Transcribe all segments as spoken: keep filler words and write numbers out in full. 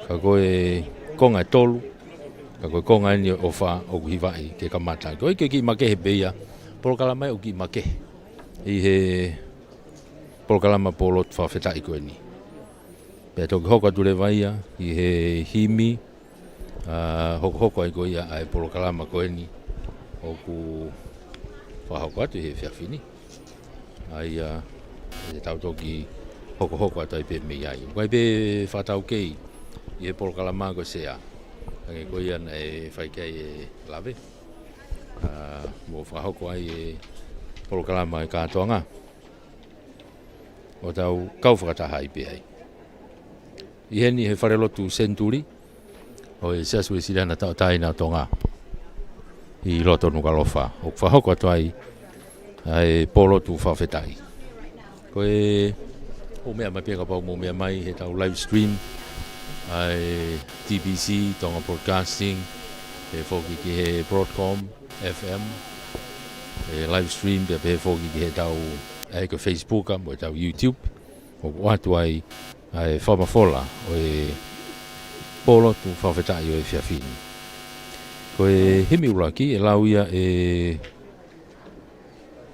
Ka ko e konga ʻe tolu, ka ko e konga eni ʻoku fā ʻoku hivaʻi ke kamata. Ko e kiʻi makehe pē ia, polokalama ʻoku kiʻi makehe ʻi he polokalama pōlotu fakafetaʻi ko eni. Pea toki hoko atu leva ia ʻi he himi, ʻa, hokohoko ai ko ia ʻa e polokalama ko eni ʻoku fakahoko atu ʻi he efiafi ni. ʻA ia, ʻe tau toki hokohoko atu ai pē mei ai. ʻOku ʻi ai pē fakataukei ʻi he polokalama ko e sea. Hangē ko ia naʻe fai ki ai e lave. ʻA, mo fakahoko ai e polokalama e kātoanga. ʻO tau kau fakataha ai pē ai. ʻI heni he falelotu Senituli ʻo e Siasi Uēsiliana Tauʻatāina ʻo Tonga ʻi loto Nukuʻalofa, ʻoku fakahoko atu ai ʻa e pōlotu fakafetaʻi. Ko e, mou meʻa mai pē kapau mou meʻa mai he tau live stream ʻa e T B C, Tonga Broadcasting, pehē foki ki he Broadcom F M, ʻe live stream, pea pehē foki ki he tau, ʻa e ko e Facebook, mo e tau YouTube, ʻoku ʻoatu ai ʻa e fakamafola ʻo e pōlotu fakafetaʻi ʻo e efiafi ni. Ko e himi ʻuluaki ʻe lau ia ʻe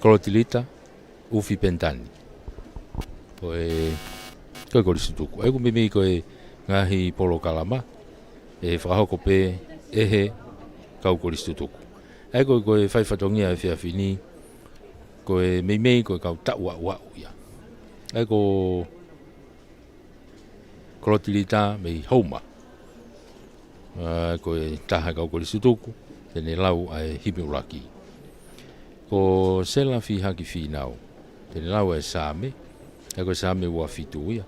Kolotilita ʻUfi Penitani. Ko e, ko e kolisi tutuku. ʻA ia ʻoku meimei ko e ngaahi polokalama ʻe fakahoko pē ʻe he kau kolisi tutuku. ʻA ia ko e, ko e fai fatongia ʻo e efiafi ni, ko e meimei ko e kau taʻu aʻuaʻu ia. ʻA ia ko Kolotilita mei Houma. ʻA, ko e taha kau kolisi tutuku, te ne lau ʻa e himi ʻuluaki. Ko Sela Fihaki Fīnau, te ne lau ʻa e Saame, ʻa ia ko e Saame ua fitu ia.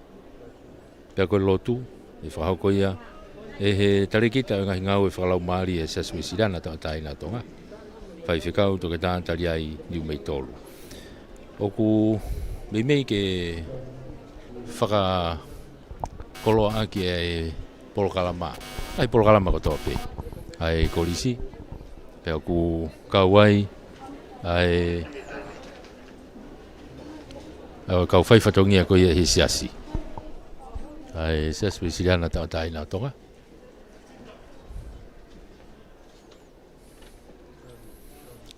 Pea ko e lotu, ʻe fakahoko ia ʻe he talēkita ʻo e ngaahi ngāue fakalaumālie ʻa e Siasi Uēsiliana Tauʻatāina ʻo Tonga, Faifekau Toketā Taliai Niumeitolu. ʻOku meimei ke fakakoloaʻaki ʻa e polokalama, ʻa e polokalama kotoa pē ʻa e kolisi, pea ʻoku kau ai ʻa e, ʻa e kau fai fatongia ko ia ʻi he siasi, ʻa e Siasi Uēsiliana Tauʻatāina ʻo Tonga.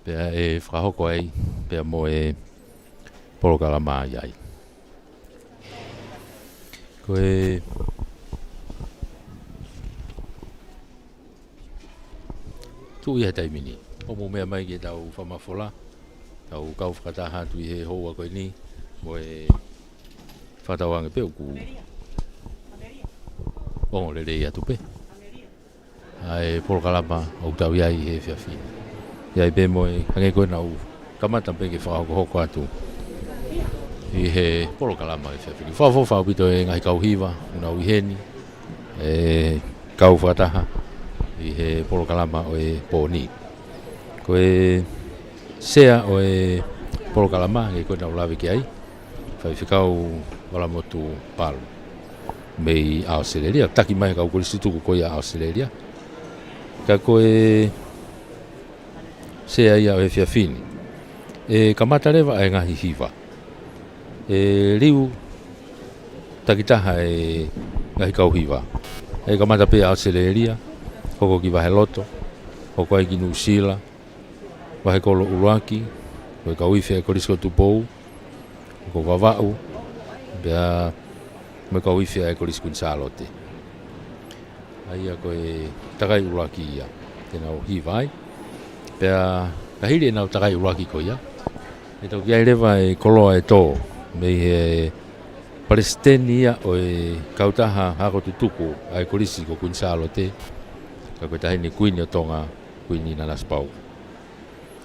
Pea ʻe fakahoko ai pea mo e polokalama ʻi ai. Ko e tuʻu ia he taimi ni, ʻo mou meʻa mai ke tau fakamafola, tau kau fakataha atu ʻi he houa ko eni, mo e fakatauange pē ʻoku ongo lelei atu pē ʻa e polokalama ʻoku tau ʻi ai he efiafi ni. ʻI ai pē mo e hangē ko ē naʻa ku kamata pē ke fakahokohoko atu ʻi he polokalama he efiafi ni. Fakaʻofoʻofa ʻaupito e ngaahi kau hiva ʻoku nau ʻi heni, ʻe kau fakataha ʻi he polokalama ʻo e pō ni. Ko e sea ʻo e polokalama, hangē ko ē naʻa ku lave ki ai, Faifekau Valamotu Palu mei ʻAositelēlia, taki mai he kau kolisi tutuku ko ia ʻAositelēlia. Ka ko e sea ia ʻo e efiafi ni, ʻe kamata leva ʻa e ngaahi hiva. ʻE liu takitaha e ngaahi kau hiva. ʻE kamata pē ʻAositelēlia, hoko ki Vaheloto, hoko ai ki Nuʻusila, Vahekolo ʻUluaki, ko e kau ifi ʻa e Kolisi ko Tupou, ko Vavaʻu, pea mo e kau ifi ʻa e Kolisi Kuini Sālote. ʻA ia ko e takai ʻuluaki ia te nau hiva ai. Pea ka hili ʻenau takai ʻuluaki ko ia, ʻe toki ʻi ai leva e koloa ʻe tō mei he palesiteni ia ʻo e kautaha ako tutuku ʻa e Kolisi ko Kuini Sālote, ka ko e Taʻahine Kuini ʻo Tonga, Kuini Nanasipauʻu.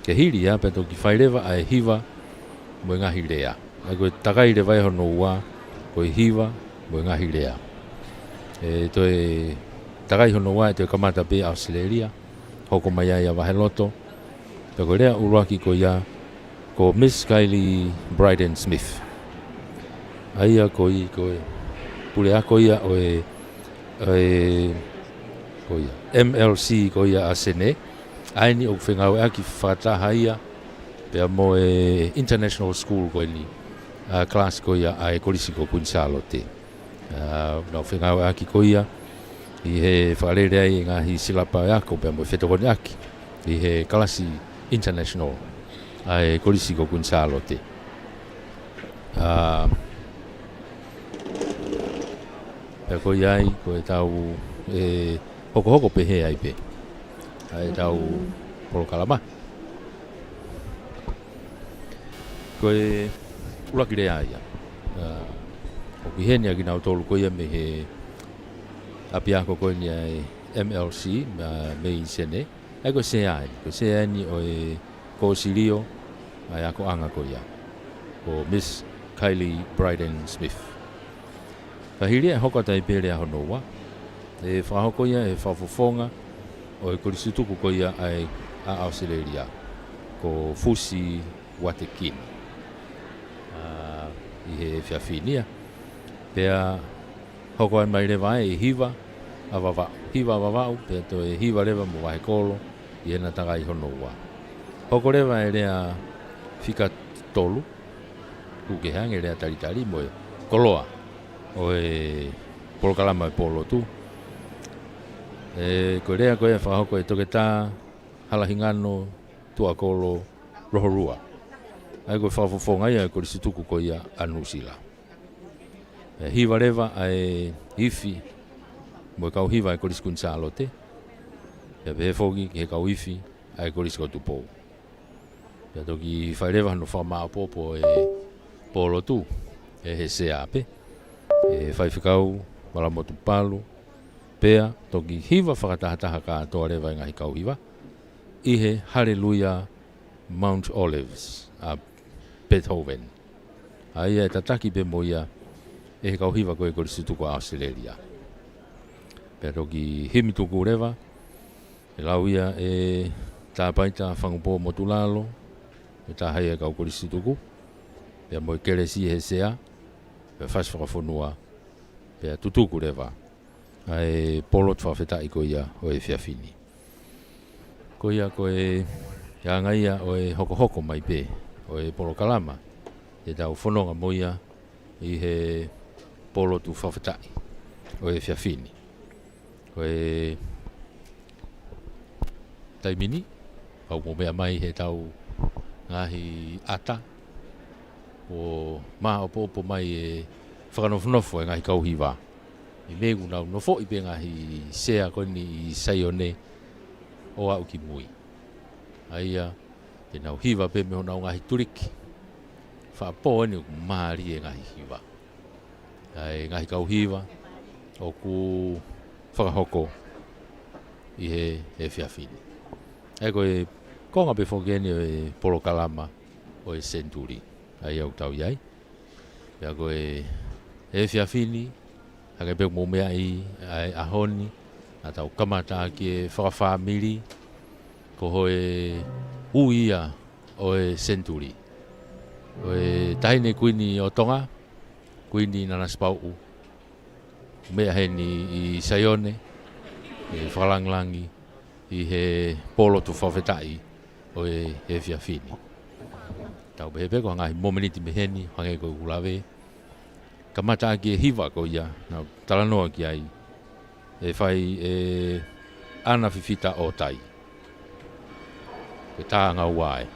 Ke hili ia, pea toki fai leva ʻa e hiva mo e ngaahi lea. ʻA ia ko e takai leva ia hono ua, ko e hiva mo e ngaahi lea. ʻE toe takai hono ua, ʻe toe kamata pē ʻAositelēlia, hoko mai ai ʻa Vaheloto. Pea ko e lea ʻuluaki ko ia, ko Miss Kylie Bryden Smith. ʻA ia ko e, ko e puleako ia ʻo e, ʻo e, ko ia, M L C ko ia ʻa Senē. ʻA eni ʻoku fengāueʻaki fakataha ia pea mo e International School ko eni, ʻa e kalasi ko ia ʻa e Kolisi ko Kuini Sālote. ʻA, nau fengāueʻaki ko ia ʻi he fakalele ai e ngaahi silapa ʻo e ako pea mo e fetokoniʻaki ʻi he kalasi international ʻa e Kolisi ko Kuini Sālote. ʻA, pea ko ia ai, ko e tau, ʻe, hokohoko pehē ai pē ʻa e tau polokalama. Ko e ʻuluaki lea ia. ʻA, ʻoku ʻi heni ʻa kinautolu ko ia mei he ʻapiako ko eni ʻa e M L C, ʻa, mei Senē. ʻA ia ko e sea eni, ko e sea eni ʻo e kōsilio ʻa e akoʻanga ko ia, ko Miss Kylie Bryden Smith. Ka hili ia ʻe hoko atu ai pē lea hono ua, ʻe fakahoko ia ʻe he fakafofonga ʻo e kolisi tutuku ko ia ʻa e, ʻa ʻAositelēlia, ko Fusi Watekini. ʻA, ʻi he efiafi ni ia. Pea hoko ai mai leva ʻa e hiva ʻa Vavaʻu. Hiva ʻa Vavaʻu, pea toe hiva leva mo Vahekolo ʻi heʻena takai hono ua. Hoko leva e lea fika tolu, ʻoku kehe ange lea talitali mo e koloa ʻo e polokalama ʻo e pōlotu. ʻE, ko e lea ko ia ʻe fakahoko ʻe Toketā Halahingano Tuʻakolo Rohorua. ʻA ia ko e fakafofonga ia ʻo e kolisi tutuku ko ia ʻa Nuʻusila. ʻE hiva leva ʻa e ifi mo e kau hiva ʻa e Kolisi Kuini Sālote, pea pehē foki ki he kau ifi ʻa e Kolisi ko Tupou. Pea toki fai leva hono fakamāʻopoʻopo ʻo e pōlotu ʻe he sea pē, ʻe Faifekau Malamotu Palu, pea toki hiva fakatahataha kātoa leva e ngaahi kau hiva ʻi he Haleluia Mount Olives ʻa Beethoven, ʻa ia ʻe tataki pē mo ia ʻe he kau hiva ko e kolisi tutuku ʻa ʻAositelēlia. Pea toki himi tuku leva, ʻe lau ia ʻe Tāpaita Fangupō Motulalo, ʻe taha ia e kau kolisi tutuku, pea mo e kelesi ʻe he sea, pea fasi fakafonua, pea tutuku leva ʻa e pōlotu fakafetaʻi ko ia ʻo e efiafi ni. Ko ia ko e anga ia ʻo e hokohoko mai pē ʻo e polokalama ʻe tau fononga mo ia ʻi he pōlotu fakafetaʻi ʻo e efiafi ni. Ko e taimi ni, pau mo meʻa mai he tau ngaahi ʻata ʻo māʻopoʻopo mai e fakanofonofo e ngaahi kau hiva. ʻI he meʻa ʻoku nau nofoʻi pē ngaahi sea ko eni ʻi Saione ʻo aʻu ki mui. ʻA ia, te nau hiva pē mei honau ngaahi tuliki. Fakapō eni ʻoku mālie e ngaahi hiva ʻa e ngaahi kau hiva ʻoku fakahoko ʻi he efiafi ni. ʻA ia ko e konga pē foki eni ʻo e polokalama ʻo e senituli ʻa ia ʻoku tau ʻi ai. Pea ko e efiafi ni, hangē pē ʻoku mou meaʻi ʻa e ʻaho ni, naʻa tau kamata ʻaki e fakafāmili, ko e ui ia ʻo e senituli. Ko e Taʻahine Kuini ʻo Tonga, Kuini Nanasipauʻu, meʻa heni ʻi Saione, ʻe fakalāngilangi ʻi he pōlotu fakafetaʻi ʻo e efiafi ni. Tau pehē pē ko e ngaahi momeniti mei heni, hangē ko ʻeku lave, kamata ʻaki e hiva ko ia naʻa ku talanoa ki ai, ʻe fai ʻe ʻAna Fifita ʻOtai. Ko e tānga ua ē.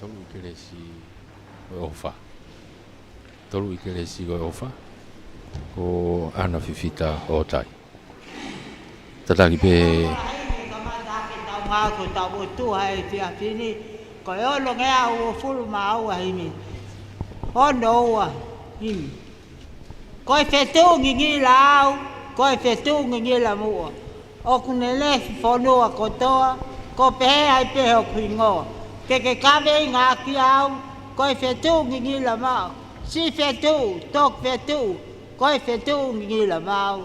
Tolu ʻi kelesi ko e ʻofa. Tolu ʻi kelesi ko e ʻofa. Ko ʻAna Fifita ʻOtai. Tataki pē. Kamata ke tau ngāue ko tau ʻOtua he efiafi ni, ko e ono ngeau uofulu mā ua himi. Ono ua himi. Ko e fetuʻu ngingila au, ko e fetuʻu ngingila muʻa. ʻOku ne lesi fonua kotoa, ko e pehē ai pē hoku hingoa. Ke ke kaveinga ʻaki au, ko e fetuʻu ngingila maʻu. Siʻi fetuʻu, toki fetuʻu, ko e fetuʻu ngingila maʻu.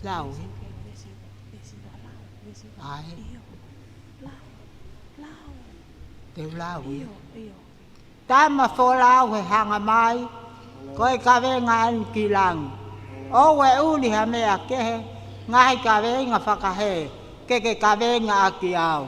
Lau. ʻAi. Te u lau, ē? Tama folau he hanga mai, ko e kaveinga ʻeni ki langi. ʻOua ʻe ʻuli ha meʻa kehe, ngaahi kaveinga fakahē, ke ke kaveinga ʻaki au.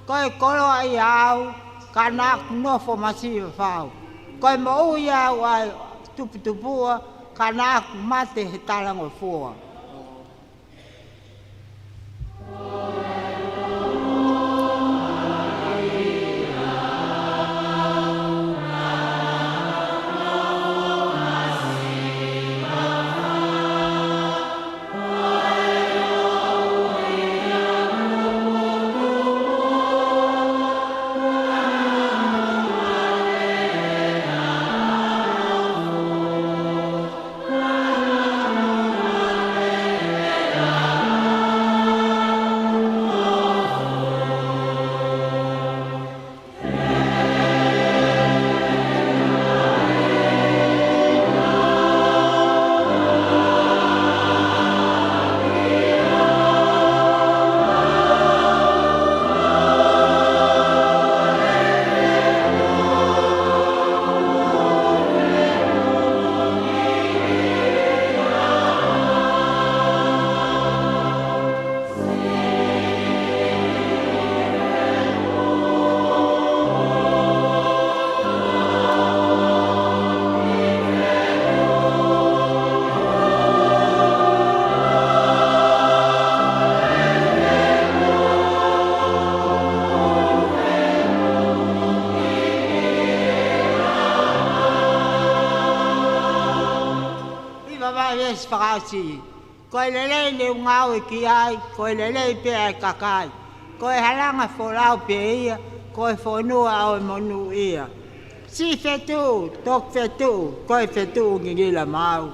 Ko e koloaʻia au, ka naʻa ku nofo masiva fau. Ko e moʻui au ʻa e tuputupuʻa, ka naʻa ku mate he talangofua. Fakaʻosi. Ko e lelei ne u ngāue ki ai, ko e lelei pē ʻa e kakai. Ko e halanga folau pē ia, ko e fonua ʻo e monūʻia. Siʻi fetuʻu, toki fetuʻu, ko e fetuʻu ngingila maau.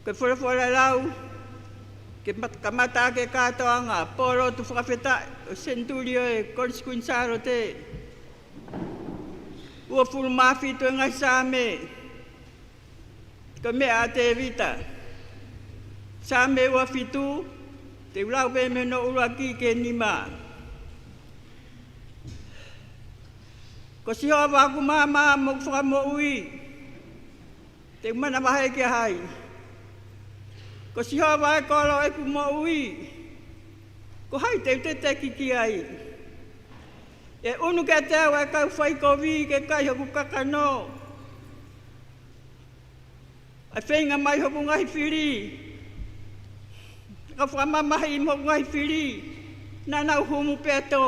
Ko e folofola lau, ke mat-, kamata ʻaki e kātoanga, pōlotu fakafetaʻi ʻo e senituli ʻo e Kolisi Kuini Sālote. Uofulu mā fitu e ngaahi Saame, ko e meʻa ʻa Tēvita. Saame ua fitu, te u lau pē mei hono ʻuluaki ki he nima. Ko Sihova ʻoku maama mo ʻoku fakamoʻui. Te u manavahē kia hai? Ko Sihova e kolo ʻeku moʻui. Ko hai te u teteki ki ai? ʻE ʻunu kiate au ʻa e kau faikovi ke kai hoku kakano. ʻA e feinga mai hoku ngaahi fili. Ka fakamamahi mo hoku ngaahi fili. Naʻa nau humu pē ʻo tō.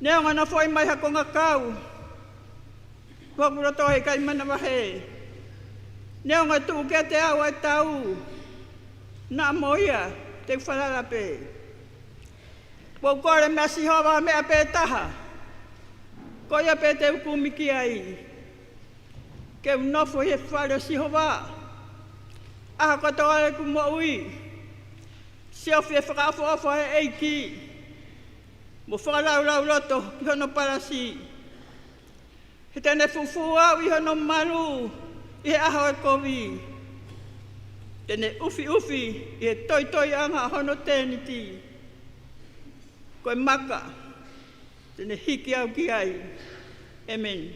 Neongo ʻene foʻi mai ha konga kau, ko hoku loto ʻe ʻikai manavahē. Neongo ʻene tuʻu kiate au ʻa e tau, naʻa mo ia te u falala pē. Kuo u kole meia Sihova ha meʻa pē taha, ko ia pē te u kumi ki ai. Ke u nofo ʻi he fale ʻo Sihova ʻaho kotoa ʻeku moʻui. Siofi e fakaʻofoʻofa ʻa e ʻEiki, mo fakalaulauloto ki hono palasi. He te ne fufū au ʻi hono malu ʻi he ʻaho ʻo e kovi. Te ne ʻufiʻufi ʻi he toitoiʻanga ʻo hono tēniti. Ko e maka te ne hiki au ki ai. ʻĒmeni.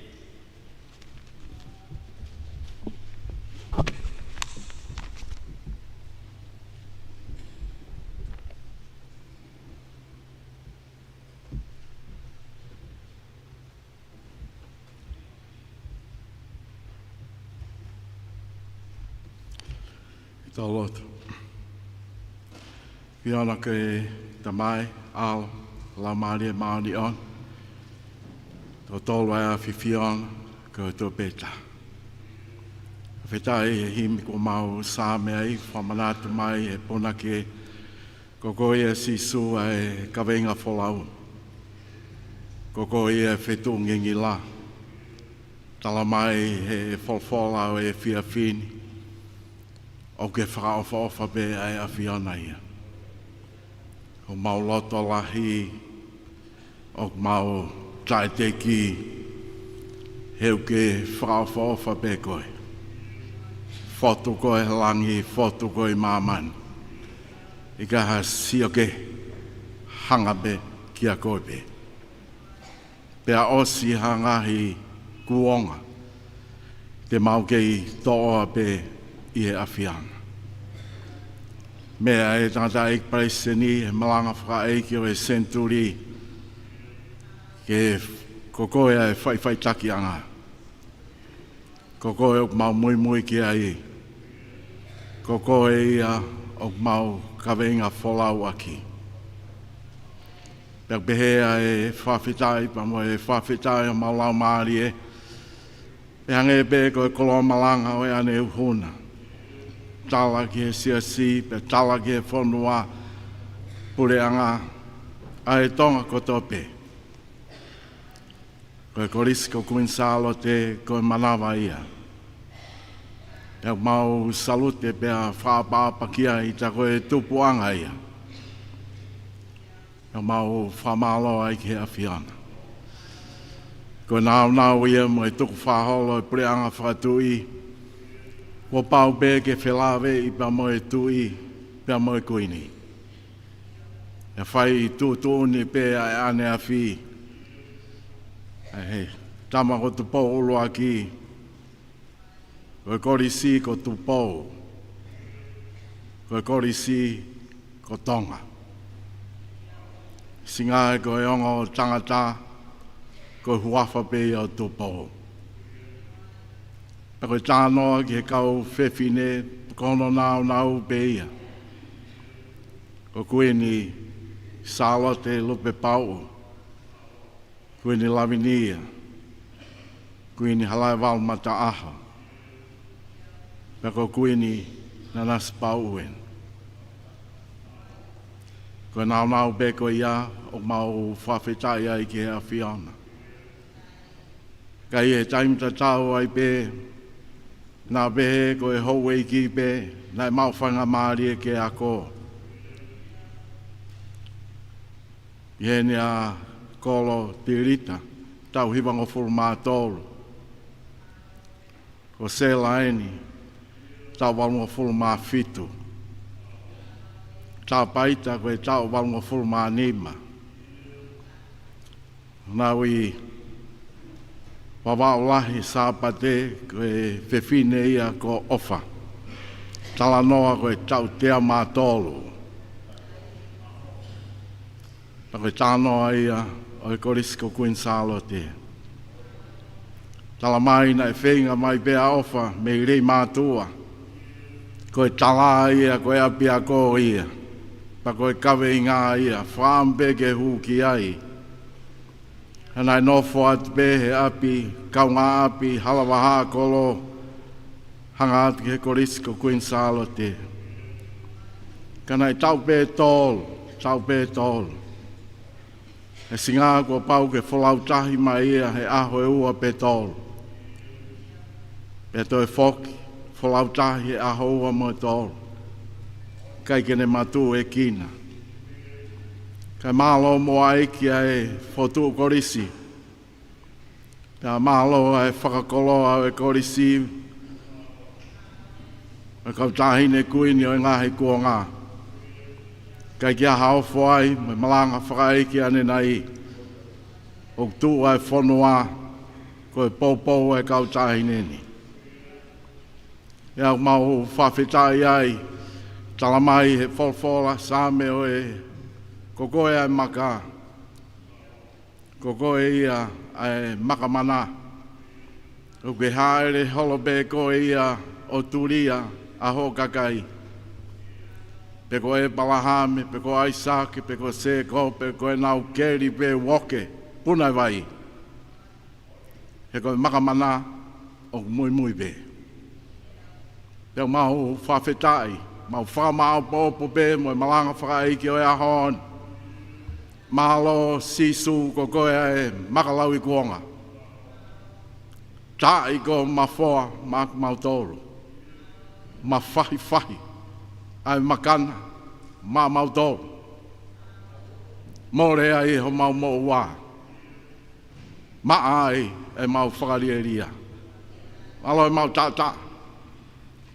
Tau lotu. ʻAfiona ko e Tamai, ʻAlo, Laumālie Māʻoniʻoni, totolu ʻa e ʻAfiona, ko e tō pē taha. Fakafetaʻi he himi kuo mau saame ai, fakamanatu mai he pō ni ke ko koe ia Sīsū ʻa e kaveinga folau. Ko koe ia e fetuʻu ngingila. Tala mai he folofola ʻo e efiafi ni, ʻoku ke fakaʻofoʻofa pē ʻa e ʻAfiona ia. ʻOku mau loto lahi, ʻoku mau Taʻeteki, he ʻoku ke fakaʻofoʻofa pē koe. Fotu koe he langi, fotu koe ʻi māmani. ʻIkai ha sio kehe, hanga pē kia koe pē. Pea ʻosi ha ngaahi kuonga te mau kei toʻoa pē ʻi he ʻAfiona. Meʻa ʻa e tangataʻeiki palesiteni he malanga fakaʻeiki ʻo e senituli, ke ko koe ʻa e faʻifaʻitakiʻanga. Ko koe ʻoku mau muimui ki ai. Ko koe ia ʻoku mau kaveinga folau ʻaki. Pea pehē ʻa e fakafetaʻi pea mo e fakafetaʻi ʻa homau laumālie. Pea hangē pē ko e koloa malanga ʻo e ʻaneuhu na. Tala ki he siasi, pea tala ki he fonua, puleʻanga ʻa e Tonga kotoa pē. Ko e Kolisi ko Kuini Sālote, ko e manava ia. Pea mau salute pea fakaʻapaʻapa ki ai, tā ko e tupuʻanga ia. Pea mau fakamālō ai ki he ʻAfiona. Ko e nāunau ia mo e tukufakaholo ʻo e puleʻanga fakatuʻi. Kuo pau pē ke felāveʻi pea mo e tuʻi, pea mo e kuini. ʻE fai tuʻutuʻuni pē ʻa e ʻaneafi. ʻA e tama ko Tupou ʻUluaki. Ko e Kolisi ko Tupou. Ko e Kolisi ko Tonga. Singa ē ko e ongo tangata, ko e huafa pē ia ʻo Tupou. Pea ko e talanoa ki he kau fefine, ko hono nāunau pē ia. Ko Kuini Sālote Lupepauʻu, Kuini Lavinia, Kuini Halaevalu Mataʻaho, pea ko Kuini Nanasipauʻu eni. Ko e nāunau pē ko ia ʻoku mau fakafetaʻi ai ki he ʻAfiona. Ka ʻi he taimi tatau ai pē, naʻa pehē ko e houʻeiki pē, naʻe maʻu faingamālie ke ako. ʻI heni ʻa Kolo Tilita, taʻu hivangofulu mā tolu. Ko Sela eni, taʻu valungofulu mā fitu. Tapaita ko e taʻu valungofulu mā nima. Naʻa nau ʻi Vavaʻu Lahi Sāpate, ko e fefine ia ko ʻOfa. Talanoa ko e taʻu teau mā tolu. Pea ko e talanoa ia ʻo e Kolisi ko Kuini Sālote. Talamai naʻe feinga mai pē ʻa ʻOfa mei Leimātuʻa. Ko e tala ia, ko e ʻapiako ia. Pea ko e kaveinga ia, fakaʻamu pē ke hū ki ai. Ka naʻe nofo atu pē he ʻapi, kaungāʻapi, hala vahaʻa kolo, hanga atu ki he Kolisi ko Kuini Sālote. Ka naʻe taʻu pē tolu, taʻu pē tolu. He singa kuo pau ke folau tahi mai ia he ʻaho ʻe ua pe tolu. Pea toe foki, folau tahi he ʻaho ua mo e tolu. ʻIkai ke ne matuʻuekina. Kae mālō muʻa ʻEiki ʻa e fokotuʻu kolisi. Pea mālō ʻa e fakakoloa ʻo e kolisi, ʻa e kau taʻahine kuini ʻo e ngaahi kuonga. ʻIkai ke ʻi ai ha ofo ai, mo e malanga fakaʻeiki ʻanenai. ʻOku tuʻu ʻa e fonua, ko e poupou ʻa e kau taʻahine ni. ʻE ʻoku mau fakafetaʻi ai, talamai he folofola Saame ʻo e, ko koe ʻa e maka, ko koe ia ʻa e makamana. ʻOku ke hāʻele holo pē koe ia ʻo tulia ʻa hoʻo kakai. Pe ko ʻĒpalahame, pe ko ʻAisake, pe ko Sēkope, pe ko ʻenau keli pē uoke, puna e vai. He ko e makamana ʻoku muimui pē. Pea mau fakafetaʻi, mau fakamāʻopoʻopo pē mo e malanga fakaʻeiki ʻo e ʻaho ni. Mālō Sīsū ko koe ʻa e maka lauikuonga. Taaʻi ko mafoa maʻamautolu. Mafahifahi ʻa e makana maʻamautolu. Mole ai homau moʻua. maʻa ai ʻemau fakalielia. Mālō ʻemau taʻataʻa,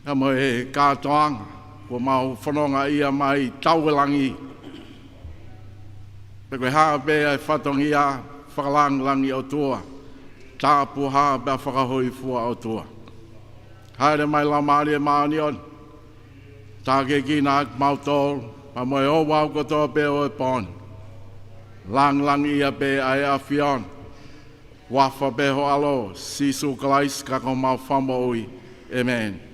pea mo e kātoanga kuo mau fononga ia mai taʻu ʻi langi. Pea ko e hā pē ʻa e fatongia, fakalangilangi ʻOtua, tāpuhā pea fakahōifua ʻOtua. Hāʻele mai Laumālie Māʻoniʻoni, tākiekina ʻa kimautolu pea mo e ouau kotoa pē ʻo e pō ni. Langilangiʻia pē ʻa e ʻAfiona. Huafa pē ho ʻAlo, Sīsū Kalaisi, ka ko homau Fakamoʻui. ʻĒmeni.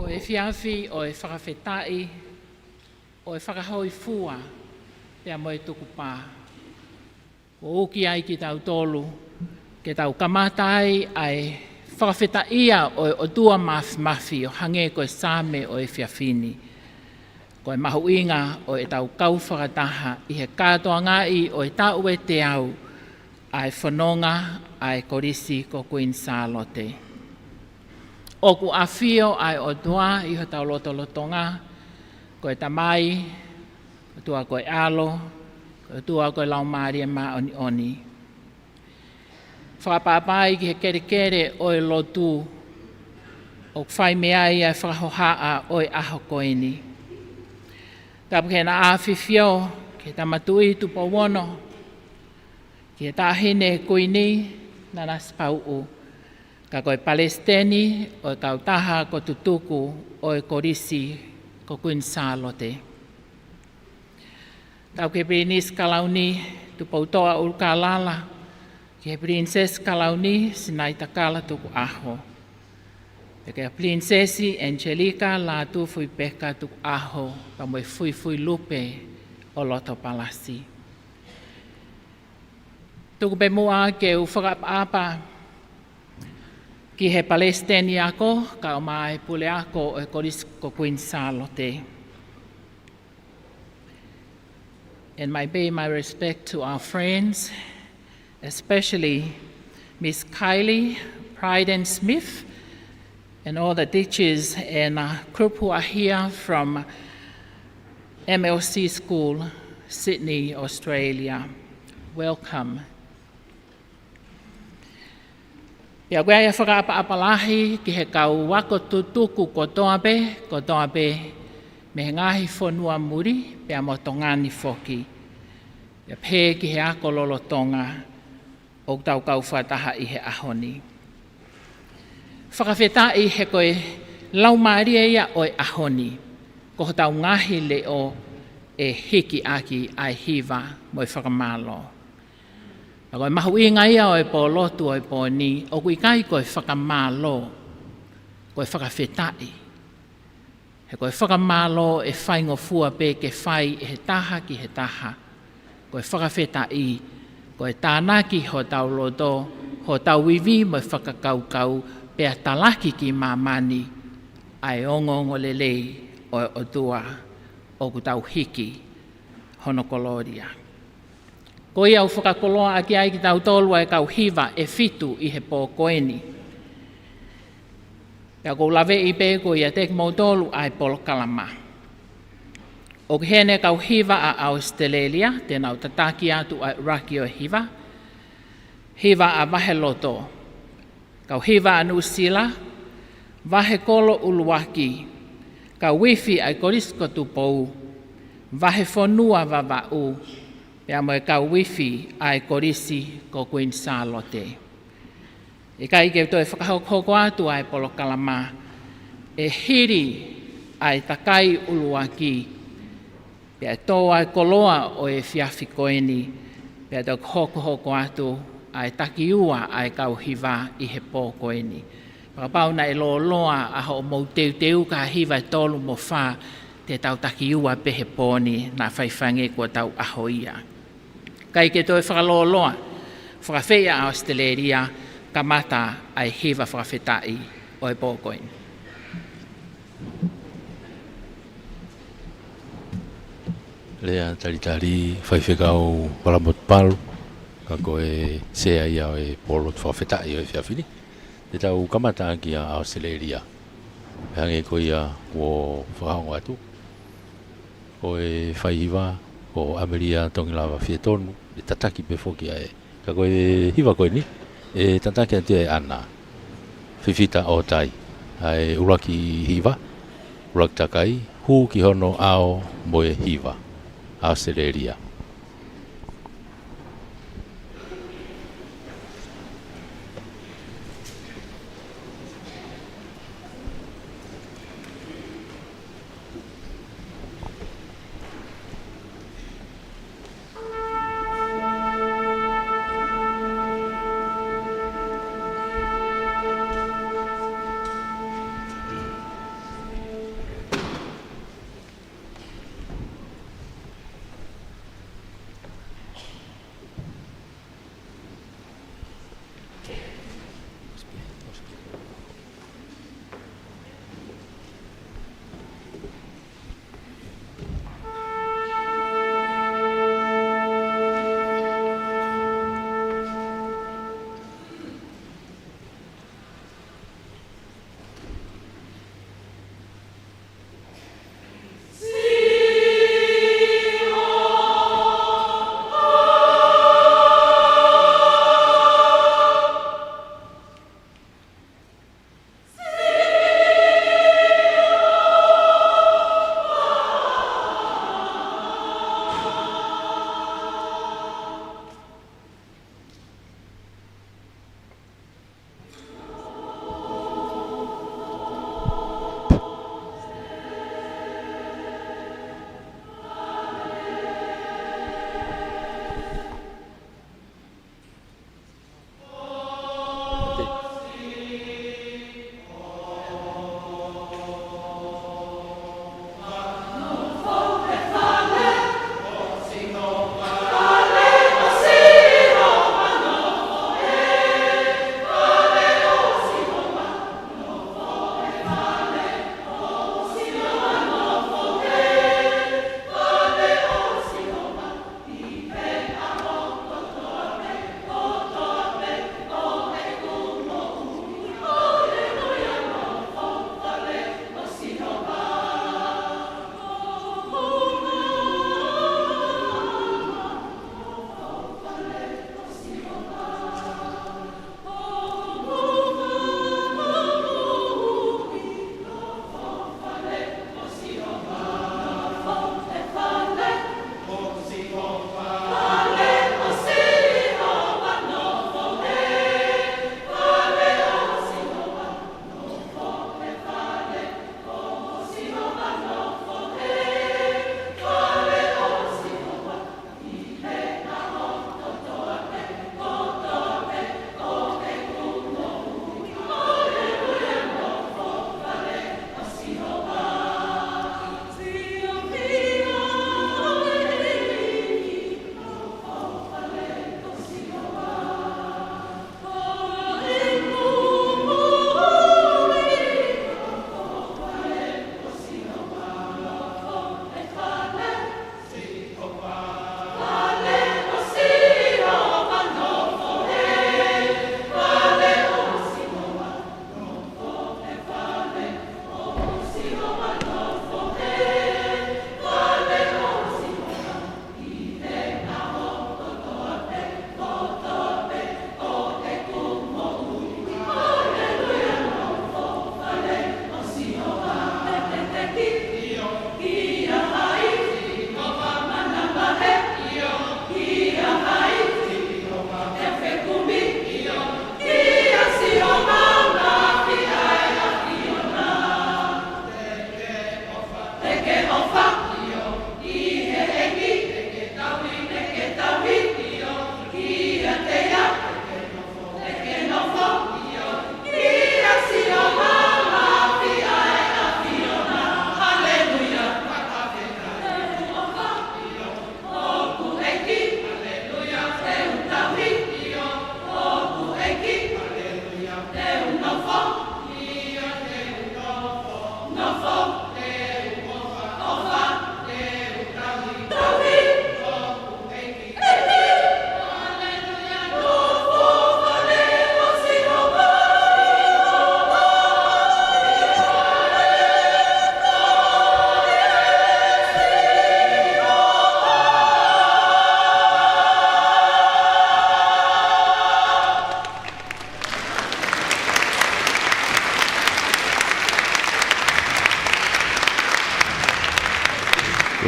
Ko e efiafi ʻo e fakafetaʻi, ʻo e fakahōifua, pea mo e tukupā. ʻOku ʻuki ai kitautolu ke tau kamata ai ʻa e fakafetaʻia ʻo e ʻOtua Māfimafi, ʻo hangē ko e Saame ʻo e efiafi ni. Ko e mahuʻinga ʻo ʻetau kau fakataha ʻi he kātoangaʻi ʻo e taʻu ʻe teau ʻa e fononga ʻa e Kolisi ko Kuini Sālote. ʻOku ʻafio ʻa e ʻOtua ʻi hotau lotolotonga, ko e Tamai, ʻOtua ko e ʻAlo, ko e ʻOtua ko e Laumālie Māʻoniʻoni. Fakapapauʻi ki he kelekele ʻo e lotu ʻoku fai mei ai ʻa e fakahohaʻa ʻo e ʻaho ko eni. Tapu ki heʻene ʻAfio, ki he Tama Tuʻi Tupou Ono, ki he Taʻahine Kuini Nanasipauʻu, ka ko e Palesiteni ʻo e Kautaha ko Tutuku ʻo e Kolisi ko Kuini Sālote. Tau ki he Pilinisi Kalauni Tupoutoʻa ʻUlukalala, ki he Pilinisesi Kalauni Sinaitakala Tukuʻaho, pea ki he Pilinisesi ʻAniselika Lātūfuipeka Tukuʻaho, pea mo e Fuifuilupe ʻo Lotopalasi. Tuku pē muʻa ke u fakaʻapaʻapa ki he Palesiteni Ako, kae ʻumaʻā e Puleako ʻo e Kolisi ko Kuini Sālote. And my, pay my respect to our friends, especially Miss Kylie Pryden Smith and all the teachers and, uh, group who are here from M L C School, Sydney, Australia. Welcome. Pea ʻoku ʻi ai e fakaʻapaʻapa lahi ki he kau ako tutuku kotoa pē, kotoa pē, mei he ngaahi fonua muli, pea mo Tonga ni foki. Pea pehē ki he ako lolotonga ʻoku tau kau fakataha ʻi he ʻaho ni. Fakafetaʻi he ko e laumālie ia ʻo e ʻaho ni, ko hotau ngaahi leʻo ʻe hiki ʻaki ʻa e hiva mo e fakamālō. Pea ko e mahuʻinga ia ʻo e pōlotu ʻo e pō ni, ʻoku ʻikai ko e fakamālō, ko e fakafetaʻi. He ko e fakamālō ʻe faingofua pē ke fai ʻe he taha ki he taha. Ko e fakafetaʻi, ko e tānaki hotau loto, hotau ivi mo e fakakaukau, pea talaki ki māmani ʻa e ongoongolelei ʻo e ʻOtua ʻoku tau hiki hono kolōlia. Ko ia ʻoku fakakoloa ʻaki ai kitautolu ʻa e kau hiva ʻe fitu ʻi he pō ko eni. Pea ʻoku ou laveʻi pē ko ia kiate kimoutolu ʻa e polokalama. ʻOku ʻi heni e kau hiva ʻa ʻAositelēlia, te nau tataki atu ʻa e ʻuluaki ʻo e hiva. Hiva ʻa Vaheloto. Kau hiva ʻa Nuʻusila, Vahekolo ʻUluaki, kau ifi ʻa e Kolisi ko Tupou, Vahefonua Vavaʻu, pea mo e kau ifi ʻa e Kolisi ko Kuini Sālote. ʻIkai ke u toe fakahokohoko atu ʻa e polokalama, ʻe hili ʻa e takai ʻuluaki, pea tō ʻa e koloa ʻo e efiafi ko eni, pea toki hokohoko atu ʻa e takiua ʻa e kau hiva ʻi he pō ko eni. Fakapapau naʻe lōloa ʻa hoʻomou teuteu ki ha hiva ʻe tolu mo fā, te tau takiua pē he pō ni, naʻa faifai ange kuo tau ʻaho ia. ʻIkai ke toe fakalōloa, fakaafeʻi ʻa ʻAositelēlia, kamata ʻa e hiva fakafetaʻi ʻo e pō ko eni. Lea talitali Faifekau Palamotupalu, ka ko e sea ia ʻo e pōlotu fakafetaʻi ʻo e efiafi ni. Te tau kamata ʻaki ʻa ʻAositelēlia. Pea hangē ko ia kuo fakaongo atu, ko e faihiva ko ʻAmelia Tongilava Fietonu, ʻe tataki pē foki ʻa e Ka ko e hiva ko eni, ʻe tataki atu ʻe ʻAna Fifita ʻOtai ʻa e ʻuluaki hiva, ʻuluaki takai, hū ki hono ʻao mo e hiva, ʻAositelēlia.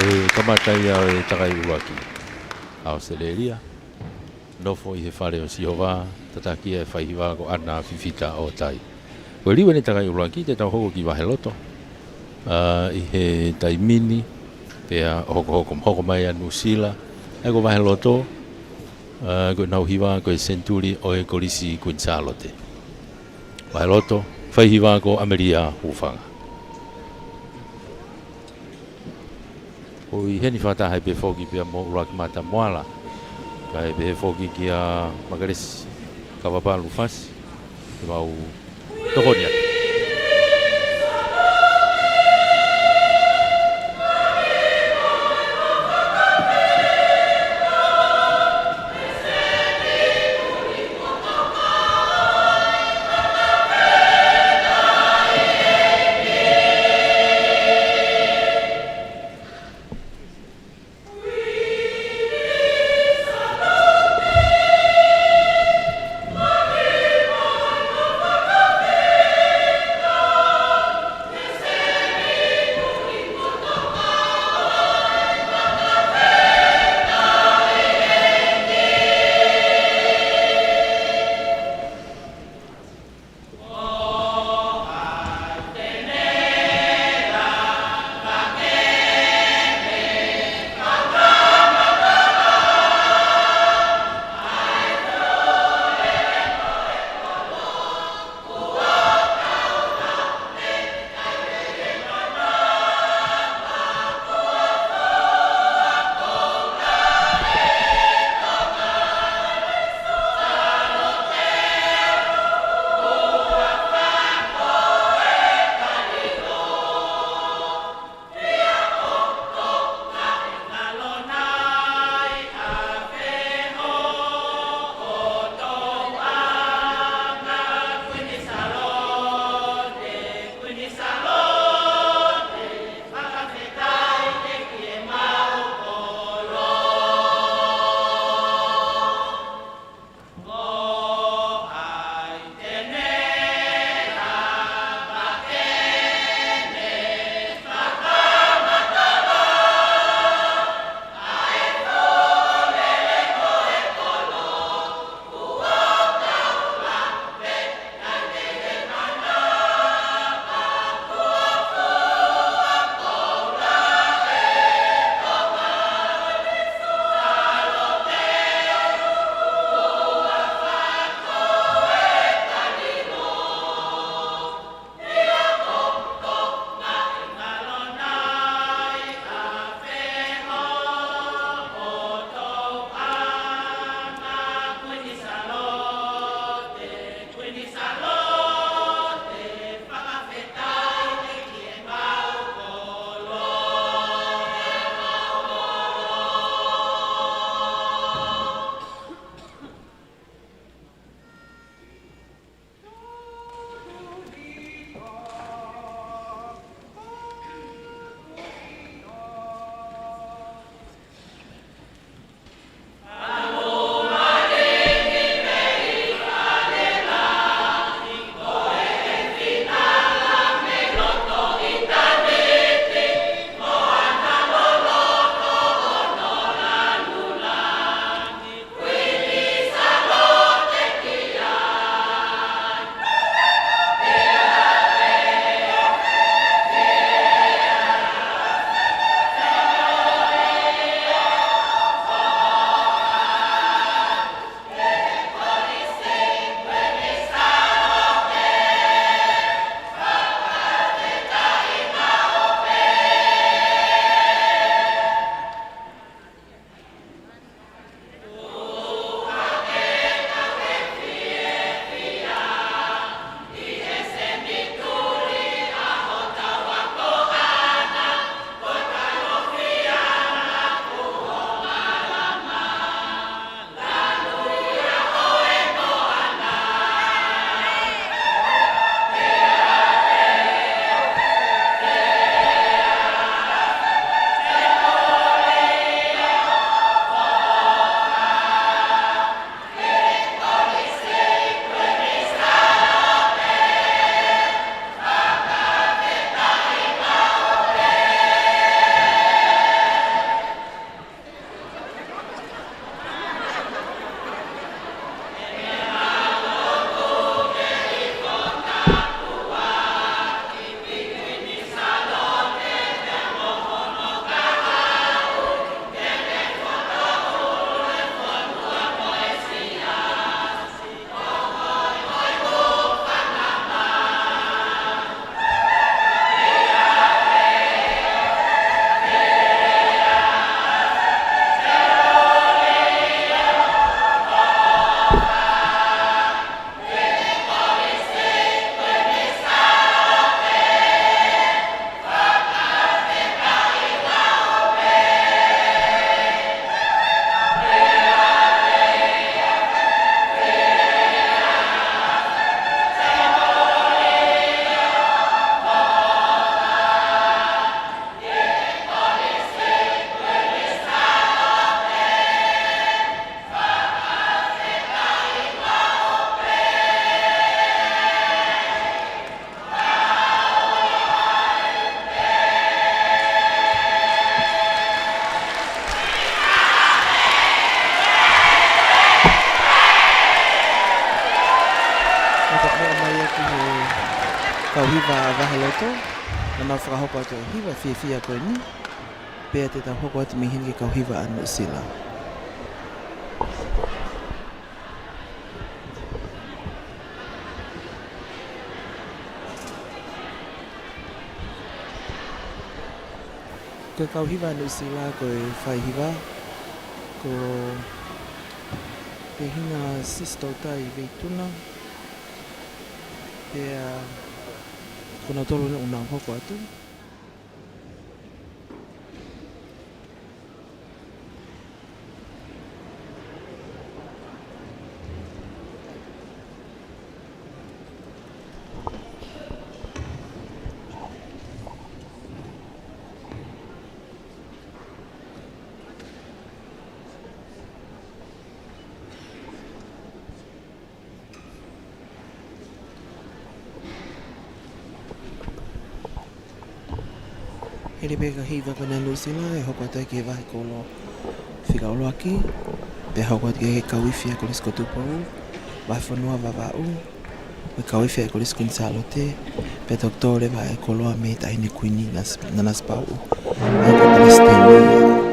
ʻE kamata ia ʻa e takai ʻuluaki ʻa ʻAositelēlia, nofo ʻi he fale ʻo Sihova, tataki ʻe he faihiva ko ʻAna Fifita ʻOtai. Ko e liu eni takai ʻuluaki, te tau hoko ki Vaheloto. ʻA, ʻi he taimi ni, pea hokohoko, hoko mai ʻa Nuʻusila, ʻa ia ko Vaheloto, ʻa, ko ʻenau hiva ko e Senituli ʻo e Kolisi Kuini Sālote. Vaheloto, faihiva ko ʻAmelia Hufanga. ʻOku ʻi heni fakataha ai pē foki pea mo ʻUluaki Mata Moala. Kae pehē foki kia Makalesi Kavapalu Fasi. Ke mau tokoni atu. Kau hiva ʻa Vaheloto, naʻa nau fakahoko atu e hiva fiefia ko eni, pea te tau hoko atu mei heni ki he kau hiva ʻa Nuʻusila. Ko e kau hiva ʻa Nuʻusila ko e faihiva, ko Tehina Sisitoutai Veituna, pea ko nautolu ʻoku nau hoko atu. Hili pē kau hiva ko ena ʻa Nuʻusila, ʻe hoko atu ki he vahe kolo fika ʻuluaki, pea hoko atu ki he kau ifi ʻa e Kolisi ko Tupou, Vahefonua Vavaʻu, mo e kau ifi ʻa e Kolisi Kuini Sālote, pea toki tō leva e koloa mei he Taʻahine Kuini Nas-, Nanasipauʻu, ʻa ia ko e Palesiteni.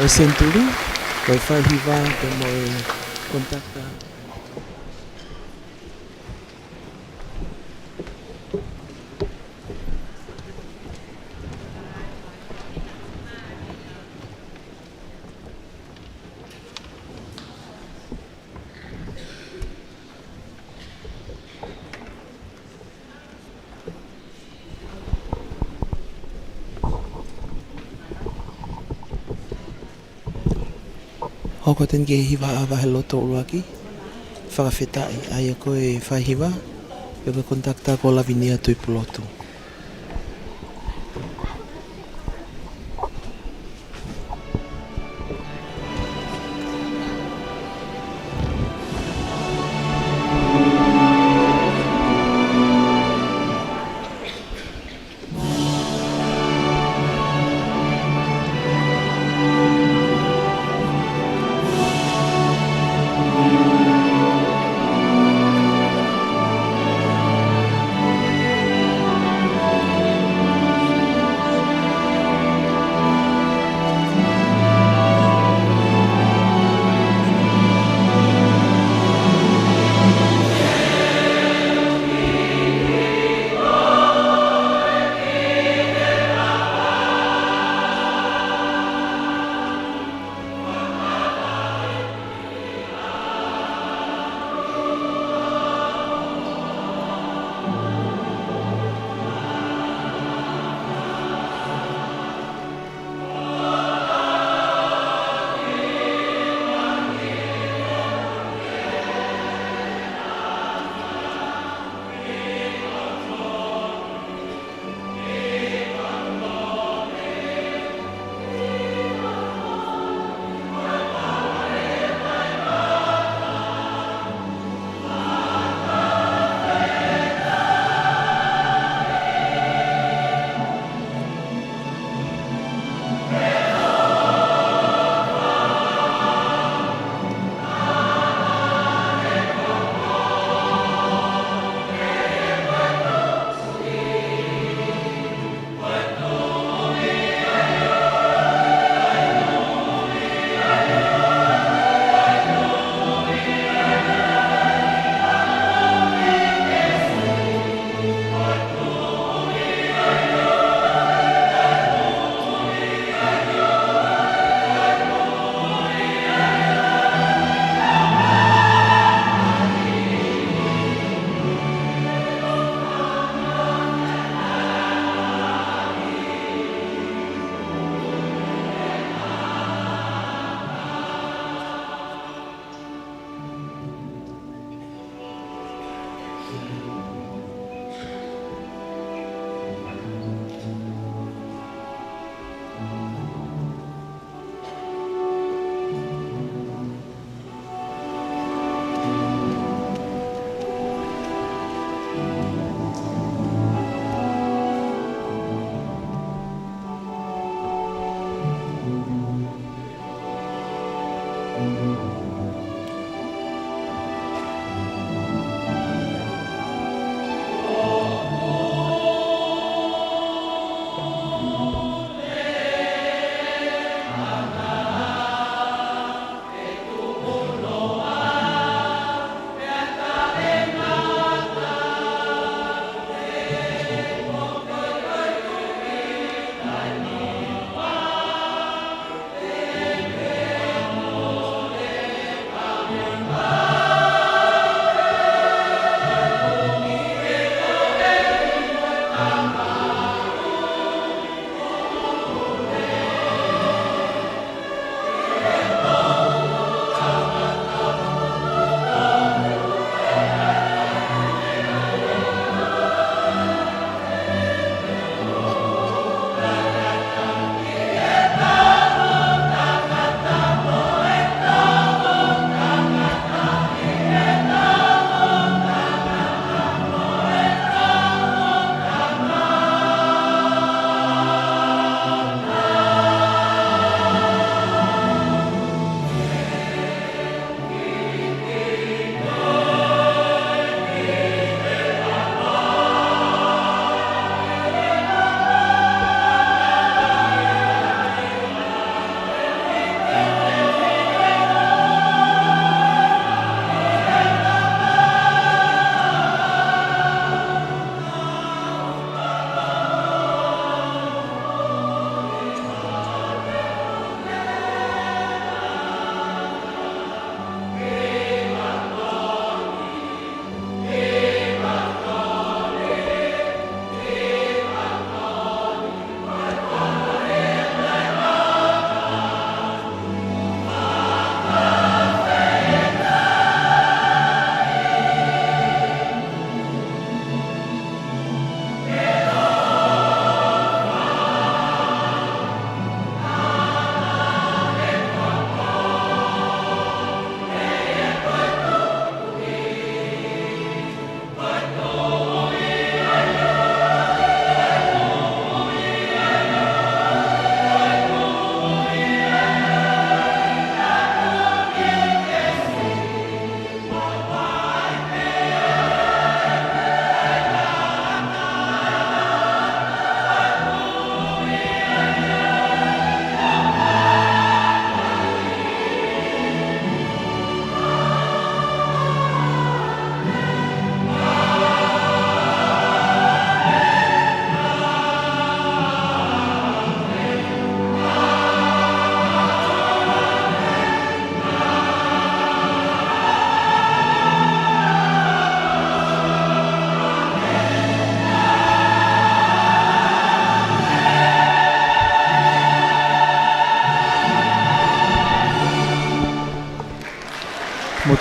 ʻo e senituli, ko e faihiva pea mo e konitakita. Hoko atu eni ki he hiva ʻa e vahelotu ʻuluaki. Fakafetaʻi, ʻa ia ko e faihiva, pea ko e konitakita ko Lavinia Tuʻipulotu.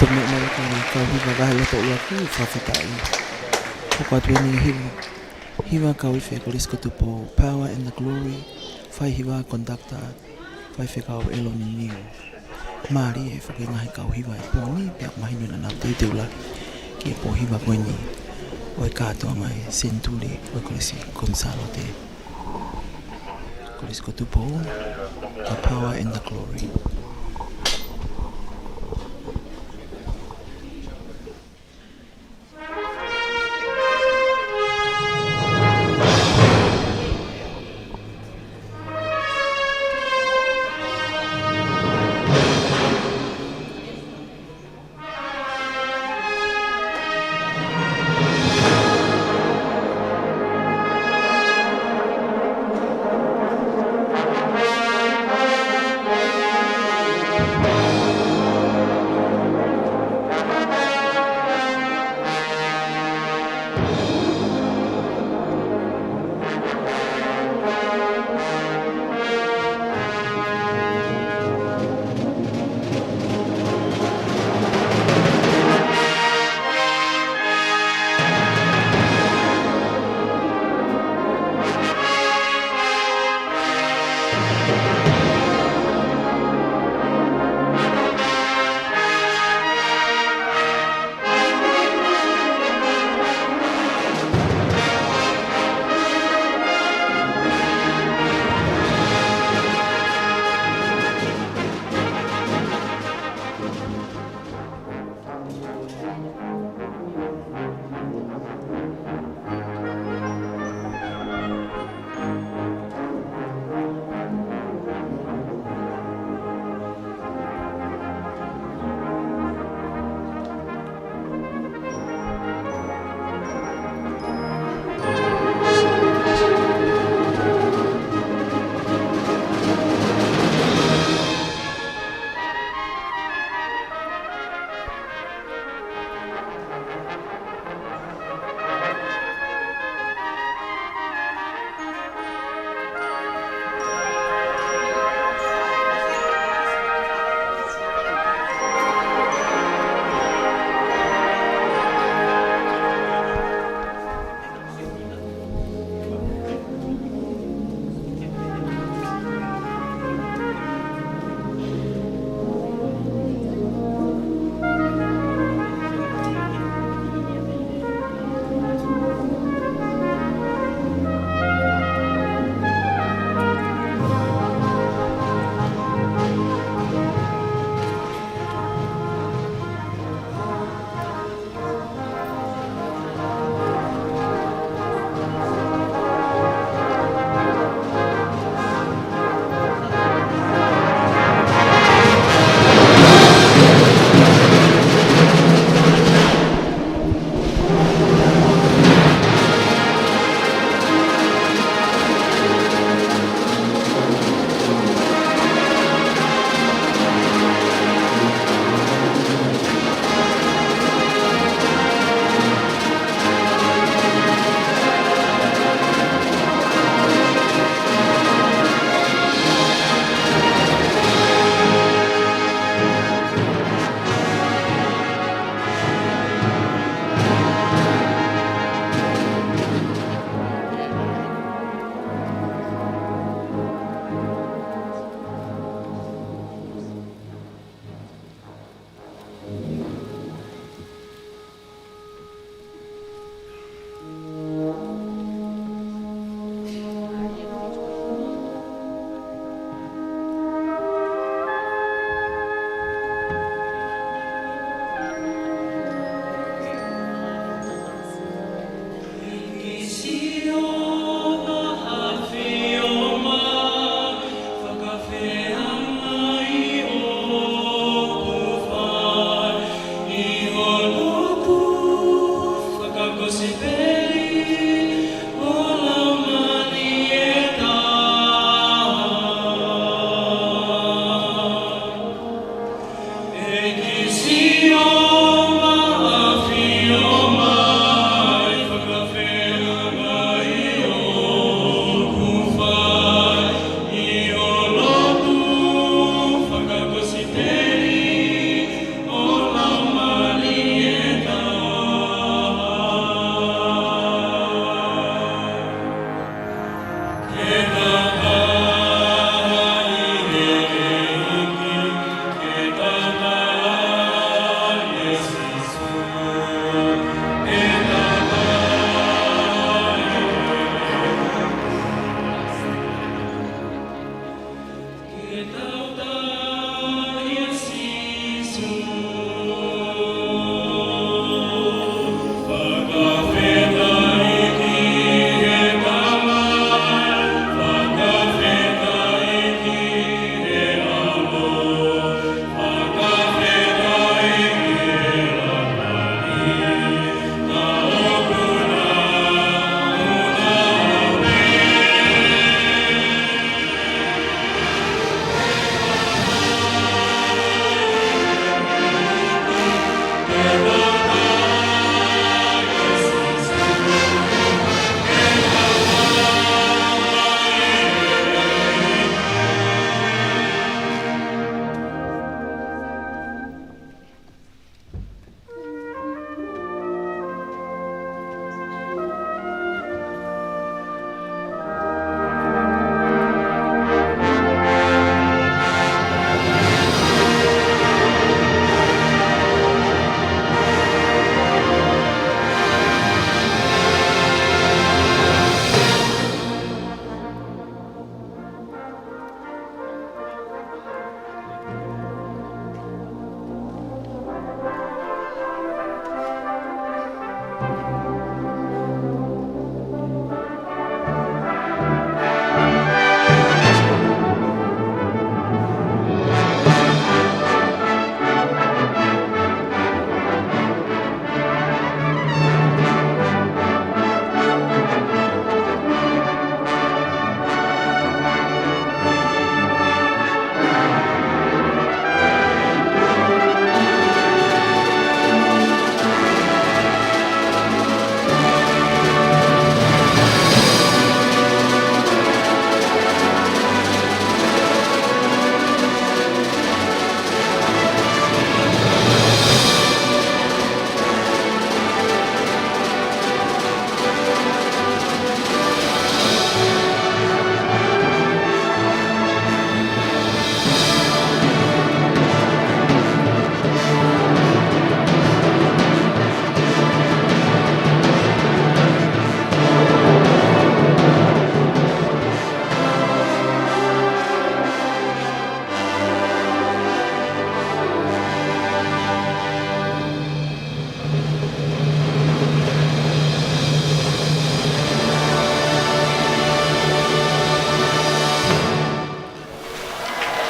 Tō meʻa mai ki he kau hiva vahe loto ua, ʻoku fakafetaʻi. Hoko atu eni e hiva, hiva kau ife Kolisi ko Tupou, Power and the Glory, fai hiva conductor, Faifekau ʻEloni Niu. Mālie foki e ngaahi kau hiva he pō ni, pea mahino naʻa nau teuteu lahi ki he pō hiva ko eni ʻo e kātoanga ʻo e senituli ʻo e Kolisi Komisalote. Kolisi ko Tupou, The Power and the Glory.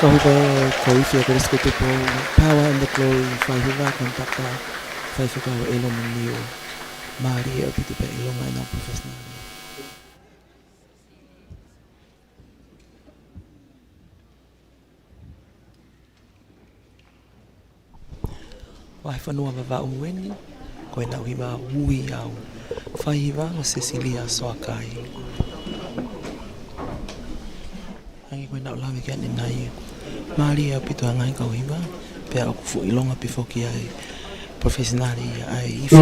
Kau hiva, kau ifi ʻa Kolisi ko Tupou, Power and the Glory, faihiva, kau taka, faifekau ʻEloni Niu, mālie ʻaupito pē ʻilonga ʻenau professional. Vahefonua Vavaʻu eni, ko ʻenau hiva Ui Au, faihiva ko Sesilia Soakai. Hangē ko ʻenau lave ki ai ʻanenai, mālie ʻaupito ʻa e ngaahi kau hiva, pea ʻoku fuʻu ʻilonga pē foki ʻa e professional ia ʻa e ifi.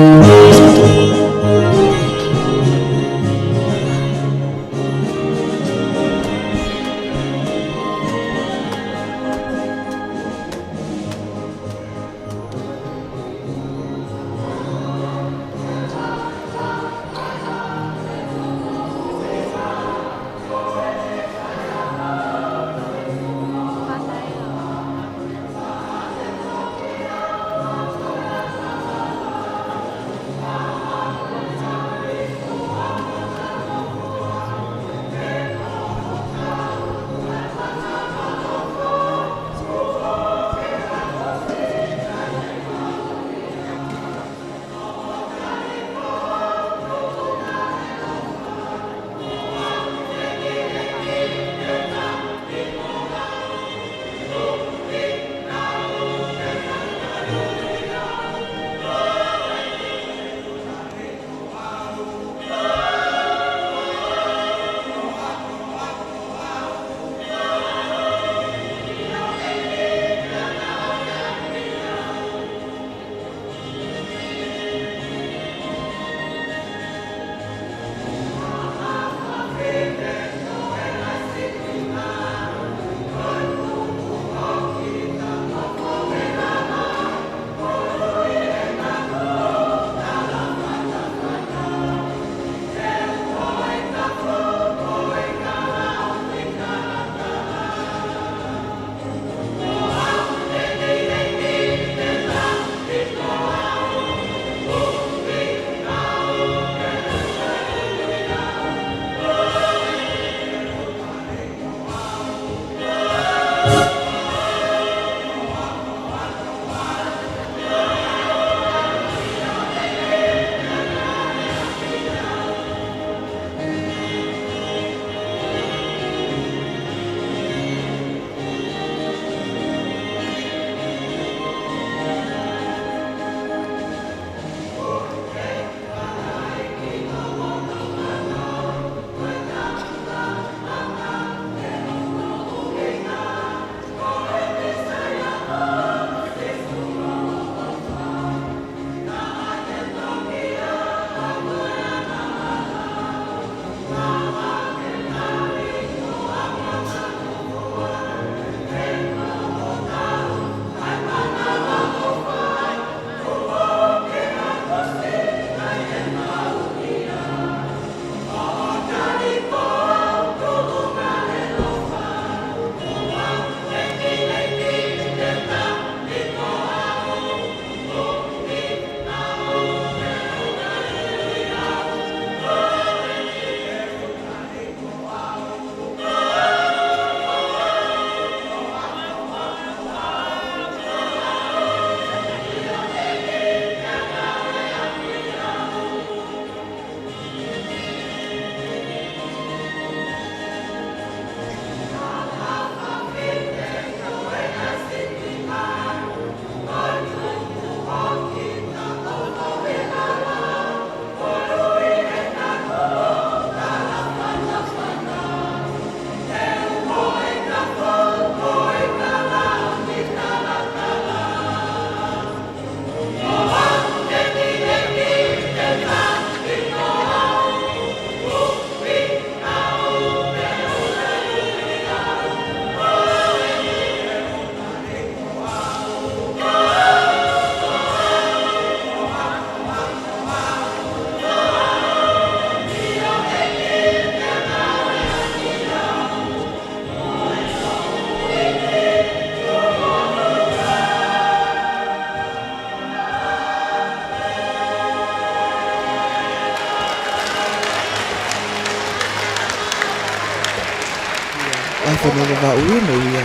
Vahefonua Vavaʻu eni ia.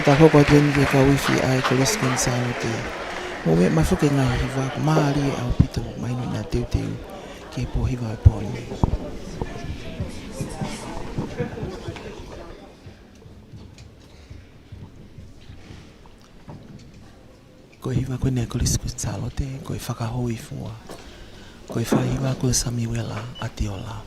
Fakahoko atu eni ki he kau ifi ʻa e Kolisi Kuini Sālote. Mou meʻa mai foki ki he ngaahi hiva, mālie ʻaupito, mahino naʻa teuteu ki he pō hiva ʻo e pō ni. Ko e hiva ko eni ʻa e Kolisi Kuini Sālote, ko e fakahōifua. Ko e faihiva ko Samiuela ʻAtiola.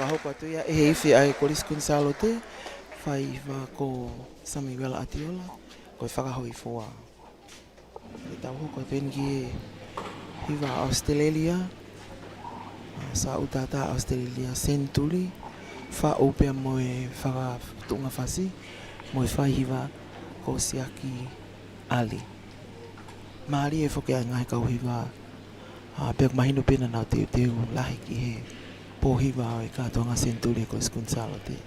Hoko atu ia ʻe he ifi ʻa e Kolisi Kuini Sālote, fai hiva ko Samiuela ʻAtiola, ko e fakahōifua. ʻE tau hoko atu eni ki he hiva ʻAositelēlia, ʻa Sāʻutātā ʻAositelēlia Senituli, faʻu pea mo e fakatuʻunga fasi, mo e fai hiva ko Siaki ʻAli. Mālie foki ʻa e ngaahi kau hiva, ʻa, pea ʻoku mahino pē naʻa nau teuteu lahi ki he pō hiva ʻo e kātoanga Senituli ʻa e Kolisi Kuini Sālote.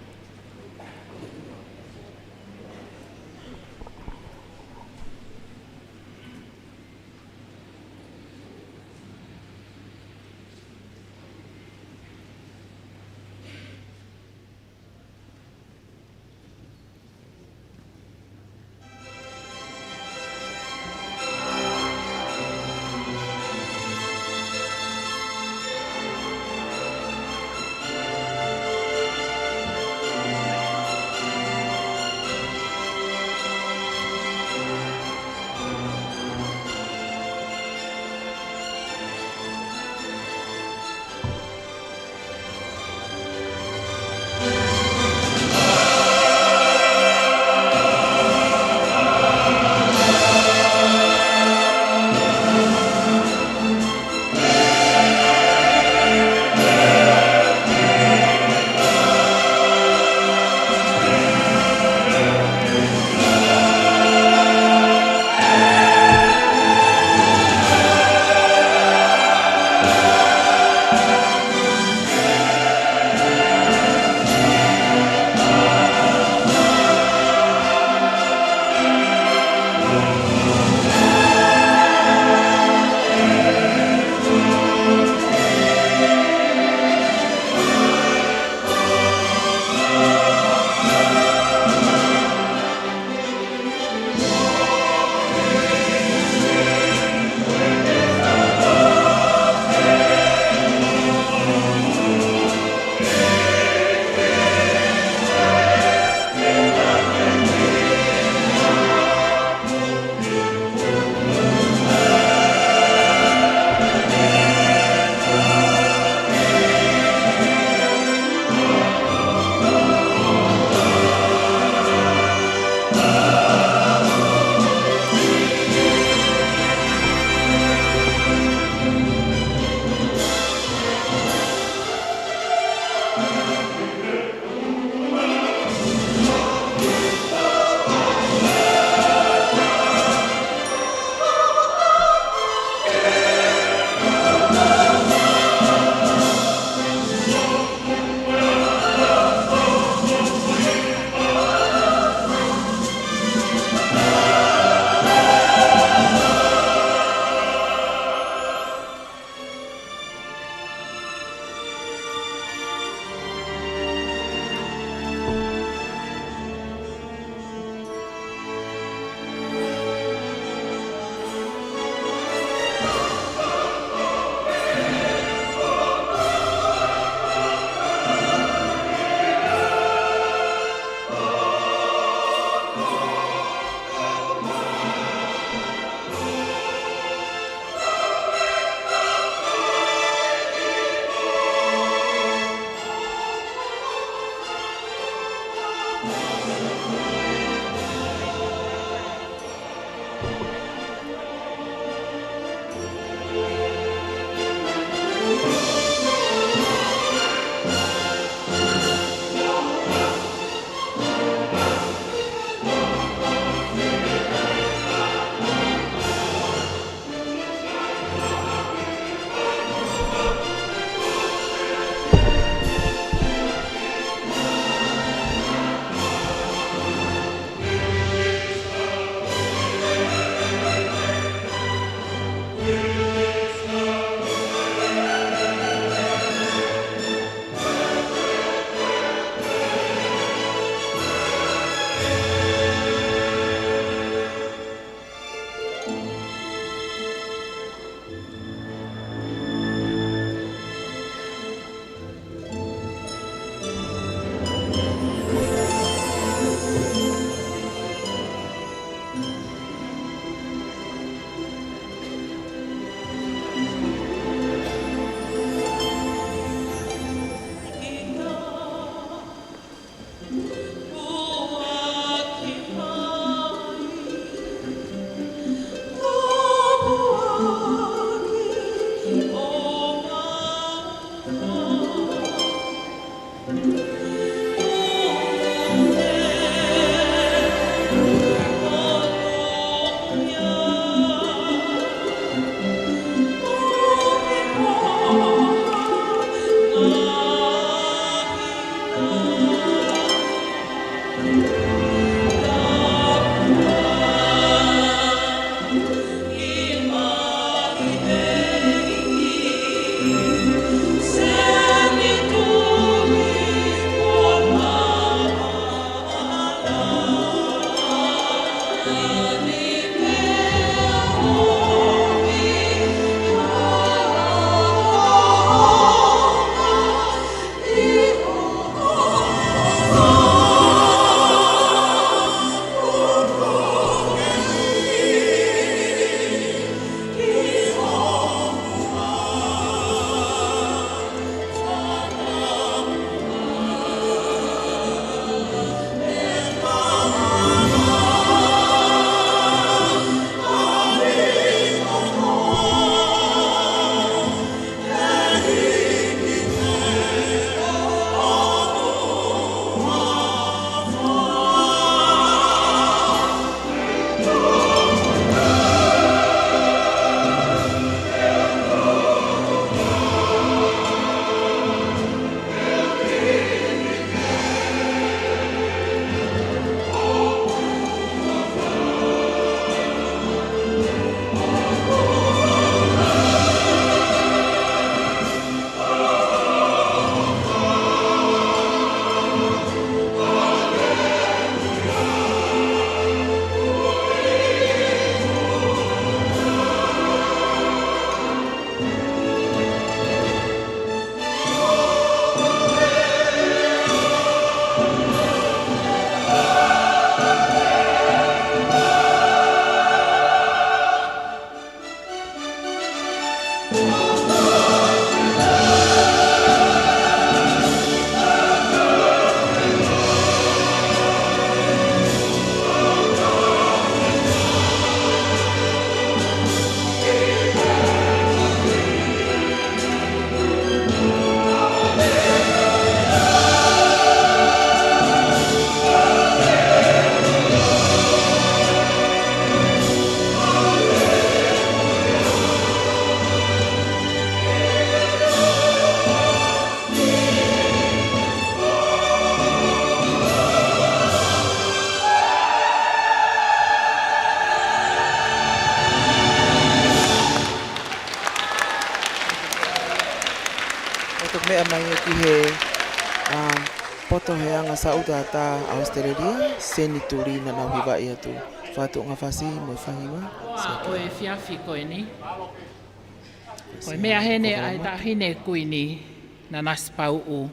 Mai ia ki he, ā, poto he anga saʻuta ʻa ʻAositelēlia, Senituli naʻa nau hivaʻi atu. Fakatuʻunga fasi mo e faʻahinga. Ua ʻo e efiafi ko eni. Ko e meʻa heni ʻa e Taʻahine Kuini Nanasipauʻu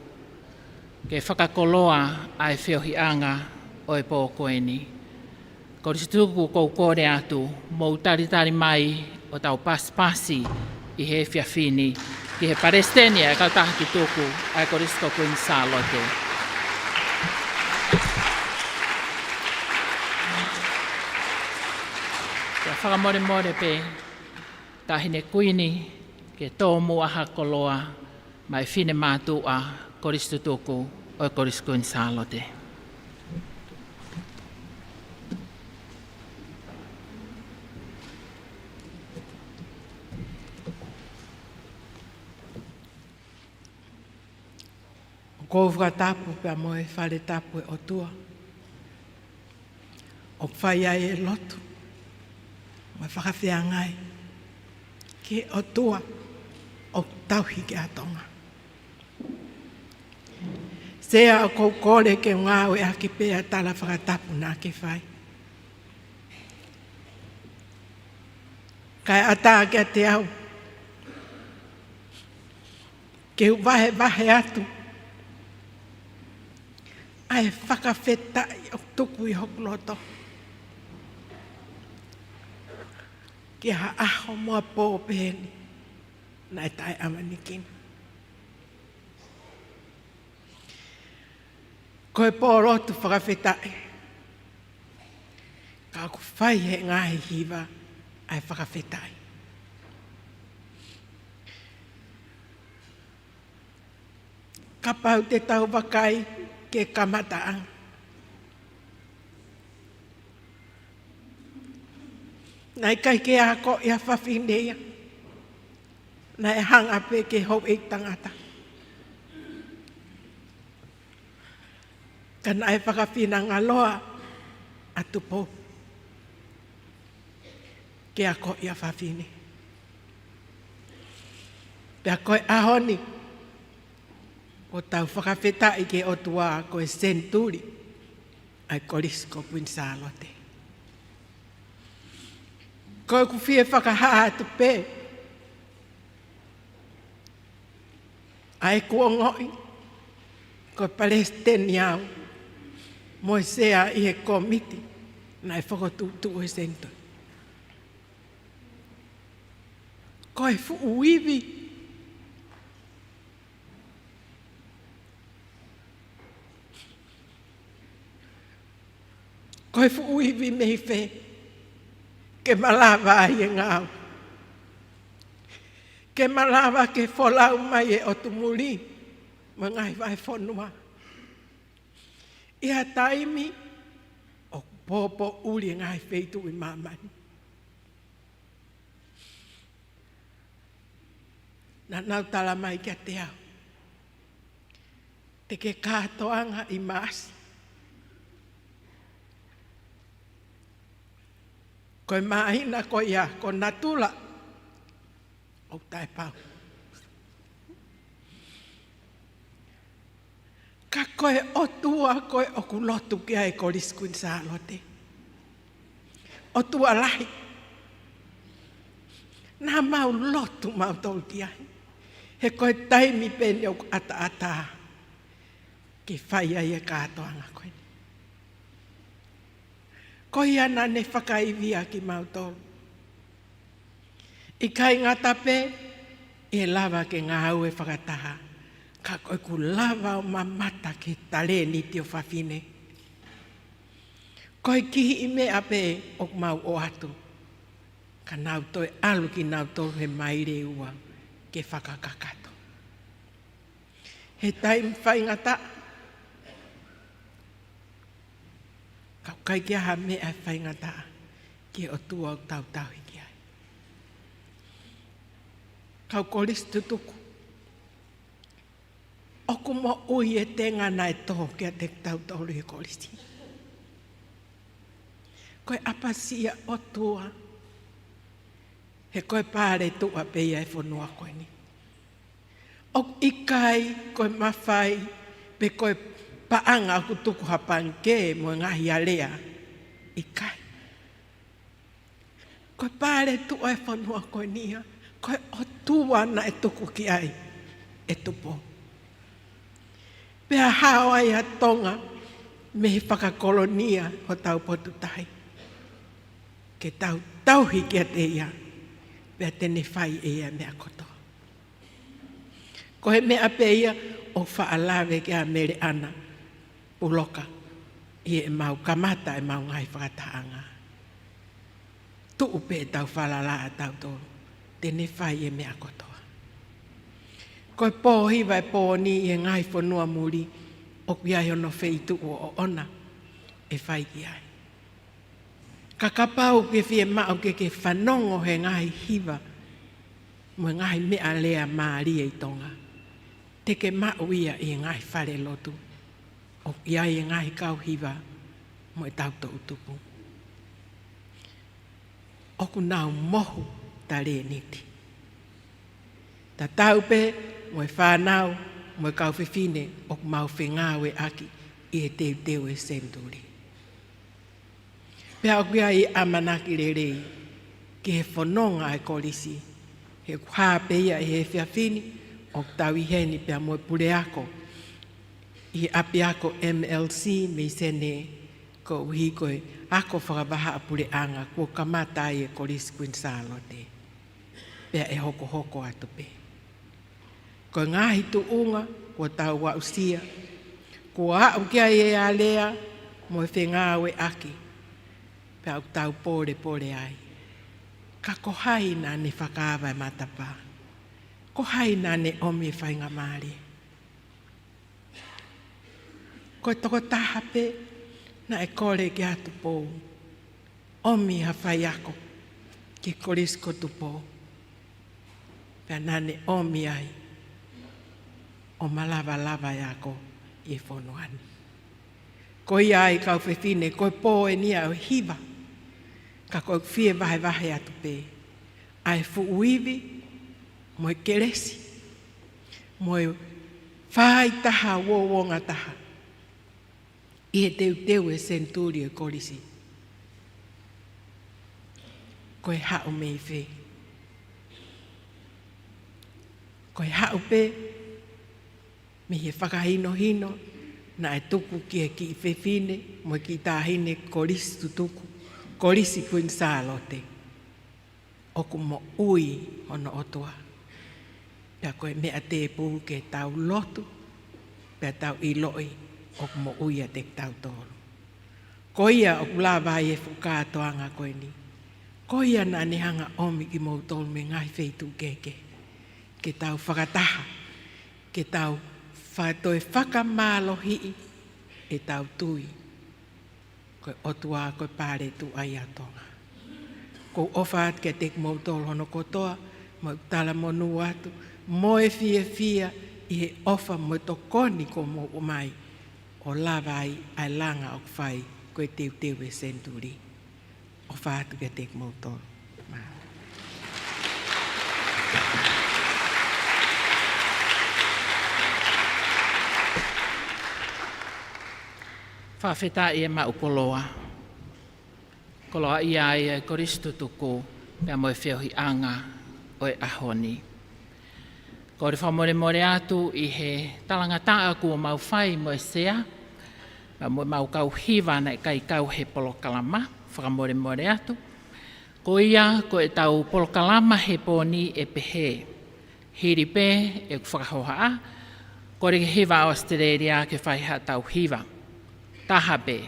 ke fakakoloa ʻa e feohiʻanga ʻo e pō ko eni. Kolisi Tutuku, ʻoku ou kole atu, mou talitali mai ʻo tau pasipasi ʻi he efiafi ni ki he Palesiteni ʻa e Kautaha Tutuku ʻa e Kolisi ko Kuini Sālote. Pea fakamolemole pē, Taʻahine Kuini, ke tōmuʻa ha koloa mei he finemātuʻa Kolisi Tutuku ʻo e Kolisi Kuini Sālote. ʻOku ou fakatapu pea mo e fale tapu ʻo e ʻOtua ʻoku fai ai e lotu mo e fakafeangai ki he ʻOtua ʻoku tauhi ki ai ʻa Tonga. Sea, ʻoku ou kole ke ngāueʻaki pē ʻa e tala fakatapu naʻa ke fai, kae ʻatā kiate au ke u vahevahe atu ʻa e fakafetaʻi ʻoku tuku ʻi hoku loto ki ha ʻaho mo ha pō pehē ni naʻe taʻeʻamanekina. Ko e pō lotu fakafetaʻi, ka ʻoku fai ʻe he ngaahi hiva ʻa e fakafetaʻi. Kapau te tau vakai ki he kamataʻanga, naʻe ʻikai ke akoʻi ʻa e fafine ia, naʻe hanga pē ki he houʻeiki tangata. Ka naʻe fakafinangaloa ʻa Tupou ke akoʻi ʻa e fafine. Pea ko e ʻaho ni, ʻoku tau fakafetaʻi ki he ʻOtua ko e Senituli ʻa e Kolisi ko Kuini Sālote. Ko ʻeku fie fakahā atu pē ʻa ʻeku ongoʻi ko e Palesiteni au mo e Sea ʻi he kōmiti naʻe fokotuʻutuʻu ʻe he Senituli. Ko e fuʻu ivi, ko e fuʻu ivi mei fē ke malava ai e ngāue, ke malava ke folau mai e ʻotu muli mo e ngaahi vahefonua ʻi ha taimi ʻoku pōpoʻuli e ngaahi feituʻu ʻi māmani. Naʻa nau tala mai kiate au, te ke kātoanga ʻi Maʻasi. Ko e māhina ko ia, ko natula ʻoku taʻepau. Ka ko e ʻOtua ko ē ʻoku lotu ki ai e Kolisi Kuini Sālote, ʻOtua lahi, naʻa mau lotu mautolu ki ai. He ko e taimi pē eni ʻoku ʻataʻatā ke fai ai e kātoanga ko eni. Ko ia naʻa ne fakaivia kimautolu. ʻIkai ngata pē ʻi he lava ke ngāue fakataha, ka ko ʻeku lava ʻo mamata ki he talēniti ʻo e fafine. Ko e kihiʻi meʻa pē ʻoku mau ʻoatu, ka nau toe ʻalu kinautolu he maile ʻe ua ke fakakakato. He taimi faingataʻa, ka ʻoku ʻikai ke ʻi ai ha meʻa ʻe faingataʻa ki he ʻOtua ʻoku tau tauhi ki ai. Kau Kolisi Tutuku, ʻoku moʻui e tenga naʻe tō kiate kitautolu ʻi he kolisi. Ko e ʻapasia ʻOtua, he ko e paletuʻa pē ia e fonua ko eni. ʻOku ʻikai ko e mafai pe ko e paʻanga ʻoku tuku ha pangikē mo e ngaahi alea. ʻIkai. Ko e pale tuʻu ʻa e fonua ko eni ia, ko e ʻOtua naʻe tuku ki ai ʻe Tupou. Pea hao ai ʻa Tonga mei he fakakolonia hotau potu tahi, ke tau tauhi kiate ia, pea te ne fai ʻe ia meʻa kotoa. Ko e meʻa pē ia ʻoku faʻa lave ki ai ʻa Mele ʻAna Puloka ʻi heʻemau kamata ʻemau ngaahi fakatahaʻanga. Tuʻu pē ʻetau falala ʻatautolu, te ne fai e meʻa kotoa. Ko e pō hiva ʻe pō ni ʻi he ngaahi fonua muli, ʻoku ʻi ai hono feituʻu ʻoʻona ʻe fai ki ai. Ka kapau ʻoku ke fiemaʻu ke ke fanongo he ngaahi hiva mo e ngaahi meʻa lea mālie ʻi Tonga, te ke maʻu ia ʻi he ngaahi falelotu ʻoku ʻi ai e ngaahi kau hiva mo ʻetau toʻutupu. ʻOku nau mohu talēniti. Tatau pē mo e fānau mo e kau fefine ʻoku mau fengāueʻaki ʻi he teuteu ʻo e senituli. Pea ʻoku ʻi ai e ʻamanaki lelei ki he fononga ʻa e kolisi, he ʻoku hā pē ia ʻi he efiafi ni ʻoku tau ʻi heni pea mo e puleako ʻi he ʻapiako M L C mei Senē, koeʻuhi ko e ako fakavahaʻapuleʻanga kuo kamata ai e Kolisi Kuini Sālote. Pea ʻe hokohoko atu pē. Ko e ngaahi tuʻunga kuo tau aʻusia, kuo aʻu ki ai e alea mo e fengāueʻaki, pea ʻoku tau pōlepole ai. Ka ko hai naʻa ne fakaava e matapā? Ko hai naʻa ne ʻomi e faingamālie? Ko e tokotaha pē naʻe kole kia Tupou, ʻomi ha faiako ki he Kolisi ko Tupou. Pea naʻa ne ʻomi ai ʻo malava lava e ako ʻi he fonua ni. Ko ia ai kau fefine, ko e pō eni ia ʻo e hiva, ka ko e fie vahevahe atu pē ʻa e fuʻu ivi mo e kelesi mo e fai taha uouongataha ʻi he teuteu ʻo e senituli ʻo e kolisi. Ko e haʻu mei fē? Ko e haʻu pē mei he fakahinohino naʻe tuku ki he kiʻi fefine mo e kiʻi taʻahine kolisi tutuku, Kolisi Kuini Sālote. ʻOku moʻui hono ʻOtua. Pea ko e meʻa tēpū ke tau lotu, pea tau ʻiloʻi ʻoku moʻui ʻiate kitautolu. Ko ia ʻoku lava ai e fuʻu kātoanga ko eni. Ko ia naʻa ne hanga ʻomi kimoutolu mei he ngaahi feituʻu kehekehe, ke tau fakataha, ke tau fa-, toe fakamālohiʻi ʻetau tui ko e ʻOtua ko e Pale Tuʻi ʻa Tonga. ʻOku ou ʻofa atu kiate kimoutolu hono kotoa, mo e talamonū atu, mo e fiefia ʻi he ʻofa mo e tokoni kuo mou ʻomai, ʻo lava ai ʻa e langa ʻoku fai ko e teuteu ʻo e senituli. ʻOfa atu kiate kimoutolu. Mālō. Fakafetaʻi e maʻu koloa. Koloaʻia ai e kolisi tutuku, pea mo e feohiʻanga ʻo e ʻaho ni. Kole fakamolemole atu ʻi he talangataʻa kuo mau fai mo e sea, pea mo ʻemau kau hiva naʻe ʻikai kau he polokalama, fakamolemole atu. Ko ia, ko ʻetau polokalama he pō ni ʻe pehē. Hili pē ʻeku fakahohaʻa, kole ki he hiva ʻAositelēlia ke fai haʻatau hiva. Taha pē.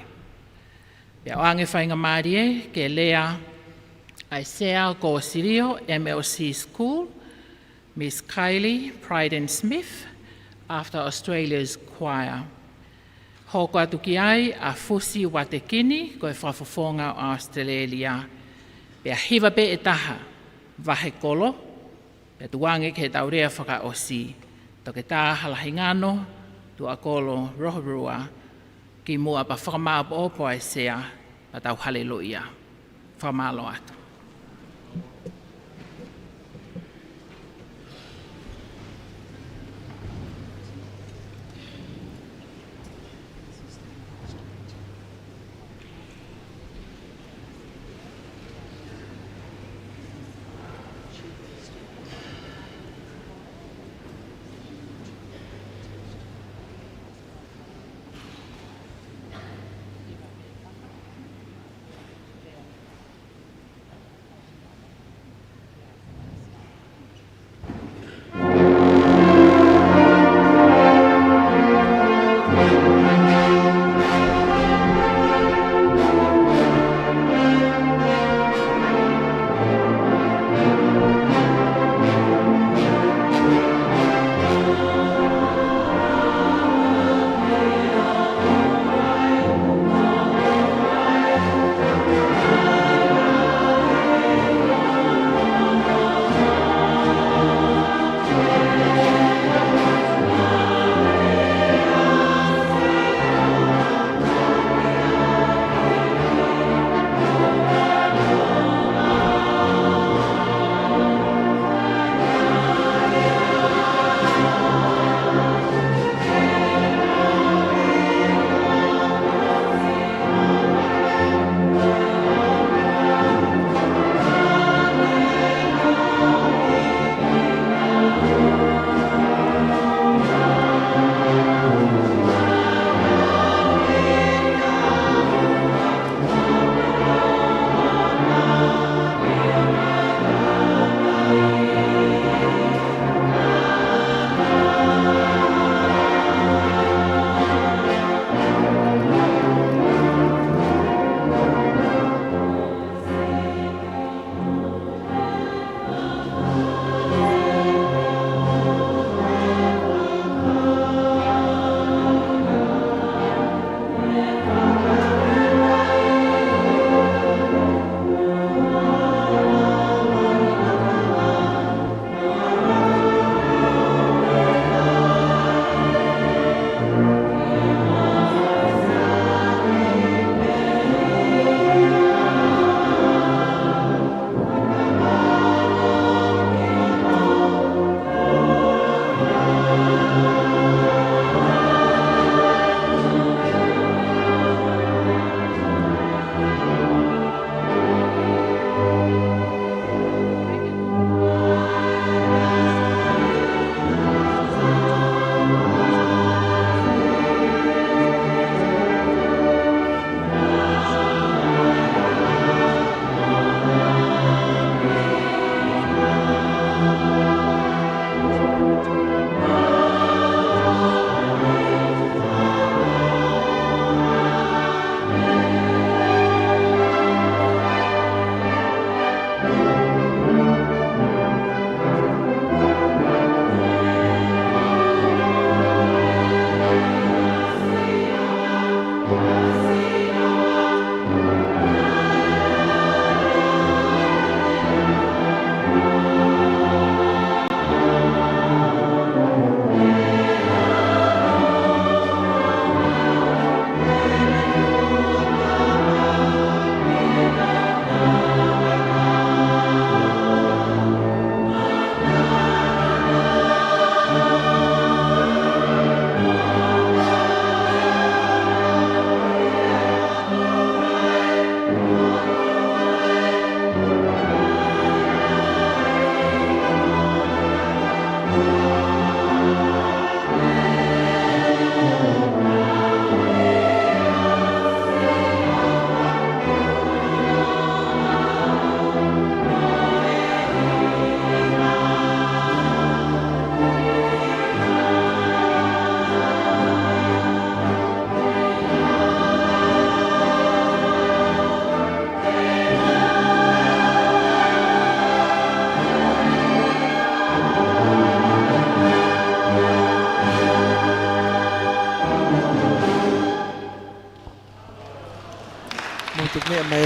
Pea ʻoange faingamālie ke lea ʻa e Sea ko Silio, M L C School, Miss Kylie Pryden Smith, After Australia's Choir. Hoko atu ki ai ʻa Fusi Uatekini, ko e fakafofonga ʻo ʻAositelēlia. Pea hiva pē ʻe taha, vahe kolo, pea tuku ange ki heʻetau lea fakaʻosi, Toketā Halahingano Tuʻakolo Rohorua, kimuʻa pea fakamāʻopoʻopo ʻa e sea, pea tau haleluia. Fakamālō atu.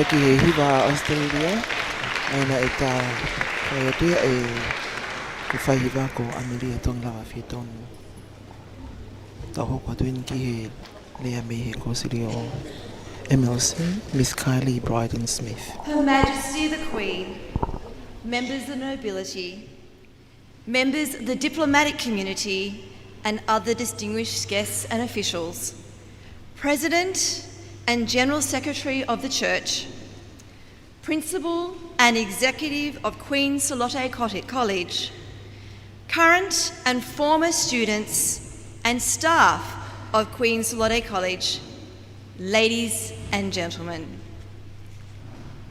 Ki he hiva ʻAositelēlia, ʻa ia naʻe tā fai atu ia ʻe he faihiva ko ʻAmelia Tongelava Fietonu. Tau hoko atu eni ki he lea mei he Kōsilio M L C, Miss Kylie Bryden Smith. Her Majesty the Queen, members of the nobility, members of the diplomatic community and other distinguished guests and officials, President and General Secretary of the Church, Principal and Executive of Queen Salote Co-, College, current and former students and staff of Queen Salote College, ladies and gentlemen.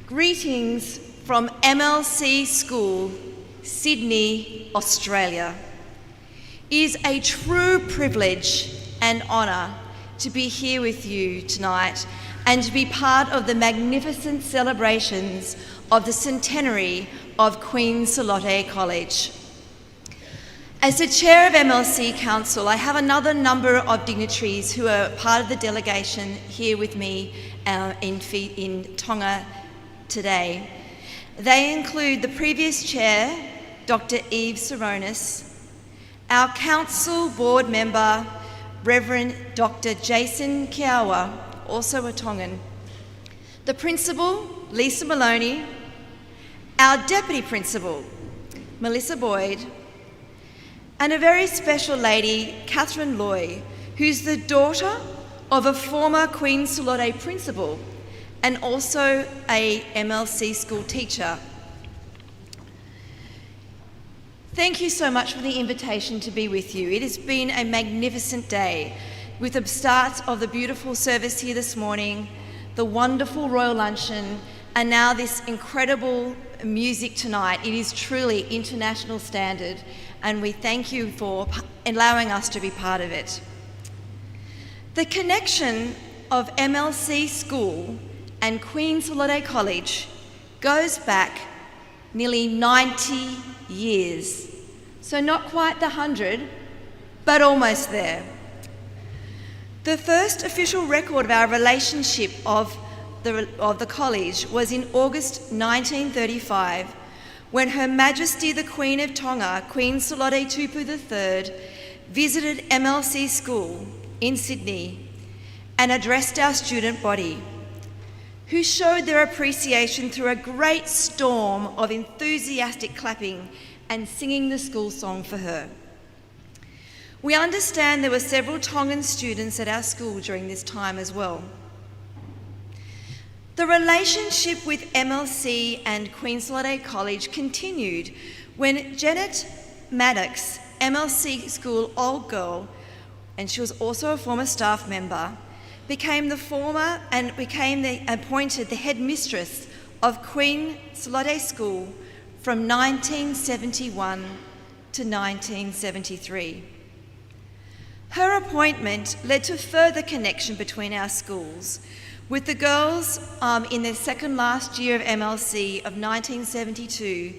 Greetings from M L C School, Sydney, Australia. It is a true privilege and honour to be here with you tonight and to be part of the magnificent celebrations of the centenary of Queen Salote College. As the chair of M L C Council, I have another number of dignitaries who are part of the delegation here with me, uh, in Fi-, in Tonga today. They include the previous chair, Doctor Eve Saronis, our council board member, Reverend Doctor Jason Kiawa, also a Tongan, the principal, Lisa Maloney, our deputy principal, Melissa Boyd, and a very special lady, Catherine Loy, who's the daughter of a former Queen Salote principal and also a M L C school teacher. Thank you so much for the invitation to be with you. It has been a magnificent day, with the start of the beautiful service here this morning, the wonderful royal luncheon, and now this incredible music tonight. It is truly international standard, and we thank you for p-, allowing us to be part of it. The connection of M L C School and Queen Salote College goes back nearly ninety years. So not quite the hundred, but almost there. The first official record of our relationship of the, of the college was in August nineteen thirty-five, when Her Majesty the Queen of Tonga, Queen Salote Tupou the third, visited M L C School in Sydney and addressed our student body, who showed their appreciation through a great storm of enthusiastic clapping and singing the school song for her. We understand there were several Tongan students at our school during this time as well. The relationship with M L C and Queen Salote College continued when Janet Maddox, M L C school old girl, and she was also a former staff member, became the former and became the, appointed the headmistress of Queen Salote School from nineteen seventy-one to nineteen seventy-three. Her appointment led to further connection between our schools, with the girls, um, in their second last year of M L C of nineteen seventy-two,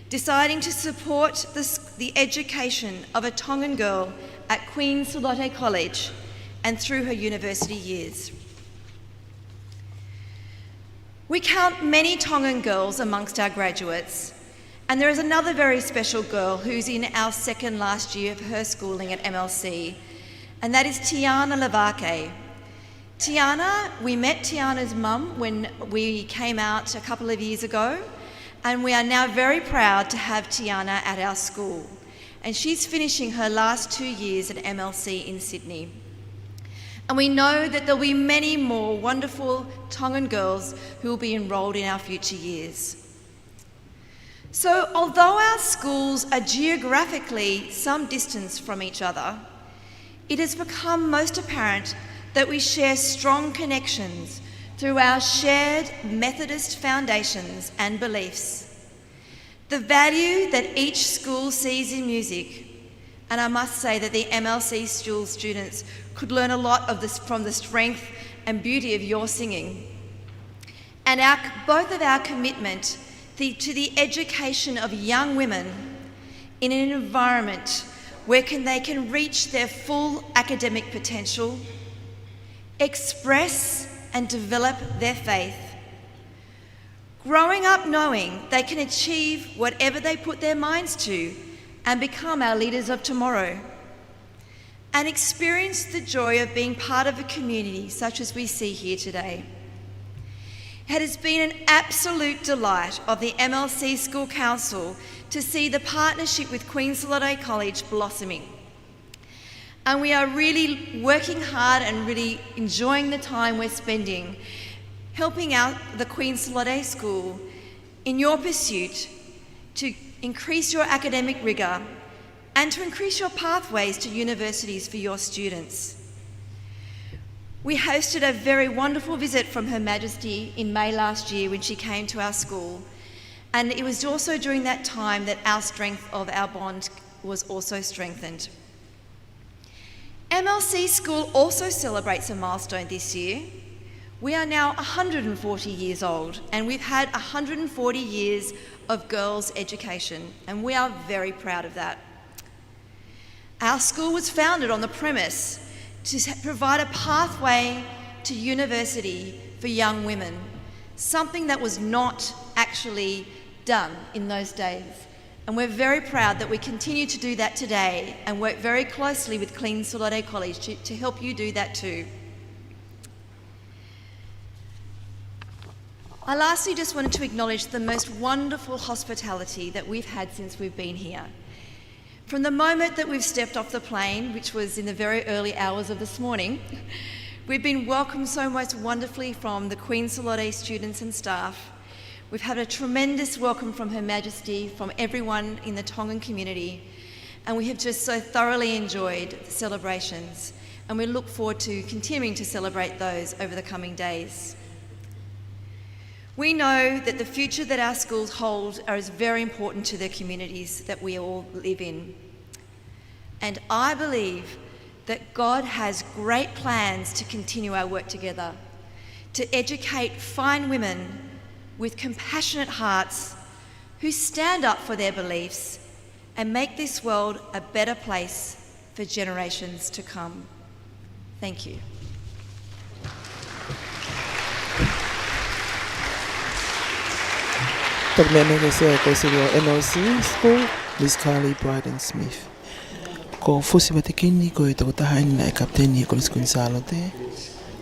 deciding to support the s-, the education of a Tongan girl at Queen Salote College and through her university years. We count many Tongan girls amongst our graduates, and there is another very special girl who's in our second last year of her schooling at M L C, and that is Tiana Lavake. Tiana, we met Tiana's mum when we came out a couple of years ago, and we are now very proud to have Tiana at our school. And she's finishing her last two years at M L C in Sydney. And we know that there'll be many more wonderful Tongan girls who will be enrolled in our future years. So, although our schools are geographically some distance from each other, it has become most apparent that we share strong connections through our shared Methodist foundations and beliefs. The value that each school sees in music, and I must say that the M L C school students could learn a lot of this, from the strength and beauty of your singing. And our, both of our commitment the, to the education of young women in an environment where can, they can reach their full academic potential, express and develop their faith, Growing up knowing they can achieve whatever they put their minds to and become our leaders of tomorrow. And experience the joy of being part of a community such as we see here today. It has been an absolute delight of the M L C School Council to see the partnership with Queen Salote College blossoming. And we are really working hard and really enjoying the time we're spending helping out the Queen Salote School in your pursuit to increase your academic rigour and to increase your pathways to universities for your students. We hosted a very wonderful visit from Her Majesty in May last year when she came to our school, and it was also during that time that our strength of our bond was also strengthened. M L C School also celebrates a milestone this year. We are now a hundred and forty years old, and we've had a hundred and forty years of girls' education, and we are very proud of that. Our school was founded on the premise to s-, provide a pathway to university for young women, something that was not actually done in those days. And we're very proud that we continue to do that today and work very closely with Queen Salote College to, to help you do that too. I lastly just wanted to acknowledge the most wonderful hospitality that we've had since we've been here. From the moment that we've stepped off the plane, which was in the very early hours of this morning, we've been welcomed so most wonderfully from the Queen Salote students and staff. We've had a tremendous welcome from Her Majesty, from everyone in the Tongan community, and we have just so thoroughly enjoyed the celebrations, and we look forward to continuing to celebrate those over the coming days. We know that the future that our schools hold are is very important to the communities that we all live in. And I believe that God has great plans to continue our work together, to educate fine women with compassionate hearts who stand up for their beliefs and make this world a better place for generations to come. Thank you. Toki meʻa mai ki he Sea ʻo e Kolisi ʻo e M L C School, Miss Carly Bryden Smith. Ko Fusi Vatekini, ko e tokotaha ʻeni naʻe kapiteni ʻi he Kolisi Kuini Sālote,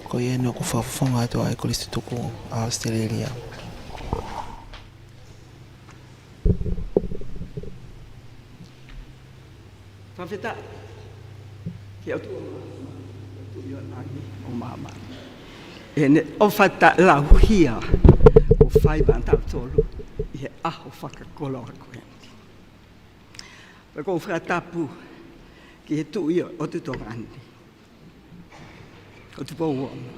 ko ia ʻeni ʻoku fakafofonga atu ʻa e Kolisi Tutuku ʻAositelēlia. Fakafetaʻi ki he ʻOtua, ʻOtua ʻo langi mo māmani. ʻEne ʻofa taʻelauhia ʻoku fai maʻatautolu ʻi he ʻaho fakakoloa ko eni. Pea ʻoku ou fakatapu ki he Tuʻi ʻo e ʻOtu Tonga ni, ko Tupou Ono.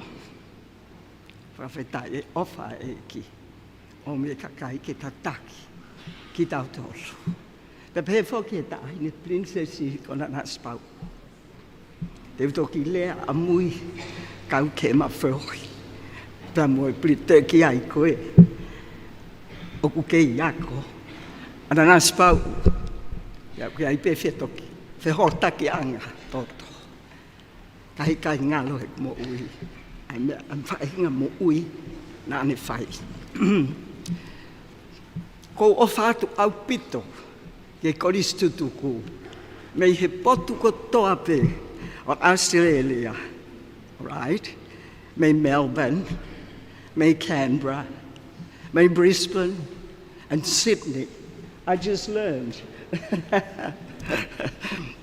Fakafetaʻi e ʻofa ʻa e ʻEiki ʻo ʻomi e kakai ke tataki kitautolu. Pea pehē foki e Taʻahine Pilinisesi ko Nanasipauʻu. Te u toki lea ʻamui kau ke ma feohi. Pea mo e pili te ki ai koe. ʻOku kei ako ʻa Nanasipauʻu. Pea ʻoku ʻi ai pē fetoki, fehotakiʻanga toto. Ka heʻikai ngalo he moʻui ʻa e meʻa, ʻa e faʻahinga moʻui naʻa ne fai. ʻOku ou ʻofa atu ʻaupito ki he Kolisi Tutuku mei he potu kotoa pē ʻo ʻAositelēlia. Right? Mei Melbourne, mei Canberra, mei Brisbane, and Sydney. I just learned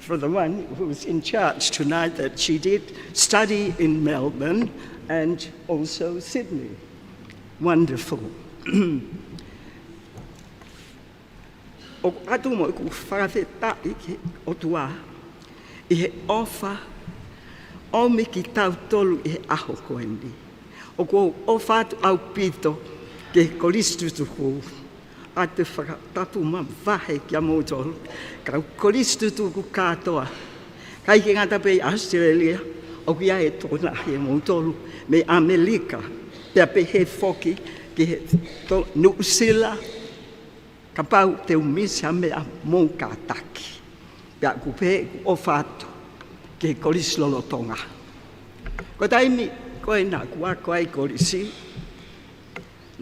from the one who's in charge tonight that she did study in Melbourne and also Sydney. Wonderful. ʻOku ʻoatu mo ʻeku fakafetaʻi ki he ʻOtua ʻi he ʻofa ʻomi kitautolu ʻi he ʻaho ko eni. ʻOku ou ʻofa atu ʻaupito ki he Kolisi Tutuku, ʻa e fakatapu mavahe kiate kimoutolu kau Kolisi Tutuku kātoa. ʻIkai ke ngata pē ʻi ʻAositelēlia, ʻoku ʻi ai e tokotaha ʻiate kimoutolu mei ʻAmelika, pea pehē foki ki he to-, Nuʻusila, kapau te u misi ha meʻa mou kātaki. Pea ʻoku pehē ʻeku ʻofa atu ki he kolisi lolotonga. Ko e taimi ko ē naʻa ku ako ai kolisi,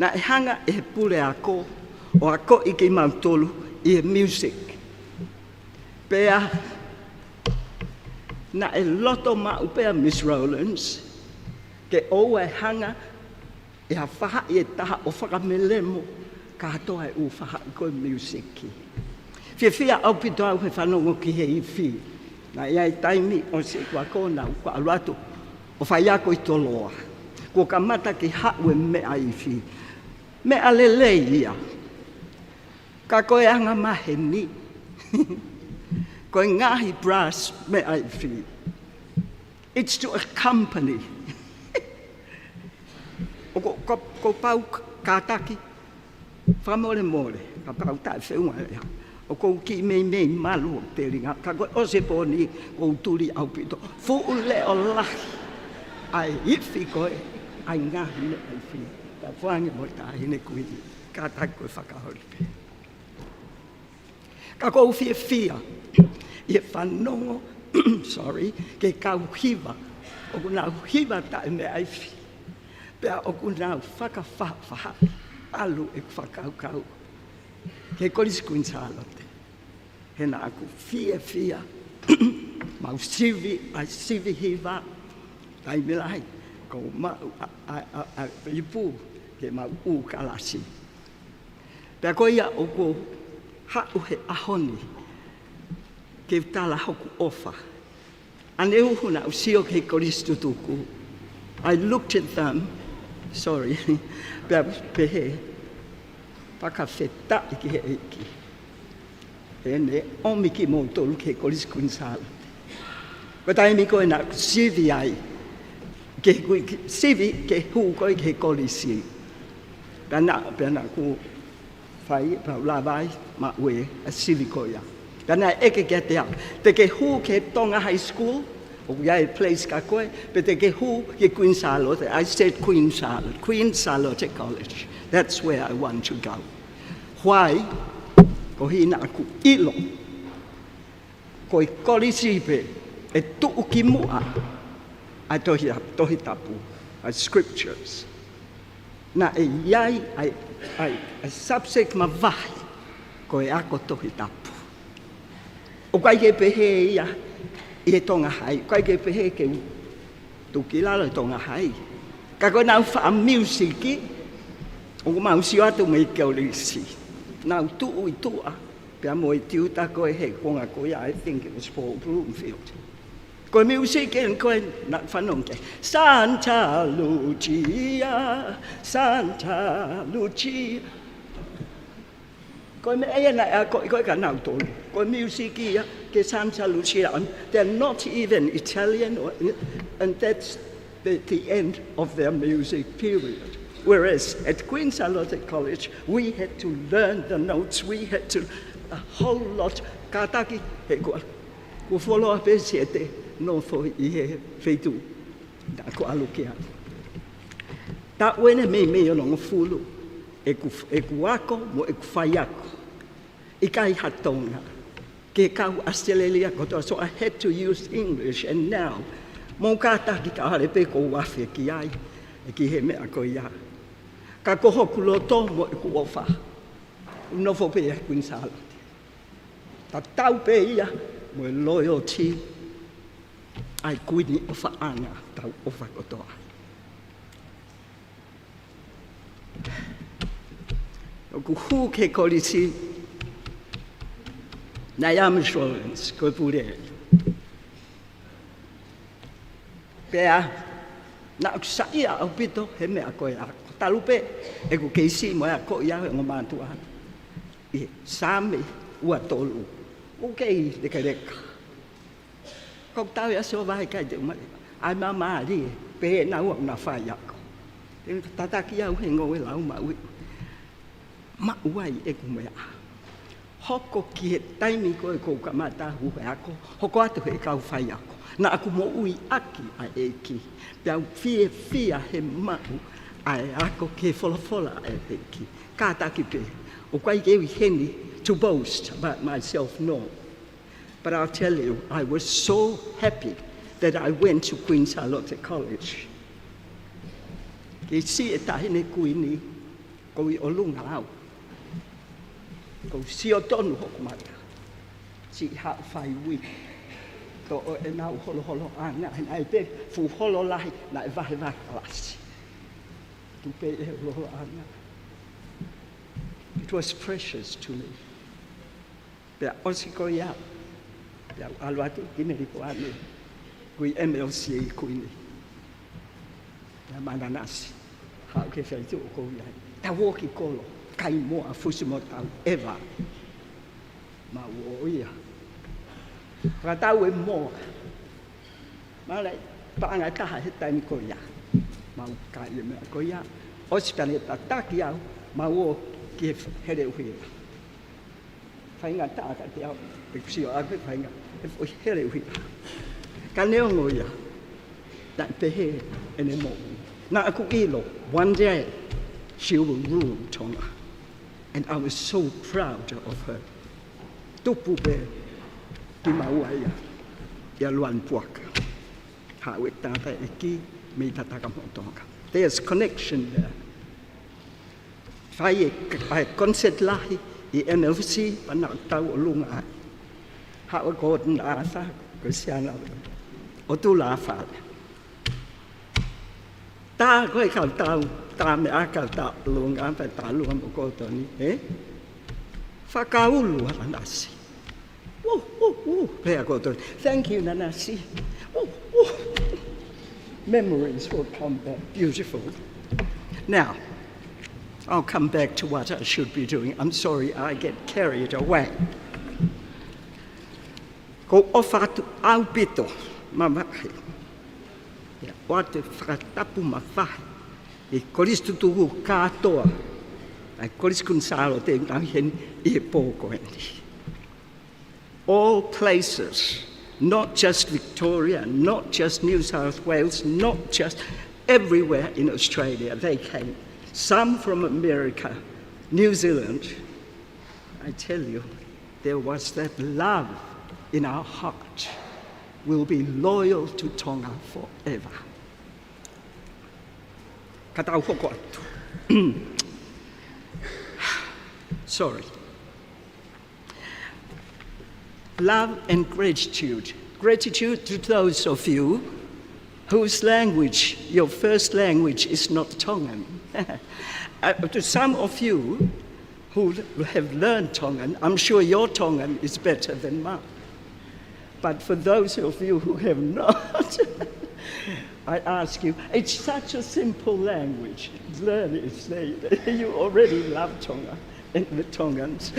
Naʻe hanga ʻe he puleako ʻo akoʻi kimautolu ʻi he music. Pea naʻe loto maʻu pē ʻa Miss Rowlands ke ʻoua ʻe hanga ʻe ha faʻahi ʻe taha ʻo fakamelemo kātoa e ʻū faʻahi ko e music. Fiefia ʻaupito au he fanongo ki he ifi. Naʻe ʻi ai e taimi ʻosi ʻeku ako naʻá ku ʻalu atu ʻo faiako ʻi Toloa. Kuo kamata ke haʻu e meʻa ifi. Meʻa lelei ia. Ka ko e anga maheni. Ko e ngaahi brass meʻa ifi. It's to accompany. ʻOku, ko, ko pau kātaki, fakamolemole, kapau taʻe feʻunga ia. ʻOku ou kiʻi meimei malu ʻo telinga, ka ko e ʻosi e pō ni, ʻoku ou tuli ʻaupito. Fuʻu leʻo lahi. ʻA e ifi ko ē, ʻa e ngaahi meʻa ifi. Ka fānge mo e taʻahine kuini, kātaki ko e fakaoli pē. Ka ʻoku ou fiefia ʻi he fanongo, sorry, ki he kau hiva. ʻOku nau hiva taʻe meʻa ifi. Pea ʻoku nau fakafaʻafaʻa ʻalu ʻeku fakakaukau ki he Kolisi Kuini Sālote. He naʻá ku fiefia, mau sivi, ʻa e sivi hiva, taimi lahi, ko e maʻu ʻa, ʻa, ʻa, ʻa e ipu, ke mau ʻū kalasi. Pea ko ia ʻoku ou haʻu he ʻaho ni ke u tala hoku ʻofa. ʻAnehu naʻá ku sio ki he kolisi tutuku. I looked at them. Sorry. Pea pehē, fakafetaʻi ki he ʻEiki. He ne ʻomi kimoutolu ki he Kolisi Kuini Sālote. Ko e taimi ko ē naʻá ku sivi ai, ke, ke sivi ke hū ko ē ki he kolisi. Pea naʻá, pea naʻá ku fai, pea u lava ai, maʻu e sivi ko ia. Pea naʻe ʻeke kiate au, te ke hū ki he Tonga High School, ʻoku ʻi ai e place kia koe, pe te ke hū ki Queen Sālote. I said Queen Sālote, Queen Sālote College. That's where I want to go. Why? Koeʻuhi naʻá ku ʻilo ko e kolisi pē ʻe tuʻu ki muʻa ʻa e Tohi, Tohi Tapu, ʻa e scriptures. Naʻe ʻi ai ʻa e, ʻa e, ʻa e subject mavahe ko e ako Tohi Tapu. ʻOku ʻikai ke pehē ia ʻi he Tonga Hai, ʻoku ʻikai ke pehē ke u tuʻu ki lalo he Tonga Hai. Ka ko ʻenau faʻa music, ʻoku mau sio atu mei he kolisi. Nau tuʻu ʻi tuʻa, pea mo e tiuta ko ē he konga ko ia, I think it was Paul Bloomfield. Ko e music eni ko ē naʻá ku fanongo ki ai. Santa Lucia, Santa Lucia. Ko e meʻa ia naʻe akoʻi ko ē kia nautolu. Ko e music ia ki he Santa Lucia. They're not even Italian, or, and that's the, the end of their music period. Whereas at Queen Sālote College, we had to learn the notes, we had to, a whole lot. Kātaki, he kuo, kuo fuoloa pē siʻete nofo ʻi he feituʻu naʻá ku ʻalu ki ai. Taʻu eni meimei onongofulu ʻeku, ʻeku ako mo ʻeku faiako. ʻIkai ha Tonga. Ki he kau ʻAositelēlia kotoa, so I had to use English, and now, mou kātaki, ka ʻalu pē ʻo afe ki ai, ʻe ki he meʻa ko ia. Ka ko hoku loto mo ʻeku ʻofa, nofo pē ʻi Queen Sālote. Tatau pē ia mo e loyalty ʻa e Kuini ʻOfaʻanga, tau ʻofa kotoa. ʻOku hū ki he kolisi, naʻe ʻi ai Miss Rowlands, ko e pule. Pea naʻá ku saiʻia ʻaupito he meʻa ko ia. Ko e talu pē ʻeku kei siʻi mo e akoʻi au he ongo mātuʻa ʻi he Saame ua tolu. ʻOku kei lekeleka. Ko e tau ia se o vai kai te umare. ʻAi māmālie, pehē naua ʻoku na faiako. Te u tataki au he ngoue lau maʻu, maʻu ai ʻeku meʻa. Hoko ki he taimi ko ē ʻoku ou kamata hū he ako, hoko atu he kau faiako. Naʻá ku moʻui ʻaki ʻa e ʻEiki. Pea u fiefia he maʻu ʻa e ako ki he folofola ʻa e ʻEiki. Kātaki pē, ʻoku ʻikai ke u ʻi heni to boast about myself, no. But I'll tell you, I was so happy that I went to Queen Sālote College. Kei siʻi e taʻahine kuini, Ko e ʻolunga au. Ko e sio tonu hoku mata. Siʻi haʻu fai ui. Toʻo ʻenau holoholoʻanga, he naʻe pē fuʻu holo lahi, naʻe vahevahe kalasi. Tuʻu pē ʻi he holoholoʻanga. It was precious to me. Pea ʻosi ko ia, pea u ʻalu atu ki Melipoane, kui M L C kui ni. Pea Mananasi, haʻu ki he feituʻu ʻoku ou ʻi ai. Tau ō ki kolo, kai moa, fusi mo tau eva. Mau ō ia. Fakatau e moa. Mau lele paʻanga ʻe taha he taimi ko ia. Mau kai e meʻa ko ia. ʻOsi pea ne tataki au, mau ō ki he Heleuhila. Faingataʻa kiate au, pe kuo sio ʻaku he fainga, he foʻi Heleuhila. Ka neongo ia, naʻe pehē ʻene moʻui. Naʻa ku ʻilo, one day, she will rule Tonga. And I was so proud of her. Tupu pē ki maua ia, ʻia Luane Puaka. Haʻu e tangataʻeiki mei Tatakamotonga. There's connection there. Fai e, ʻa e concert lahi ʻi M L C, pea naʻa ku tauʻolunga ai. Haʻu ʻa Gordon Arthur, ko e siana ʻo Tulafale. Tā ko e kau tau, tā meʻa kau tauʻolunga, pea tā lua mo Gordon, ē? Fakaulu ʻa Nanasi. Ooh, ooh, ooh. Pea ko e tau, thank you, Nanasi. Ooh, ooh. Memories will come back. Beautiful. Now, I'll come back to what I should be doing. I'm sorry, I get carried away. Ko e ʻofa atu ʻaupito, mamahi. ʻIa, ʻoatu e fakatapu mavahe ʻi he Kolisi Tutuku kātoa, ʻa e Kolisi Kuini Sālote ʻoku tau ʻi heni ʻi he pō ko eni. All places, not just Victoria, not just New South Wales, not just everywhere in Australia, they came. Some from America, New Zealand. I tell you, there was that love in our heart. We'll be loyal to Tonga forever. Ka tau hoko atu. Sorry. Love and gratitude. Gratitude to those of you whose language, your first language, is not Tongan. Uh, to some of you who have learned Tongan, I'm sure your Tongan is better than mine. But for those of you who have not, I ask you, it's such a simple language. Learn it, say it. You already love Tonga and the Tongans.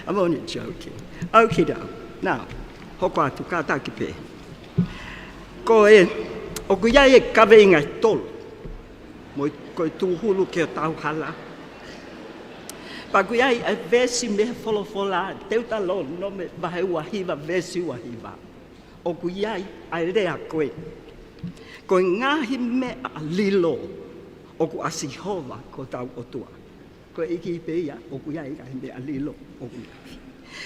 I'm only joking. Okie doke. Now, hoko atu, kātaki pē. Ko e, ʻoku ʻi ai e kaveinga ʻe tolu. Mo e, ko e tūhulu ki hotau hala. Pea ʻoku ʻi ai e veesi mei he folofola, Teutalōnome vahe ua hiva, veesi ua hiva. ʻOku ʻi ai ʻa e lea ko ē. Ko e ngaahi meʻa lilo ʻoku ʻa Sihova ko hotau ʻOtua. Ko e ʻEiki pē ia, ʻoku ʻi ai e ngaahi meʻa lilo ʻoku ʻi ai.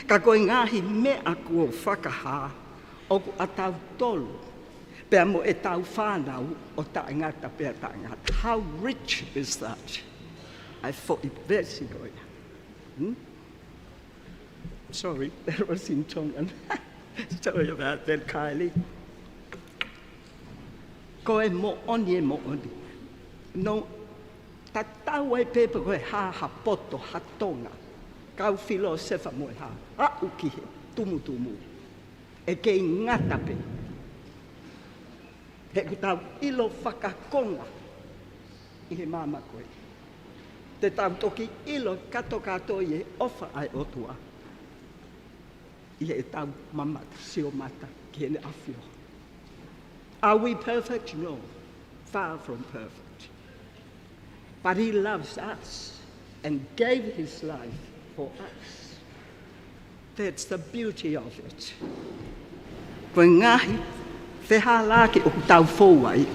Ka ko e ngaahi meʻa kuo fakahā, ʻoku ʻatautolu, pea mo ʻetau fānau ʻo taʻengata pea taʻengata. How rich is that? ʻA e foʻi veesi ko ia. Hmm? Sorry, that was in Tongan. Sorry about that, Kylie. Ko e moʻoni, e moʻoni. No, tatau ai pē pe ko e hā ha poto, ha Tonga. Kau filōsefa mo e hā. Aʻu ki he tumutumu. ʻE kei ngata pē. He ʻoku tau ʻilo fakakonga ʻi he māmani ko ē. Te tau toki ʻilo kātoa kātoa ʻi he ʻofa ʻa e ʻOtua. ʻI heʻetau mamata, sio mata ki heʻene ʻafio. Are we perfect? No. Far from perfect. But he loves us and gave his life for us. That's the beauty of it. Ko e ngaahi fehālaaki ʻoku tau fou ai.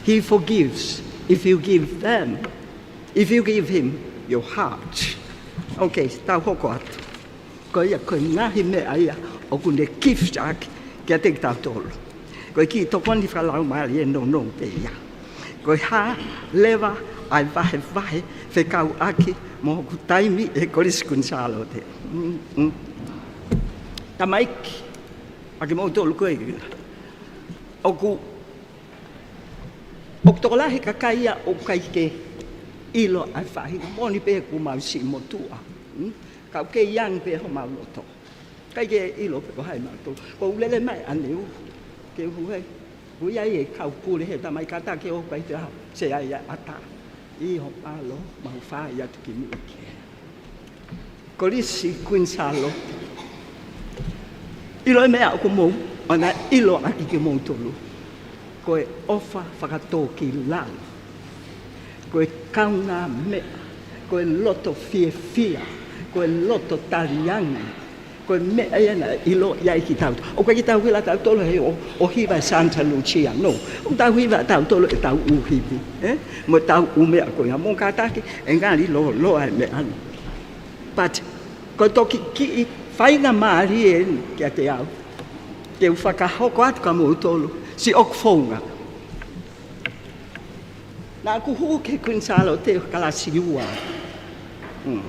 He forgives if you give them, if you give him your heart. Okay, tau hoko atu. Ko ia, ko e ngaahi meʻa ia ʻoku ne gift ʻaki kiate kitautolu. Ko e kiʻi tokoni fakalaumālie nounou pē ia. Ko e hā leva ʻa e vahevahe fekauʻaki mo hoku taimi he Kolisi Kuini Sālote. Mm, mm. Tamaiki, ʻa kimoutolu ko ē. ʻOku, ʻoku tokolahi kakai ia ʻoku ʻikai ke ʻilo ʻa e faʻahinga moʻoni pē ʻoku mau siʻi motuʻa. Mm? Ka ʻoku kei young pē homau loto. ʻIkai ke ʻilo pe ko hai mautolu. Ko u lele mai ʻaneuhu. Ke uhu he. Ui ai e kau pule he tamai kata ke o kai te aha. Se ai a ata. ʻI homau ʻalo, mau fai atu ki muʻa ki he Kolisi Kuini Sālote. ʻIlo e meʻa ʻoku mou, ʻana ʻilo ʻaki kimoutolu. Ko e ʻofa fakatōkilalo. Ko e kaungāmeʻa, ko e loto fiefia, ko e loto taliangi, ko e meʻa ia naʻe ʻiloʻi ai kitautolu. ʻOku ʻikai ke tau ʻilo tautolu he ʻo, ʻo hiva e Santa Lucia, no. ʻOku tau hiva tautolu ʻetau ʻū hivi, ē? Mo ʻetau ʻū meʻa ko ia, mo kātaki, ʻe ngali lōloa e meʻa ni. But, ko e toki kiʻi faingamālie eni kiate au. Ke u fakahoko atu kia moutolu, siʻoku founga. Naʻa ku hū ki he Kuini Sālote ʻo kalasi ua. Mm.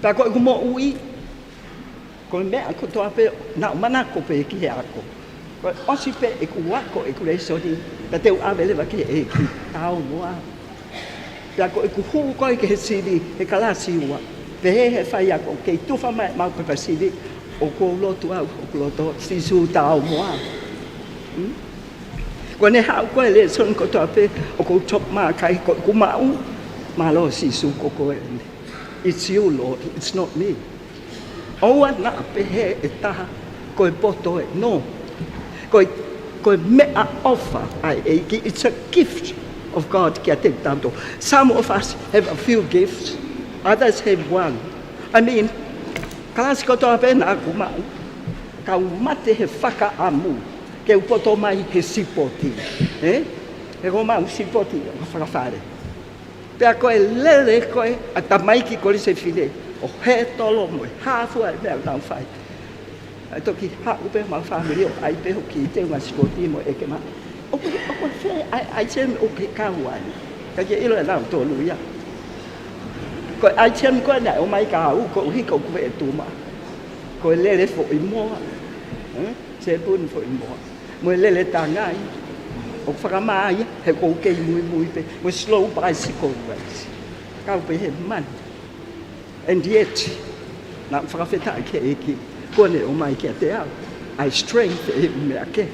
Pea ko ʻeku moʻui, ko e meʻa kotoa pē, naʻa ku manako pē ki he ako. Ko e ʻosi pē ʻeku ako, ʻeku lēsoni, pea te u ʻave leva ki he ʻEiki, tā ʻoua. Pea ko ʻeku hū ko ē ki he sivi, he kalasi ua. Pehē he faiako, kei tufa mai ʻemau pepa sivi, ʻoku ou lotu au, ʻoku loto, Sīsū tā ʻoua. Hmm? Ko ʻene haʻu ko ē lēsoni kotoa pē, ʻoku ou top mark ai, ko ʻeku maʻu, mālō Sīsū ko koe. It's you, Lord, it's not me. ʻOua naʻa pehē ʻe taha, ko e poto ē, no. Ko e, ko e meʻaʻofa ʻa e ʻEiki, it's a gift of God kiate kitautolu. Some of us have a few gifts, others have one. I mean, kalasi kotoa pē naʻa ku maʻu, kau mate he fakaʻamu, ke u poto mai he sipoti, ē? He ko ʻemau sipoti, ʻo fakafale. Pea ko e lele ko ē ʻa e tamaiki kolisi fefine, ʻo hē tolo mo e hā fua e meʻa ʻoku nau fai. ʻA e toki haʻu pē homau fāmili ʻo ʻai pē hoku kiʻi teunga sipoti mo ʻeke mai. ʻOku, ʻoku fē ʻa e, ʻa e item ʻoku ke kau ai. Ka ke ʻilo ʻe nautolu ia. Ko e item ko ē naʻe ʻomai kia au, koeʻuhi ko ʻeku veʻe tuma. Ko e lele foʻi moa. Ē? Sepuni foʻi moa. Mo e lele tangai. ʻOku fakamā ia, he ʻoku ou kei muimui pē. Mo e slow bicycle race. Kau pē he manu. And yet, naʻa ku fakafetaʻi ki he ʻEiki, kuo ne ʻomai kiate au ʻa e strength ʻi he meʻa kehe.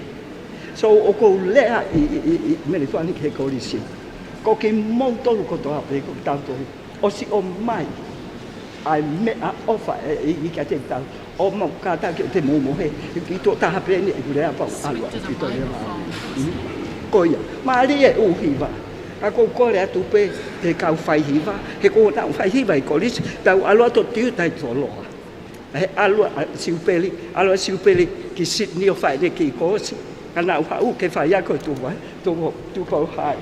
So, ʻoku ou lea ʻi, ʻi, ʻi, ʻi Melipoane ki he kolisi. Ko kimoutolu kotoa pē, ko kitautolu. ʻOsi ʻomai ʻa e meʻaʻofa ʻa e ʻEiki kiate kitautolu. ʻO mau kātaki ʻo te mou mohe, he ki tuʻo taha pē eni ʻeku lea pau ʻalu ʻaupito leva. Mm. Ko ia, mālie e ʻū hiva. Ka ʻoku ou kole atu pē ki he kau faihiva, he ko ʻenau faihiva ʻi kolisi, tau ʻalu atu ʻo tiuta ʻi Toloa. He ʻalu ʻa Siupeli, ʻalu ʻa Siupeli ki Sydney ʻo fai ʻene kiʻi koosi. Ka naʻa ku haʻu ke faiako ʻi Tupou, Tupou, Tupou High.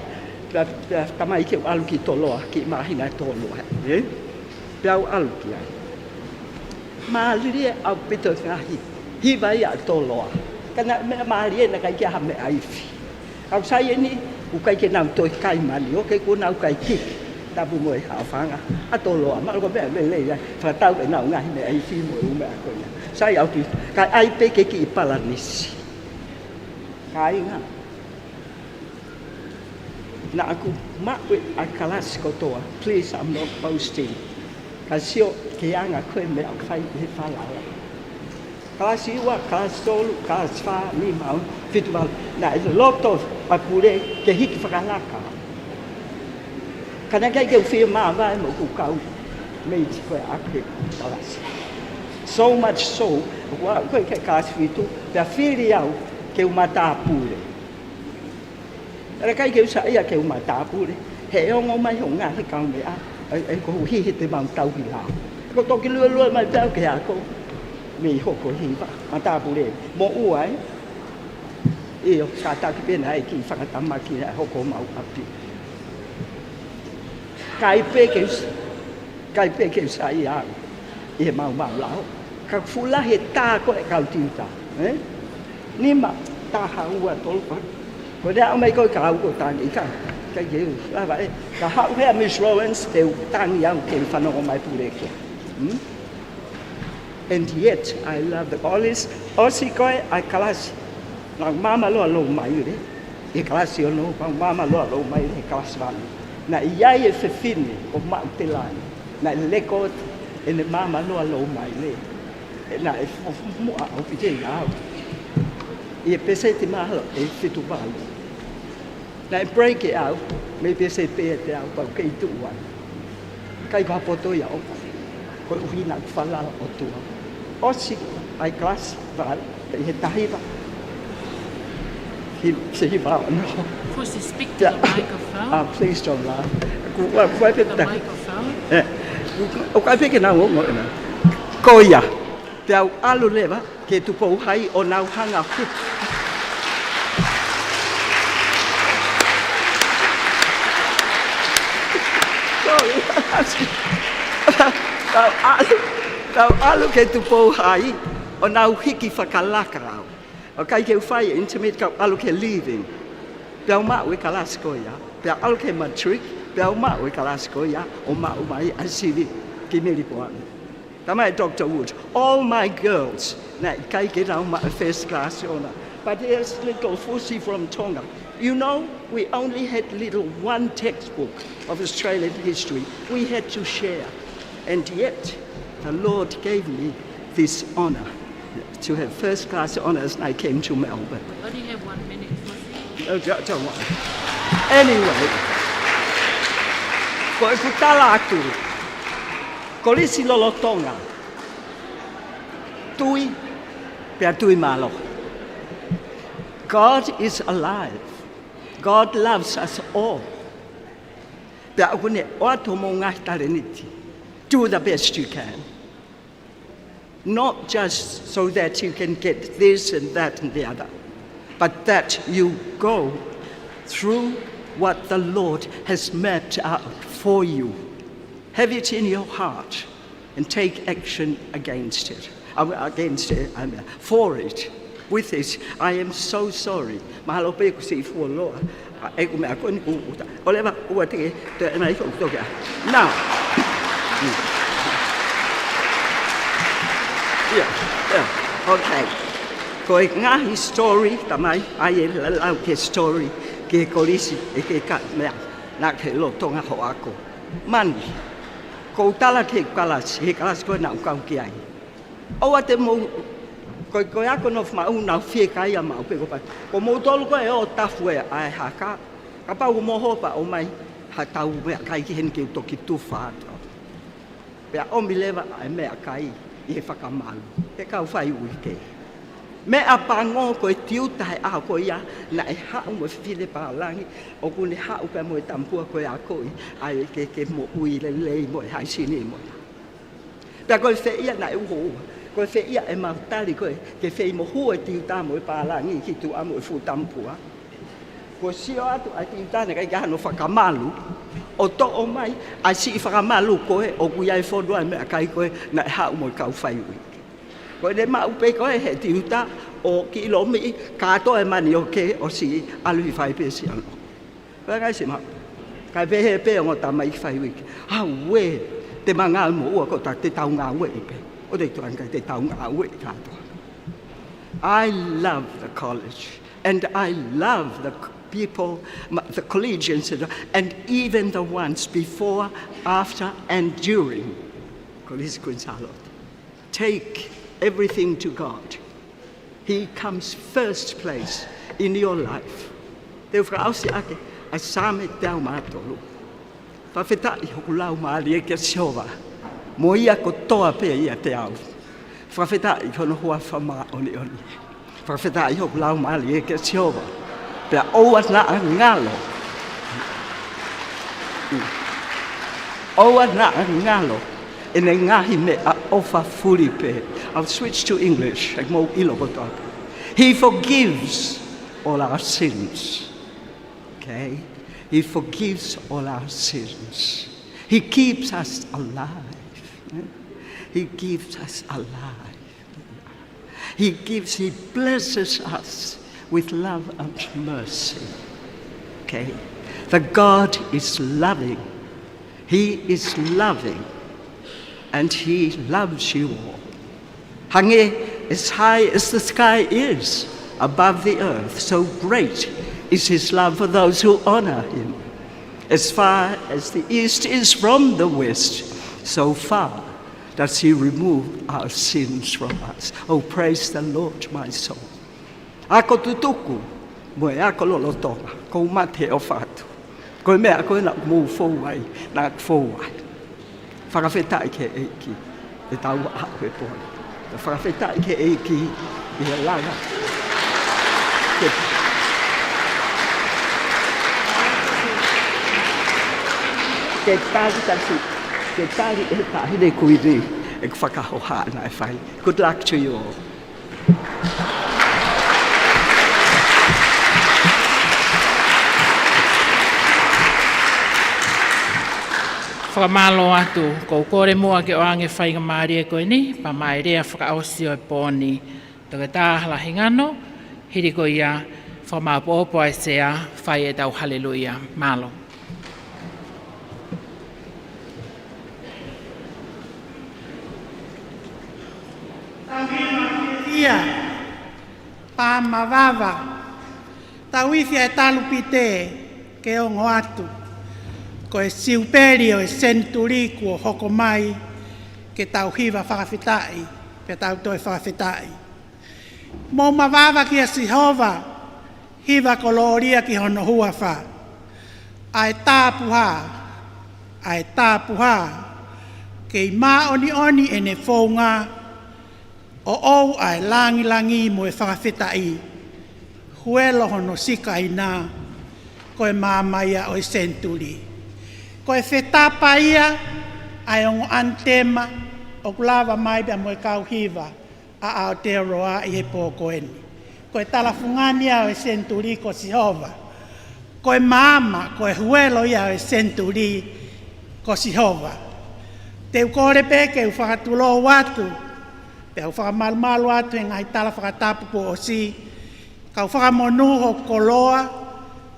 Pea, pea tamaiki ke u ʻalu ki Toloa, kiʻi māhina ʻe tolu ai, ē? Pea u ʻalu ki ai. Mālie ʻaupito e ngaahi hiva ia ʻa Toloa. Ka naʻe meʻa mālie naʻe ʻikai ke ʻi ai ha meʻa ifi. Ka ʻoku sai eni, ʻoku ʻikai ke nau toe kai mani, ʻoku ʻikai ke nau kai kiki. Tapu mo e haʻofanga ʻa Toloa. Mahalo ko e meʻa lelei ai. Fakatau ʻenau ngaahi meʻa ifi mo e ʻū meʻa ko ia. Sai ʻaupito. Kae ʻai pē ke kiʻi palanisi. Kāinga. Naʻa ku maʻu ʻa e kalasi kotoa. Please, I'm not boasting. Ka sio ki he anga ko ē meʻa ʻoku fai ʻi he falala. Kalasi ua, kalasi tolu, kalasi fā, nima, ono, fitu, valu. Naʻe loto ʻa e pule ke hiki fakalaka. Ka naʻe ʻikai ke u fiemāvae mo ʻeku kau meiti ko ē ʻaʻaku he kalasi. So much so, ʻoku ou aʻu ko ē ki he kalasi fitu, pea fili au ke u matāpule. Pea ʻikai ke u saiʻia ke u matāpule. He ʻe ongo mai hoʻo ngaahi kaumeʻa, ʻe, ʻe koeʻuhi he te mau tauhi lao. Ko e toki luelue mai pē au ke ako. Mei hoku hiva, matāpule. Moʻua ē. ʻIo, kātaki pē naʻe kiʻi fakatamaki ʻa e hoko homau ʻapi. Kae pē ke u s-, kae pē ke u saiʻia au ʻi he maumau lao. Ka fuʻu lahi e tā ko ē kau tiuta, ē? Nima, taha, ua, tolu, fā. Ko e ʻomai ko ē kau ko tangi ka. Ka ke u lava ē, ka haʻu hea Miss Lawrence, te u tangi au ke fanongo mai pule ke. Hmm? And yet, I love the college. ʻOsi ko ē ʻa e kalasi. Naʻa ku māmāloa Loumaile. ʻI he kalasi ono, naʻa ku māmāloa Loumaile he kalasi valu. Naʻe ʻi ai e fefine ʻo Maʻutelani. Naʻe lēkooti ʻene māmāloa Loumaile. Naʻe fuofua muʻa ʻaupito ia au. ʻI he peseti mahalo ʻe fitu valu. Naʻe break ʻe au, mei peseti pē ʻe teau pea u kei tuʻu ai. ʻIkai ko ha poto ia ʻoʻoku, koeʻuhi naʻa ku falala ʻOtua. ʻOsi ʻa e kalasi valu, ʻi he taha hiva. Hi-, se hiva ono. Fusi, speak to the microphone. Ah, please don't laugh. Ku, ku, ku, The microphone. Eh, ku, ku, ku, ku, pē ke nau ongo ena. Ko ia, te u ʻalu leva ki Tupou Hai ʻo nau hanga hu. Sorry. Te u ʻalu, te u ʻalu ki Tupou Hai ʻo nau hiki fakalaka au. ʻOku ʻikai ke u fai e intermediate, ka u ʻalu ki he leaving. Pea u maʻu e kalasi ko ia. Pea u ʻalu ki he matric. Pea u maʻu e kalasi ko ia ʻo maʻu mai ʻa e sivi ki Melipoane. Talamai ʻe Doctor Wood, all my girls, naʻe ʻikai ke nau maʻu first class honour. But here's little Fusi from Tonga. You know, we only had little one textbook of Australian history. We had to share. And yet, the Lord gave me this honour to have first class honours, and I came to Melbourne. We only have one minute, Fusi. No, don't, don't worry. Anyway, ko ʻeku tala atu, kolisi lolotonga, tui, pea tui mālohi. God is alive. God loves us all. Pea ʻoku ne ʻoatu hoʻomou ngaahi talēniti. Do the best you can. Not just so that you can get this and that and the other, but that you go through what the Lord has mapped out for you. Have it in your heart and take action against it. Uh, against it, um, for it. With it, I am so sorry. Mahalo pē kuo u siʻi fuoloa. ʻA ʻeku meʻa ko eni kuo u uta. ʻOleva, ʻoua te ke, te, ʻe mai ko u toki ʻā. Now. Yeah, yeah, okay. Ko e ngaahi story, talamai, ʻa e lau ki he story, ki he kolisi, ʻe ke ka, meʻa, naʻa ke lolotonga hoʻo ako. Mani, ko u tala ki he kalasi, he kalasi ko ē naʻa ku kau ki ai. ʻOua te mou, ko, ko e ako nofo maʻu naʻa ku fiekaia maʻu pē ko pati. Ko moutolu ko ē ʻo tafu ē ʻa e haka. Kapau ko mo hopa ʻomai ha tau meʻakai ki heni ke u toki tufa atu. Pea ʻomi leva ʻa e meʻakai ʻi he fakamalu. He kau fai uike. Meʻapango ko e tiuta he ʻaho ko ia naʻe haʻu mo e fefine pālangi ʻoku ne haʻu pea mo e tamapua ko e akoʻi ʻa e ke, ke moʻui lelei mo e haisini mo e Pea ko e fē ia naʻe uho ua. Ko e fē ia ʻemau tali ko ē, ke fei mo hū e tiuta mo e pālangi ki tuʻa mo e fuʻu tamapua. Ko e sio atu ʻa e tiuta naʻe ʻikai ke ʻi ai hano fakamalu. ʻO toʻo mai, ʻa e siʻi fakamalu ko ē, ʻoku ʻi ai e fonua e meʻakai ko ē, naʻe haʻu mo e kau fai uike. Ko ʻene maʻu pē ko ē he tiuta, ʻo kiʻi lomiʻi, kātoa e mani ʻo kē, ʻo siʻi ʻalu ʻi fai pē siʻi ʻalu. Pea ngai se ma. Kae pehē pē ongo tamaiki fai uike. Auē, te ma ngāue moʻua ko ta te tau ngāueʻi pē. ʻO te tuan kai te tau ngāueʻi kātoa. I love the college. And I love the c-, people, ma-, the collegians, and, and even the ones before, after, and during. Kolisi Queen Sālote. Take everything to God. He comes first place in your life. Te u fakaʻosi ʻaki ʻa e Saame teau mā tolu. Fakafetaʻi hoku laumālie kia Sihova, mo ia kotoa pē ʻiate au. Fakafetaʻi hono huafa māʻoniʻoni. Fakafetaʻi hoku laumālie kia Sihova, pea ʻoua naʻa ngalo. ʻOua naʻa ngalo ʻene ngaahi meʻaʻofa fuli pē. I'll switch to English, ʻe mou ʻilo kotoa pē. He forgives all our sins. Okay? He forgives all our sins. He keeps us alive. He keeps us alive. He gives, he blesses us with love and mercy. Okay? For God is loving. He is loving. And he loves you all. Hangē, as high as the sky is above the earth, so great is his love for those who honor him. As far as the east is from the west, so far does he remove our sins from us. Oh, praise the Lord, my soul. Ako tutuku, mo e ako lolotonga, ʻoku ou mate ʻo fatu. Ko e meʻa ko ē naʻa mou fou ai, naʻa ku fou ai. Fakafetaʻi ki he ʻEiki, ʻetau aʻu ki he pō ni. Fakafetaʻi ki he ʻEiki, ʻi he langa. Ke, ke tali tasi, ke tali e taʻahine kuini, ʻeku fakahoha naʻe fai. Good luck to you all. Fakamālō atu, ʻoku ou kole muʻa ke ʻoange faingamālie ko eni, pea mo e lea fakaʻosi ʻo e pō ni, Toketā Halahingano, hili ko ia, fakamāʻopoʻopo ʻa e sea, fai ʻetau haleluia. Mālō. Ia, pā mavava, tau ifi ʻa e talupite ke ongo atu. Ko e siupeli ʻo e senituli kuo hoko mai ke tau hiva fakafetaʻi, pea tau toe fakafetaʻi. Mou mavava kia Sihova, hiva kolōlia ki hono huafa. ʻA e tāpuhā, ʻa e tāpuhā, kei māʻoniʻoni ʻene founga, ʻoʻou ʻa e langilangi mo e fakafetaʻi, huelo hono sikaina, ko e maama ia ʻo e senituli. Ko e fetapa ia ʻa e ongo ʻanitema ʻoku lava mai pea mo e kau hiva ʻa Aotearoa ʻi he pō ko eni. Ko e talafungani ia ʻo e senituli ko Sihova. Ko e maama, ko e huelo ia ʻo e senituli ko Sihova. Te u kole pē ke u fakatulou atu, pea u fakamalumalu atu he ngaahi tala fakatapu kuo ʻosi, kau fakamonū hoʻo koloa,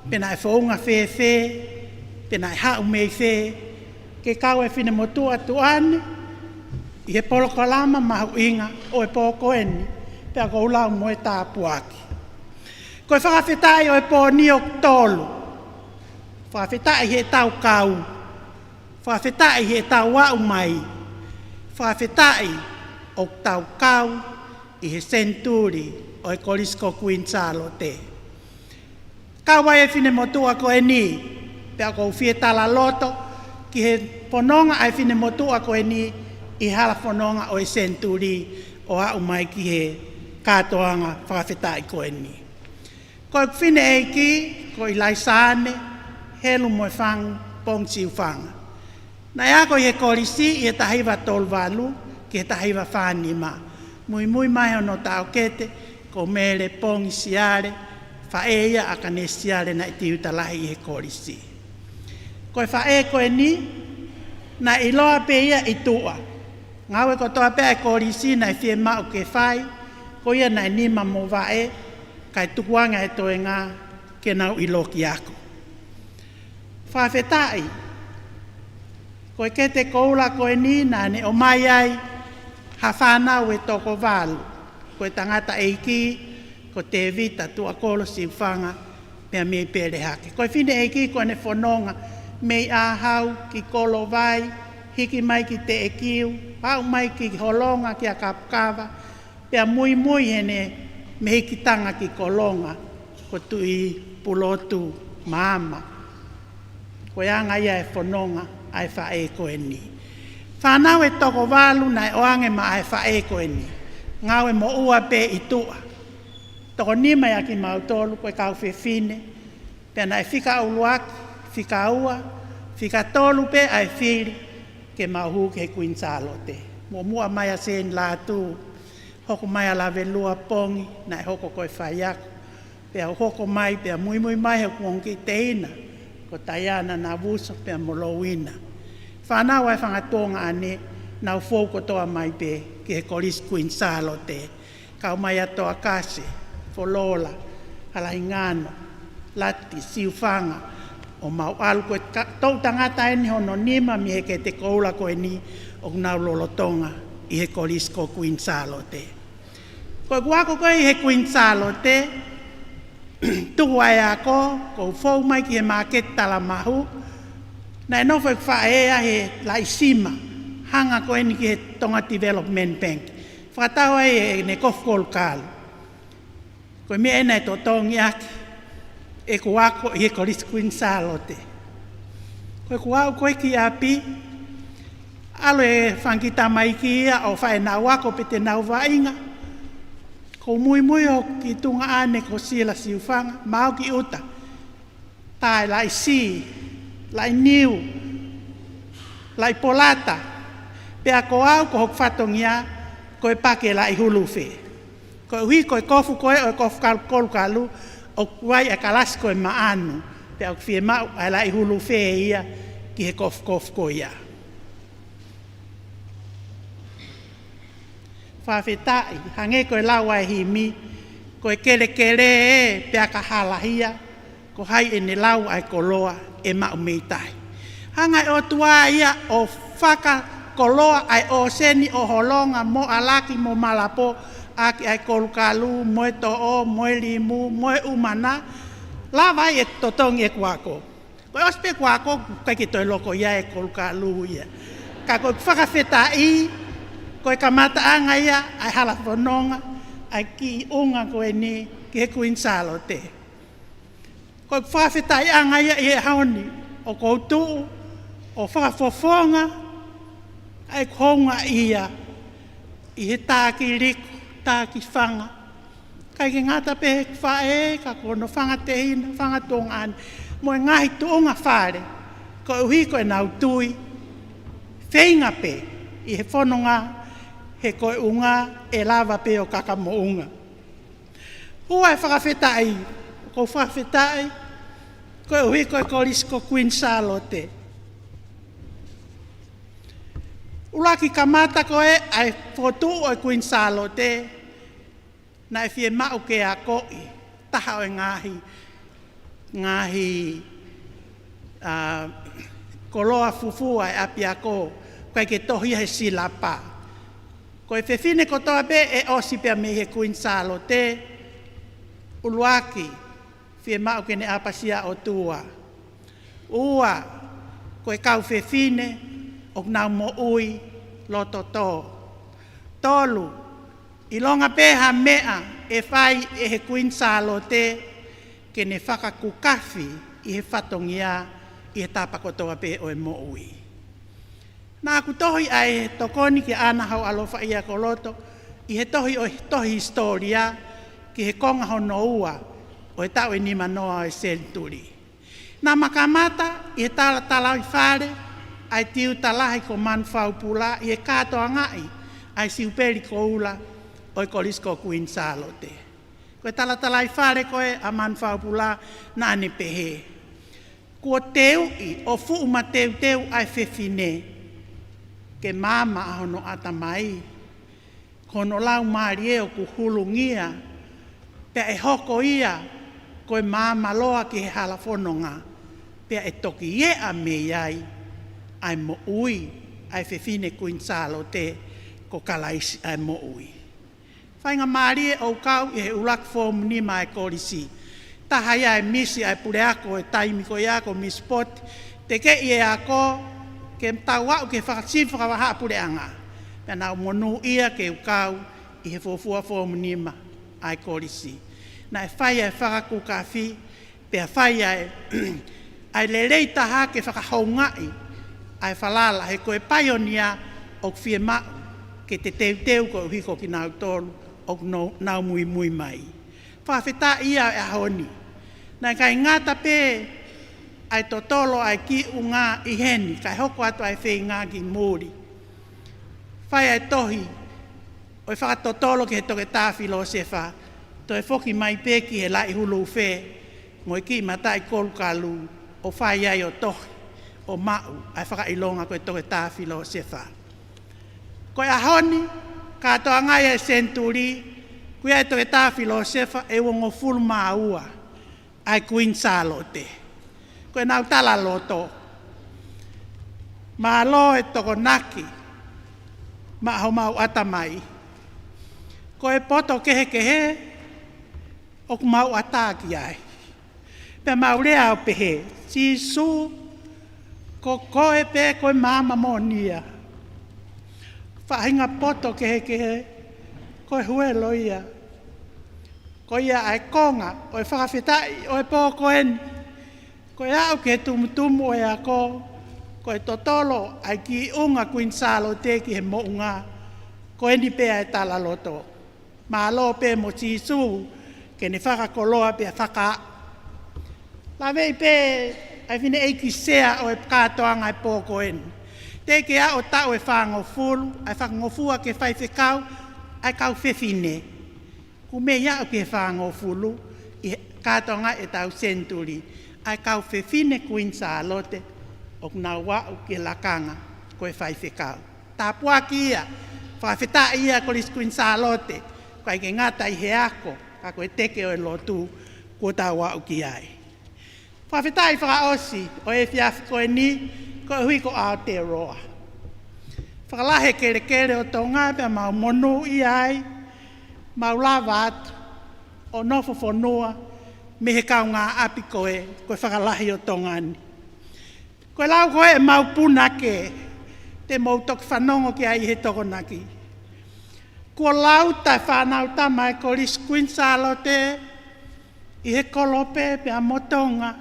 pe naʻe founga fēfē, pe naʻe haʻu mei fē, ke kau e finemotuʻa tuʻa ni ʻi he polokalama mahuʻinga ʻo e pō ko eni, pea ʻoku ou lau mo e tāpuaki. Ko e fakafetaʻi ʻo e pō ni ʻoku tolu. Fakafetaʻi heʻetau kau. Fakafetaʻi heʻetau aʻu mai. Fakafetaʻi ʻoku tau kau ʻi he senituli ʻo e Kolisi ko Kuini Sālote. Kau ai e finemotuʻa ko eni, pea ʻoku ou fie talaloto ki he fononga ʻa e finemotuʻa ko eni ʻi he hala fononga ʻo e senituli ʻo aʻu mai ki he kātoanga fakafetaʻi ko eni. Ko ʻeku fineʻeiki, ko ʻIlaisaane Helumoefangu Pongi Siufanga. Naʻe ako ʻi he kolisi ʻi he taha hiva tolu valu ki he taha hiva fā nima. Muimui mai hono taʻokete, ko Mele Pongi Siale, faʻē ia ʻa Kanesi Siale naʻe tiuta lahi ʻi he kolisi. Ko e faʻē ko eni, naʻe ʻiloa pē ia ʻi tuʻa. Ngāue kotoa pē ʻa e kolisi naʻe fiemaʻu ke fai, ko ia naʻe nima mo vaʻe, kae tukuange ʻa e toenga ke nau ʻiloki ako. Fakafetaʻi, ko e kete koula ko eni naʻa ne ʻomai ai ha fānau ʻe toko valu, ko e tangataʻeiki, ko Tēvita Tuʻakolo Siufanga, pea mei Pelehake. Ko e fineʻeiki ko ʻene fononga mei ʻAhau ki Kolovai, hiki mai ki Teʻekiu, aʻu mai ki Holonga kia Kapukava, pea muimui heʻene mehikitanga ki Kolonga, ko Tuʻi Pulotu Maama. Ko e anga ia e fononga ʻa e faʻē ko eni. Fānau ʻe toko valu naʻe ʻoange maʻa e faʻē ko eni. Ngāue moʻua pē ʻi tuʻa. Toko nima ia kimautolu ko e kau fefine, pea naʻe fika ʻuluaki, fika ua, fika tolu pē ʻa e fili ke mau hū ki he Kuini Sālote. Muʻomuʻa mai ʻa Seni Lātū, hoko mai ʻa Lavelua Pongi, naʻe hoko ko e faiako, pea hoko mai, pea muimui mai he kuonga ki teina, ko Taiana Navuso, pea mo Louina. Fānau ʻa e fanga tuongaʻane, nau fou kotoa mai pē ki he Kolisi Kuini Sālote. Kau mai ʻa Toakase, Folola, Halahingano, Lati, Siufanga, ʻo mau ʻalu ko e ka-, toʻu tangata eni hono nima mei he kete koula ko eni ʻoku nau lolotonga ʻi he Kolisi ko Queen Sālote. Ko ʻeku ako ko ē ʻi he Queen Sālote, tuku ai e ako, ko u fou mai ki he māketi Talamahu, naʻe nofo ʻeku faʻē ia he Laʻisima, hanga ko eni ki he Tonga Development Bank. Fakatau ai ʻene kofu kolukalu. Ko e meʻa ena ʻe totongi ʻaki ʻeku ako ʻi he Kolisi Queen Sālote. Ko ʻeku aʻu ko ē ki ʻapi, ʻalu e fanga kiʻi tamaiki ia ʻo fai ʻenau ako pe te nau vaʻinga. Ko u muimui hoku kiʻi tuongaʻane ko Sila Siufanga, maʻu ki ʻuta. Tā e laʻi sī, laʻi niu, laʻi polata. Pea ko au ko hoku fatongia, ko e pake laʻi hulufe. Koeʻuhi ko e kofu ko ē ʻo e kofu kal-, kolukalu, ʻoku ʻi ai e kalasi ko e maʻanu. Pea ʻoku fiemaʻu ʻa e laʻi hulufe ia ki he kofukofu ko ia. Fakafetaʻi, hangē ko e lau ʻa e himi, ko e kelekele ē, pea ka halahia, ko hai ʻene lau ʻa e koloa ʻe maʻu mei tahi. Hanga ʻe he ʻOtua ia ʻo fakakoloa ʻa e ʻōseni ʻo Holonga mo ʻAlaki mo Malapo, ʻaki ʻa e kolukalu, mo e toʻo, mo e limu, mo e ʻumana, lava ai ʻe totongi ʻeku ako. Ko e ʻosi pē ʻeku ako, ʻikai ke toe loko ia e kolukalu ia. Ka ko e fakafetaʻi, ko e kamataʻanga ia ʻa e hala fononga ʻa e kiʻi ʻunga ko eni ki he Queen Sālote. Ko e fakafetaʻiʻanga ia ʻi he ʻaho ni, ʻoku ou tuʻu ʻo fakafofonga ʻa e konga ia ʻi he taki liku, taki fanga, ʻikai ke ngata pē he faʻē, ka ko hono fanga tehina, fanga tuongaʻane, mo e ngaahi tuʻunga fale, koeʻuhi ko ʻenau tui, feinga pē ʻi he fononga, he ko e ʻunga ʻe lava pē ʻo kakamoʻunga. Ua e fakafetaʻi, ko u fakafetaʻi, koeʻuhi ko e Kolisi ko Queen Sālote. ʻUluaki kamata ko ē ʻa e fokotuʻu ʻo e Queen Sālote, naʻe fiemaʻu ke akoʻi taha ʻo e ngaahi, ngaahi, ā, koloa fufū ʻa e ʻapiako, ʻikai ke tohi ia he silapa. Ko e fefine kotoa pē ʻe ʻosi pea mei he Queen Sālote, ʻuluaki, fiemaʻu ke ne ʻapasia ʻOtua. Ua, ko e kau fefine ʻoku nau moʻui loto tō. Tolu, ʻilonga pē ha meʻa ʻe fai ʻe he Queen Sālote ke ne fakakukafi ʻi he fatongia ʻi he tapa kotoa pē ʻo e moʻui. Naʻa ku tohi ʻa e tokoni kia ʻAna Hauʻalofaʻia Koloto ʻi he tohi ʻo e tohi hisitōlia ki he konga hono ua ʻo e taʻu ʻe nimanoa ʻo e senituli. Naʻa ma kamata ʻi he talatalaifale ʻa e tiuta lahi ko Manufaupula ʻi he kātoangaʻi ʻa e siupeli koula ʻo e Kolisi ko Queen Sālote. Ko e talatalaifale ko ē ʻa Manufaupula naʻa ne pehē: Kuo teuʻi ʻo fuʻu mateuteu ʻa e fefine ke maama ʻa hono ʻatamai, ko hono laumālie ʻoku hulungia, pea ʻe hoko ia ko e maama loa ki he hala fononga, pea ʻe toki ʻeʻa mei ai ʻa e moʻui ʻa e fefine Kuini Sālote, ko Kalaisi ʻa e moʻui. Faingamālie ʻo u kau ʻi he ʻuluaki foomu nima ʻa e kolisi. Taha ia e misi ʻa e puleako ʻo e taimi ko ia ko Misi Poti, tekeʻi e ako ke tau aʻu ki he fakasivi fakavahaʻapuleʻanga. Pea naʻa ku monūʻia ke u kau ʻi he fuofua foomu nima ʻa e kolisi. Naʻe fai ʻa e fakakukafi, pea fai ʻa e, ʻa e lelei taha ke fakahoungaʻi ʻa e falala, he ko e paionia ʻoku fiemaʻu ke teuteu koeʻuhi ko kinautolu ʻoku nau, nau muimui mai. Fakafetaʻi ia ʻo e ʻaho ni. Naʻe ʻikai ngata pē ʻa e totolo ʻa e kiʻi ʻunga ʻi heni, kae hoko atu ʻa e feinga ki muli. Fai ʻa e tohi ʻo e fakatotolo ki he Toketā Filōsefa, toe foki mai pē ki he Laʻihulufe mo e kiʻi mataʻi kolukalu, ʻo fai ai ʻo tohi, ʻo maʻu ʻa e fakaʻilonga ko e Toketā Filōsefa. Ko e ʻaho ni, kātoanga ia e senituli, ko ia e Toketā Filōsefa ʻe uongofulu mā ua ʻa e Kuini Sālote. Ko ʻenau talaloto. Mālō e Tokonaki maʻa homau ʻatamai. Ko e poto kehekehe ʻoku mau ʻatā ki ai. Pea mau lea ʻo pehē, Sīsū, ko koe pē ko e maama moʻoni ia. Faʻahinga poto kehekehe, ko e huelo ia. Ko ia ʻa e konga ʻo e fakafetaʻi ʻo e pō ko eni. Ko e aʻu ki he tumutumu ʻo e ako, ko e totolo ʻa e kiʻi ʻunga Kuini Sālote ki he moʻunga, ko eni pē ʻa e talaloto. Mālō pē mo Sīsū, ke ne fakakoloa pea faka. Laveʻi pē ʻa e fineʻeiki sea ʻo e kātoanga e pō ko eni. Teʻeki ke aʻu taʻu ʻe fāngofulu, ʻa e fakangofua ke faifekau ʻa e kau fefine. Kuo mei aʻu ki he fāngofulu ʻi he kātoanga ʻetau senituli, ʻa e kau fefine Kuini Sālote ʻoku nau aʻu ki he lakanga ko e faifekau. Tāpuaki ia, fakafetaʻi ia Kolisi Kuini Sālote, ʻikai ke ngata ʻi he ako, ka ko e teke ʻo e lotu kuo tau aʻu ki ai. Fakafetaʻi fakaʻosi ʻo e efiafi ko eni, koeʻuhi ko Aotearoa. Fakalahi e kelekele ʻo Tonga pea mau monūʻia ai, mau lava atu ʻo nofo fonua mei he kaungāʻapi ko ē, ko e fakalahi ʻo Tonga ni. Ko e lau ko ē ʻemau punake, te mou toki fanongo ki ai he Tokonaki. Kuo lau ʻa e fānau tama e Kolisi Kuini Sālote ʻi he kolope pea mo Tonga.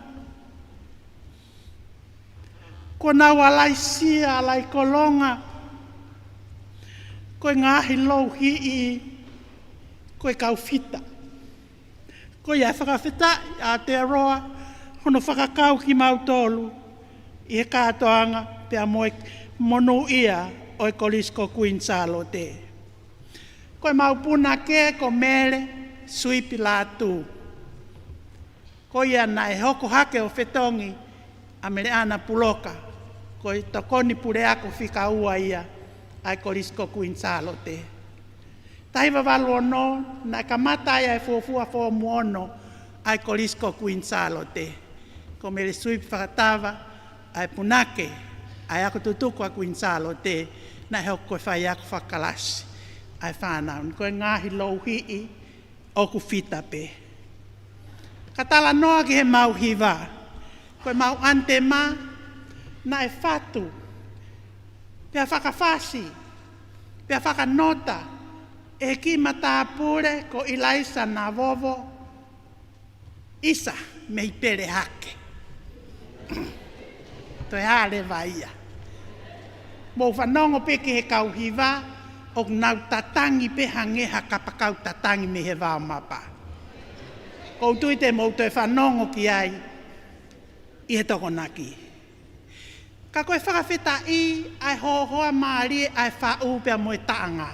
Kuo nau alaisia, alaikolonga, ko e ngaahi louhiʻi, ko e kau fita. Ko ia fakafetaʻi Aotearoa, hono fakakau kimautolu ʻi he kātoanga pea mo e monūʻia ʻo e Kolisi ko Kuini Sālote. Ko ʻemau punake ko Mele Suipi Lātū. Ko ia naʻe hoko hake ʻo fetongi ʻa Meleʻana Puloka, ko e tokoni puleako fika ua ia ʻa e Kolisi ko Kuini Sālote. Taha hiva valu ono, naʻe kamata ai ʻa e fuofua foomu ono ʻa e Kolisi ko Kuini Sālote. Ko Mele Suipi Fakatava ʻa e punake ʻa e ako tutuku ʻa Kuini Sālote, naʻe hoko ko e faiako fakakalasi ʻa e fānau ni. Ko e ngaahi louhiʻi ʻoku fita pē. Ka talanoa ki heʻemau hiva, ko ʻemau ʻanitema naʻe fatu, pea fakafasi, pea fakanota ʻe he kiʻi matāpule ko ʻIlaisa Navovo, ʻIsa mei Pelehake. Toe hā leva ia. Mou fanongo pē ki he kau hiva, ʻoku nau tatangi pē hangē ha kapakau tatangi mei he vao mapa. ʻOku ou tui te mou toe fanongo ki ai ʻi he Tokonaki. Ka ko e fakafetaʻi ʻa e hohoa mālie ʻa e faʻu pea mo e taʻanga.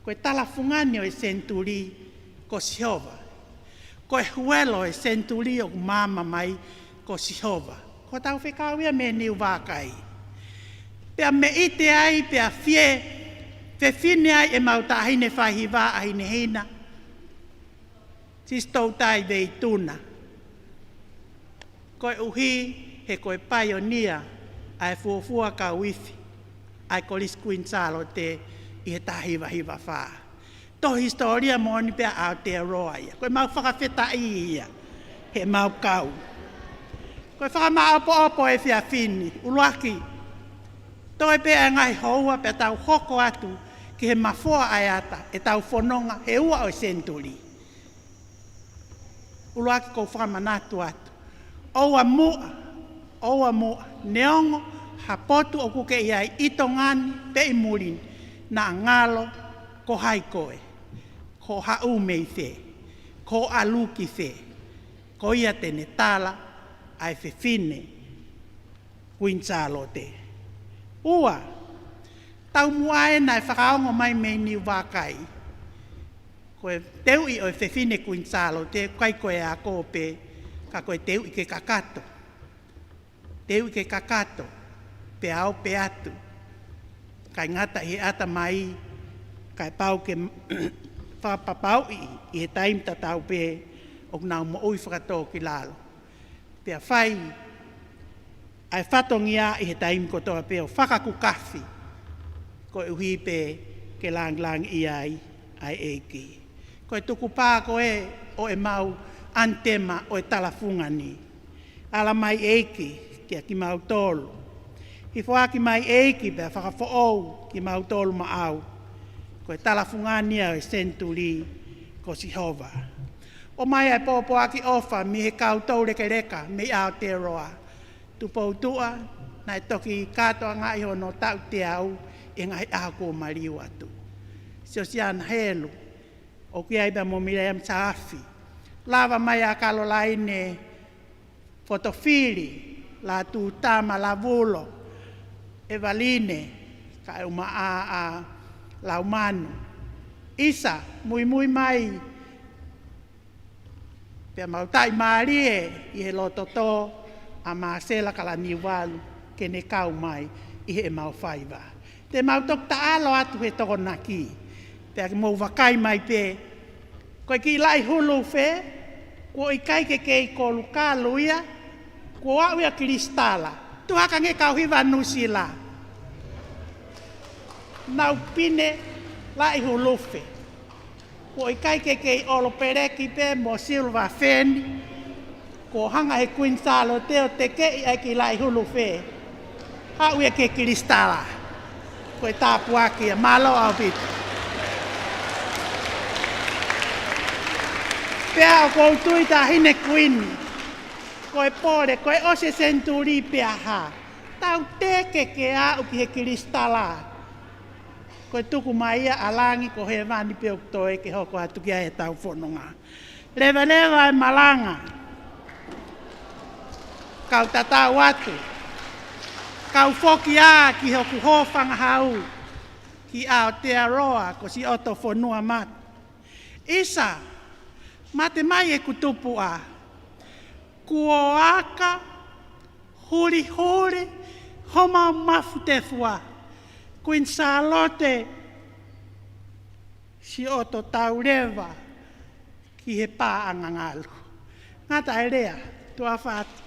Ko e talafungani ʻo e senituli ko Sihova. Ko e huelo ʻo e senituli ʻoku maama mai ko Sihova. Ko hotau fekau ia mei Niu Vakai. Pea meʻite ai, pea fie fefine ai ʻemau taʻahine faihiva ʻa Hinehina, Sisitoutai Veituna. Koeʻuhi he ko e paionia ʻa e fuofua kau ifi ʻa e Kolisi Kuini Sālote ʻi he taha hiva hiva fā. Tohi hisitōlia moʻoni pē ʻa Aotearoa ia. Ko ʻemau fakafetaʻi ia heʻemau kau. Ko e fakamāʻopoʻopo ʻo e efiafi ni, ʻuluaki, toe pē ʻa e ngaahi houa pea tau hoko atu ki he mafoa ʻa e ata ʻetau fononga he ua ʻo e senituli. ʻUluaki ʻoku ou fakamanatu atu. ʻOua muʻa, ʻoua muʻa, neongo ha potu ʻoku ke ʻi ai ʻi Tonga ni pe ʻi muli ni, naʻa ngalo ko hai koe, ko hoʻo haʻu mei fē, ko hoʻo ʻalu ki fē, ko ia te ne tala ʻa e fefine Kuini Sālote. Ua, taumuʻa ē naʻe fakaongo mai mei Niu Vakai. Ko e teuʻi ʻo e fefine Kuini Sālote, ʻikai ko e ako pē, ka ko e teuʻi ke kakato. Teuʻi ke kakato, pea ope atu. ʻIkai ngata ʻi he ʻatamai, kae pau ke fakapapauʻi ʻi he taimi tatau pē ʻoku nau moʻui fakatōkilalo. Pea fai ʻa e fatongia ʻi he taimi kotoa pē ʻo fakakukafi, koeʻuhi pē ke langilangiʻia ai ʻa e ʻEiki. Ko e tukupā ko ē ʻo ʻemau ʻanitema ʻo e talafunga ni. Ala mai ʻEiki kiate kimautolu. Hifoaki mai ʻEiki pea fakafoʻou kimautolu maʻau. Ko e talafunga ni ʻo e senituli ko Sihova. ʻOmai ʻa e pōpoaki ʻofa mei he kau toulekeleka mei Aotearoa. Tupoutuʻa, naʻe toki kātoangaʻi hono taʻu teau ʻi he ngaahi ʻaho kuo maliu atu. Siosiana Helu, ʻoku ʻi ai pea mo Miriam Saafi. Lava mai ʻa Kalolaine Fotofili, Lātūtama Lavulo, ʻEvaline, kae ʻumaʻā ʻa Laumanu. ʻIsa, muimui mai, pea mau taʻimālie ʻi he loto tō ʻa Māsela Kalaniuvalu ke ne kau mai ʻi heʻemau faiva. Te mau toki taʻalo atu he Tokonaki, pea ke mou vakai mai pē, ko e kiʻi Laʻihulufe, kuo ʻikai ke kei kolu kalu ia, kuo aʻu ia Kilisitala, tuʻu hake ange kau hiva Nuʻusila. Nau pine Laʻihulufe. Kuo ʻikai ke kei ʻolo peleki pē mo Silver Fern, kuo hanga he Kuini Sālote ʻo tekeʻi ʻa e kiʻi Laʻihulufe. Haʻu ia ki Kilisitala. Ko e tāpuaki ia, mālō ʻaupito. Pea ʻoku ou tui Taʻahine Kuini, ko e pole, ko e ʻosi e senituli pea hā, tau teke ke aʻu ki he Kilisitala. Ko e tuku mai ia ʻa langi ko hēvani pē ʻoku toe ke hoko atu ki ai ʻetau fononga. Levaleva e malanga. Kau tatau atu. Kau foki ā ki hoku hōfangahau ki Aotearoa ko Siʻotofonuamata. ʻIsa, mate mai ʻeku tupuʻa. Kuo aka, hulihuli homau mafutefua. Kuini Sālote, Siʻoto tau leva ki he paʻanga ngalu. Ngata e lea, tuʻa ʻofa atu.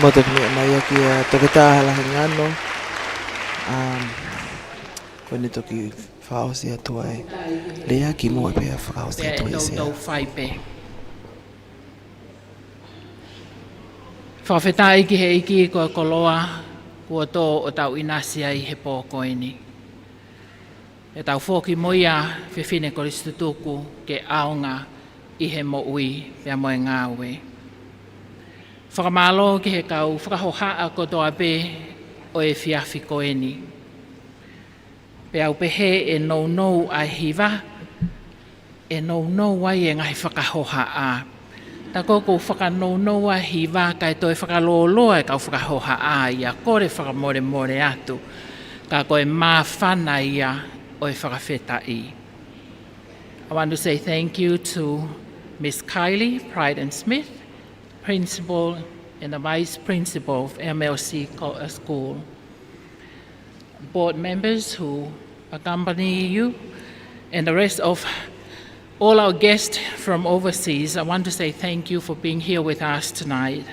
Mou toki meʻa mai ā kia Toketā Halahangano. Um, ko ʻene toki fakaʻosi atu ʻa e lea kimuʻa pea fakaʻosi atu ʻe Sea. Pea toutou fai pē. Fakafetaʻi ki he ʻEiki ko e koloa kuo tō ʻo tau ʻinasi ai he pō ko eni. ʻE tau foki mo ia, fefine Kolisi-tutuku, ke ʻaonga ʻi he moʻui pea mo e ngāue. Fakamālō ki he kau fakahohaʻa kotoa pē ʻo e efiafi ko eni. Pea u pehē ʻe nounou ʻa e hiva, ʻe nounou ai e ngaahi fakahohaʻa. Tā ko ʻeku fakanounou ʻa e hiva kae toe fakalōloa e kau fakahohaʻa ia, kole fakamolemole atu. Ka ko e māfana ia ʻo e fakafetaʻi. I want to say thank you to Miss Kylie Pryden-Smith, Principal and the Vice Principal of M L C Co-, uh, School. Board members who accompany you, and the rest of all our guests from overseas, I want to say thank you for being here with us tonight.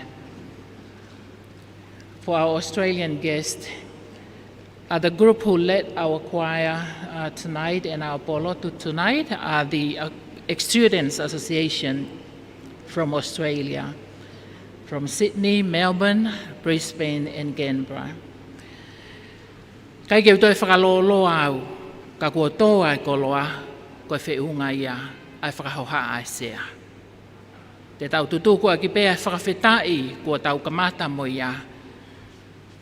For our Australian guests, uh, the group who led our choir, uh, tonight and our polotu tonight are the, uh, Students Association from Australia, from Sydney, Melbourne, Brisbane, and Canberra. ʻIkai ke u toe fakalōloa au, ka kuo tō ʻa e koloa, ko e feʻunga ia ʻa e fakahohaʻa ʻa e Sea. Te tau tutuku ʻaki pē ʻa e fakafetaʻi kuo tau kamata mo ia,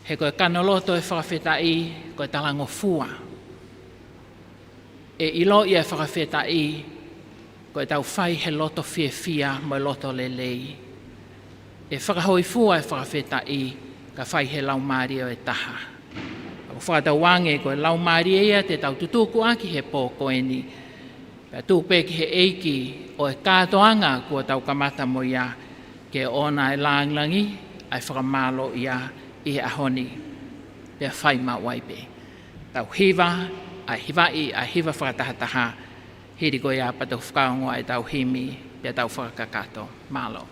he ko e kanoloto e fakafetaʻi ko e talangofua. ʻE ʻiloʻi ʻa e fakafetaʻi ko ʻetau fai he loto fiefia mo e loto lelei. ʻE fakahōifua e fakafetaʻi ka fai he laumālie ʻo e taha. ʻOku fakatauange ko e laumālie ia te tau tutuku ʻaki he pō ko eni. Pea tuku pē ki he ʻEiki ʻa e kātoanga kuo tau kamata mo ia, ke ʻoʻona e lāngilangi, ʻa e fakamālō ia ʻi he ʻaho ni. Pea fai maʻu ai pē. Tau hiva, ʻa e hivaʻi, ʻa e hiva fakatahataha. Hili ko ia pea tau fakaongo ʻetau himi, pea tau fakakakato. Mālō.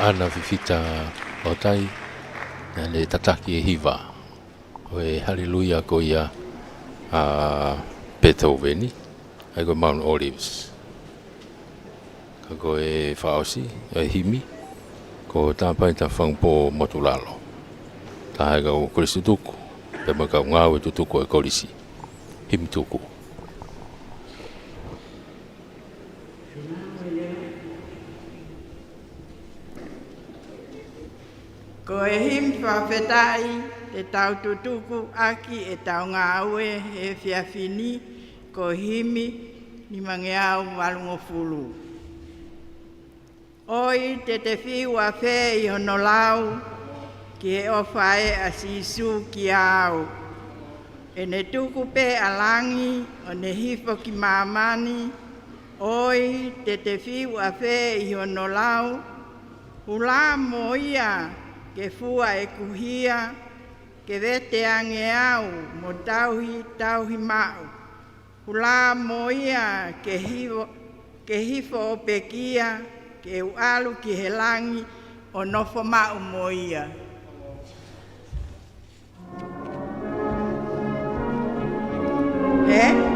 Ana Fifita ʻOtai, naʻa ne tataki e hiva ʻo e Haleluia ko ia ʻa Pētouveni, ʻa ia ko e Mount Olives. Ka ko e fakaʻosi ʻo e himi, ko Tāpai Tafangupō Motulalo. Taha e kau kolisi tutuku, pea mo e kau ngāue tutuku ʻo e kolisi. Himi tuku. Ko e himi fakafetaʻi te tau tutuku ʻaki ʻetau ngāue he efiafi ni, ko e himi nimangeau valungofulu. ʻOi te te fiu afe ʻi hono lau, ki he ʻofa ē ʻa Sīsū kiate au. ʻEne tuku pē ʻa langi, ʻo ne hifo ki māmani, ʻoi te te fiu afe ʻi hono lau, hula mo ia ke fua ʻeku hia, ke vete ange au mo tauhi, tauhi maʻu. Hula mo ia ke hifo, ke hifo ʻo pekia, ke u ʻalu ki he langi ʻo nofo maʻu mo ia. Ē?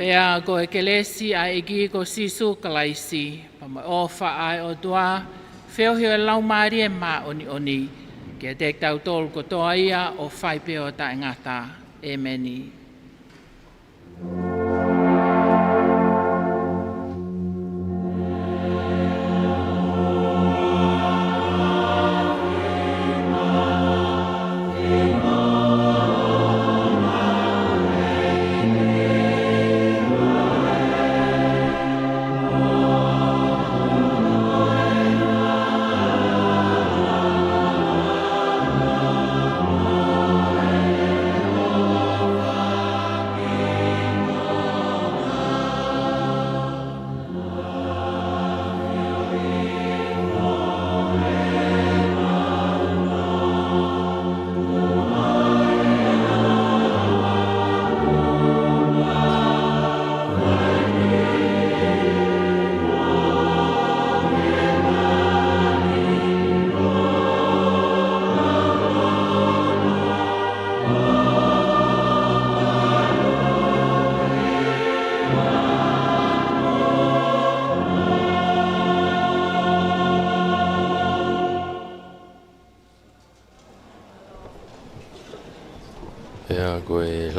Pea ko e kelesi ʻa e ʻEiki ko Sīsū Kalaisi, pea mo e ʻofa ʻa e ʻOtua, feohi ʻo e Laumālie Māʻoniʻoni, ke ʻiate kitautolu kotoa ia ʻo fai pē ʻo taʻengata. ʻEmeni.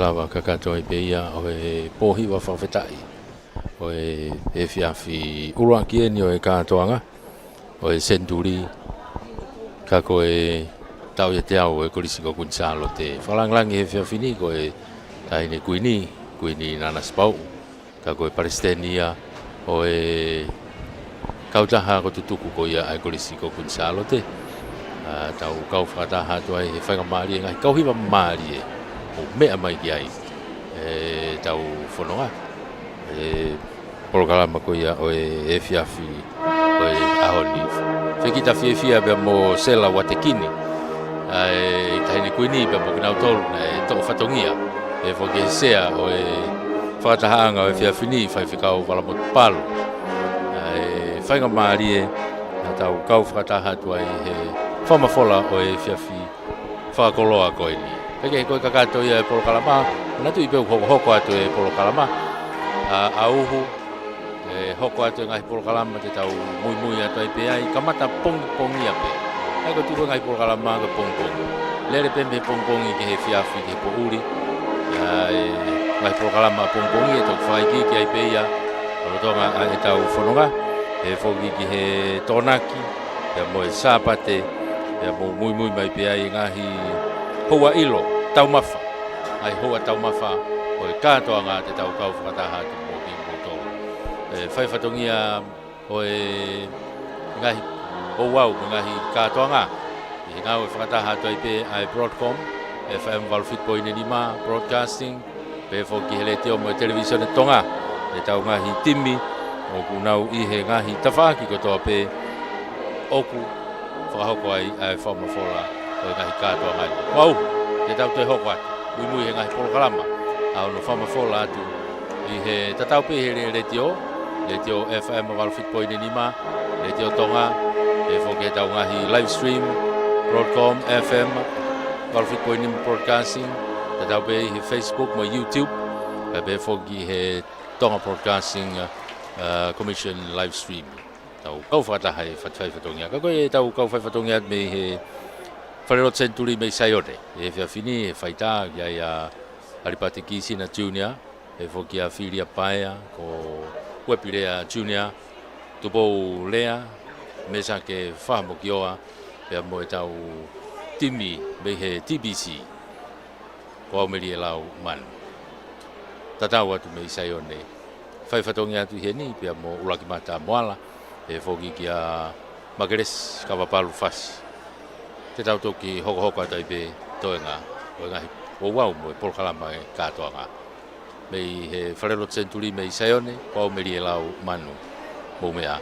Lava kakato ai pē ia ʻo e pō hiva fakafetaʻi ʻo e efiafi ʻuluaki eni ʻo e kātoanga ʻo e senituli, ka ko e tauʻi ʻe he ʻOtu ʻa e Kolisi ko Kuini Sālote. Fakalāngilangi he efiafi ni ko e Taʻahine Kuini, Kuini Nanasipauʻu, ka ko e palesiteni ia ʻo e kautaha ako tutuku ko ia ʻa e Kolisi ko Kuini Sālote. ʻA, tau kau fakataha atu ai he faingamālie, ngaahi kau hiva mālie ʻoku meʻa mai ki ai ʻetau fononga, ʻa e polokalama ko ia ʻo e efiafi ʻo e ʻaho ni. Fekita fiefia pea mo Sela Uatekini, ʻa e Taʻahine Kuini, pea mo kinautolu naʻe toʻo fatongia he foki he sea ʻo e fakatahaʻanga ʻo e efiafi ni, Faifekau Vala Motupalu. ʻA e faingamālie naʻa tau kau fakataha atu ai he fakamafola ʻo e efiafi fakakoloa ko eni. Pea ko e kakato ia ʻo e polokalama, manatuʻi pē ʻoku hokohoko atu e polokalama, ʻa, ʻa uhu, ʻe hoko atu e ngaahi polokalama te tau muimui atu ai pē ai, kamata pongipongia pē. ʻA ia ko e tuku e ngaahi polokalama ko e pongipongi. Lele pē mei he pongipongi ki he efiafi, ki he poʻuli. ʻA e ngaahi polokalama pongipongi ʻe toki fakaikiiki ai pē ia, ʻo lolotonga ʻa ʻetau fononga, ʻe foki ki he Tokonaki, pea mo e Sāpate, pea mou muimui mai pē ai ngaahi houa ʻilo, taumafa, ngaahi houa taumafa ʻo e kātoanga te tau kau fakataha atu mo kimoutolu. ʻE fai fatongia ʻo e ngaahi ouau mo e ngaahi kātoanga ʻi he ngāue fakataha atu ai pē ʻa e Broadcom, FM valu fitu poini nima Broadcasting, pea foki he Letiō mo e Televīsone Tonga, ʻetau ngaahi timi ʻoku nau ʻi he ngaahi tafaʻaki kotoa pē ʻoku fakahoko ai ʻa e fakamafola ʻo e ngaahi kātoanga ni. Ko au, te tau toe hoko atu, muimui he ngaahi polokalama, ʻa hono fakamafola atu ʻi he tatau pē he le-, Letiō, Letiō FM valu fitu poini nima, Letiō Tonga, ʻe foki ʻetau ngaahi live stream, Broadcom FM valu fitu poini nima Broadcasting, tatau pē ʻi he Facebook mo YouTube, pea pehē foki he Tonga Broadcasting, uh, Commission live stream. Tau kau fakataha he fat-, fai fatongia. Ka ko ʻetau kau fai fatongia mei he Falelotu Senituli mei Saione he efiafi ni, ʻe fai atu ki ai ʻa ʻAlipate Kisina Junior, ʻe foki ʻa Filia Paea, ko Uepi Lea Junior, Tupou Lea, Mesake Fahamokioa, pea mo ʻetau timi mei he TBC, ko au Melie Lau Manu. Tatau atu mei Saione, fai fatongia atu ʻi heni, pea mo ʻUluaki Mata Moala, ʻe foki kia Makelesi Kavapalu Fasi. Te tau toki hokohoko atu ai pē toenga ʻo e ngaahi ouau mo e polokalama e kātoanga. Mei he Falelotu Senituli mei Saione, ko au Melie Lau Manu, mou meʻa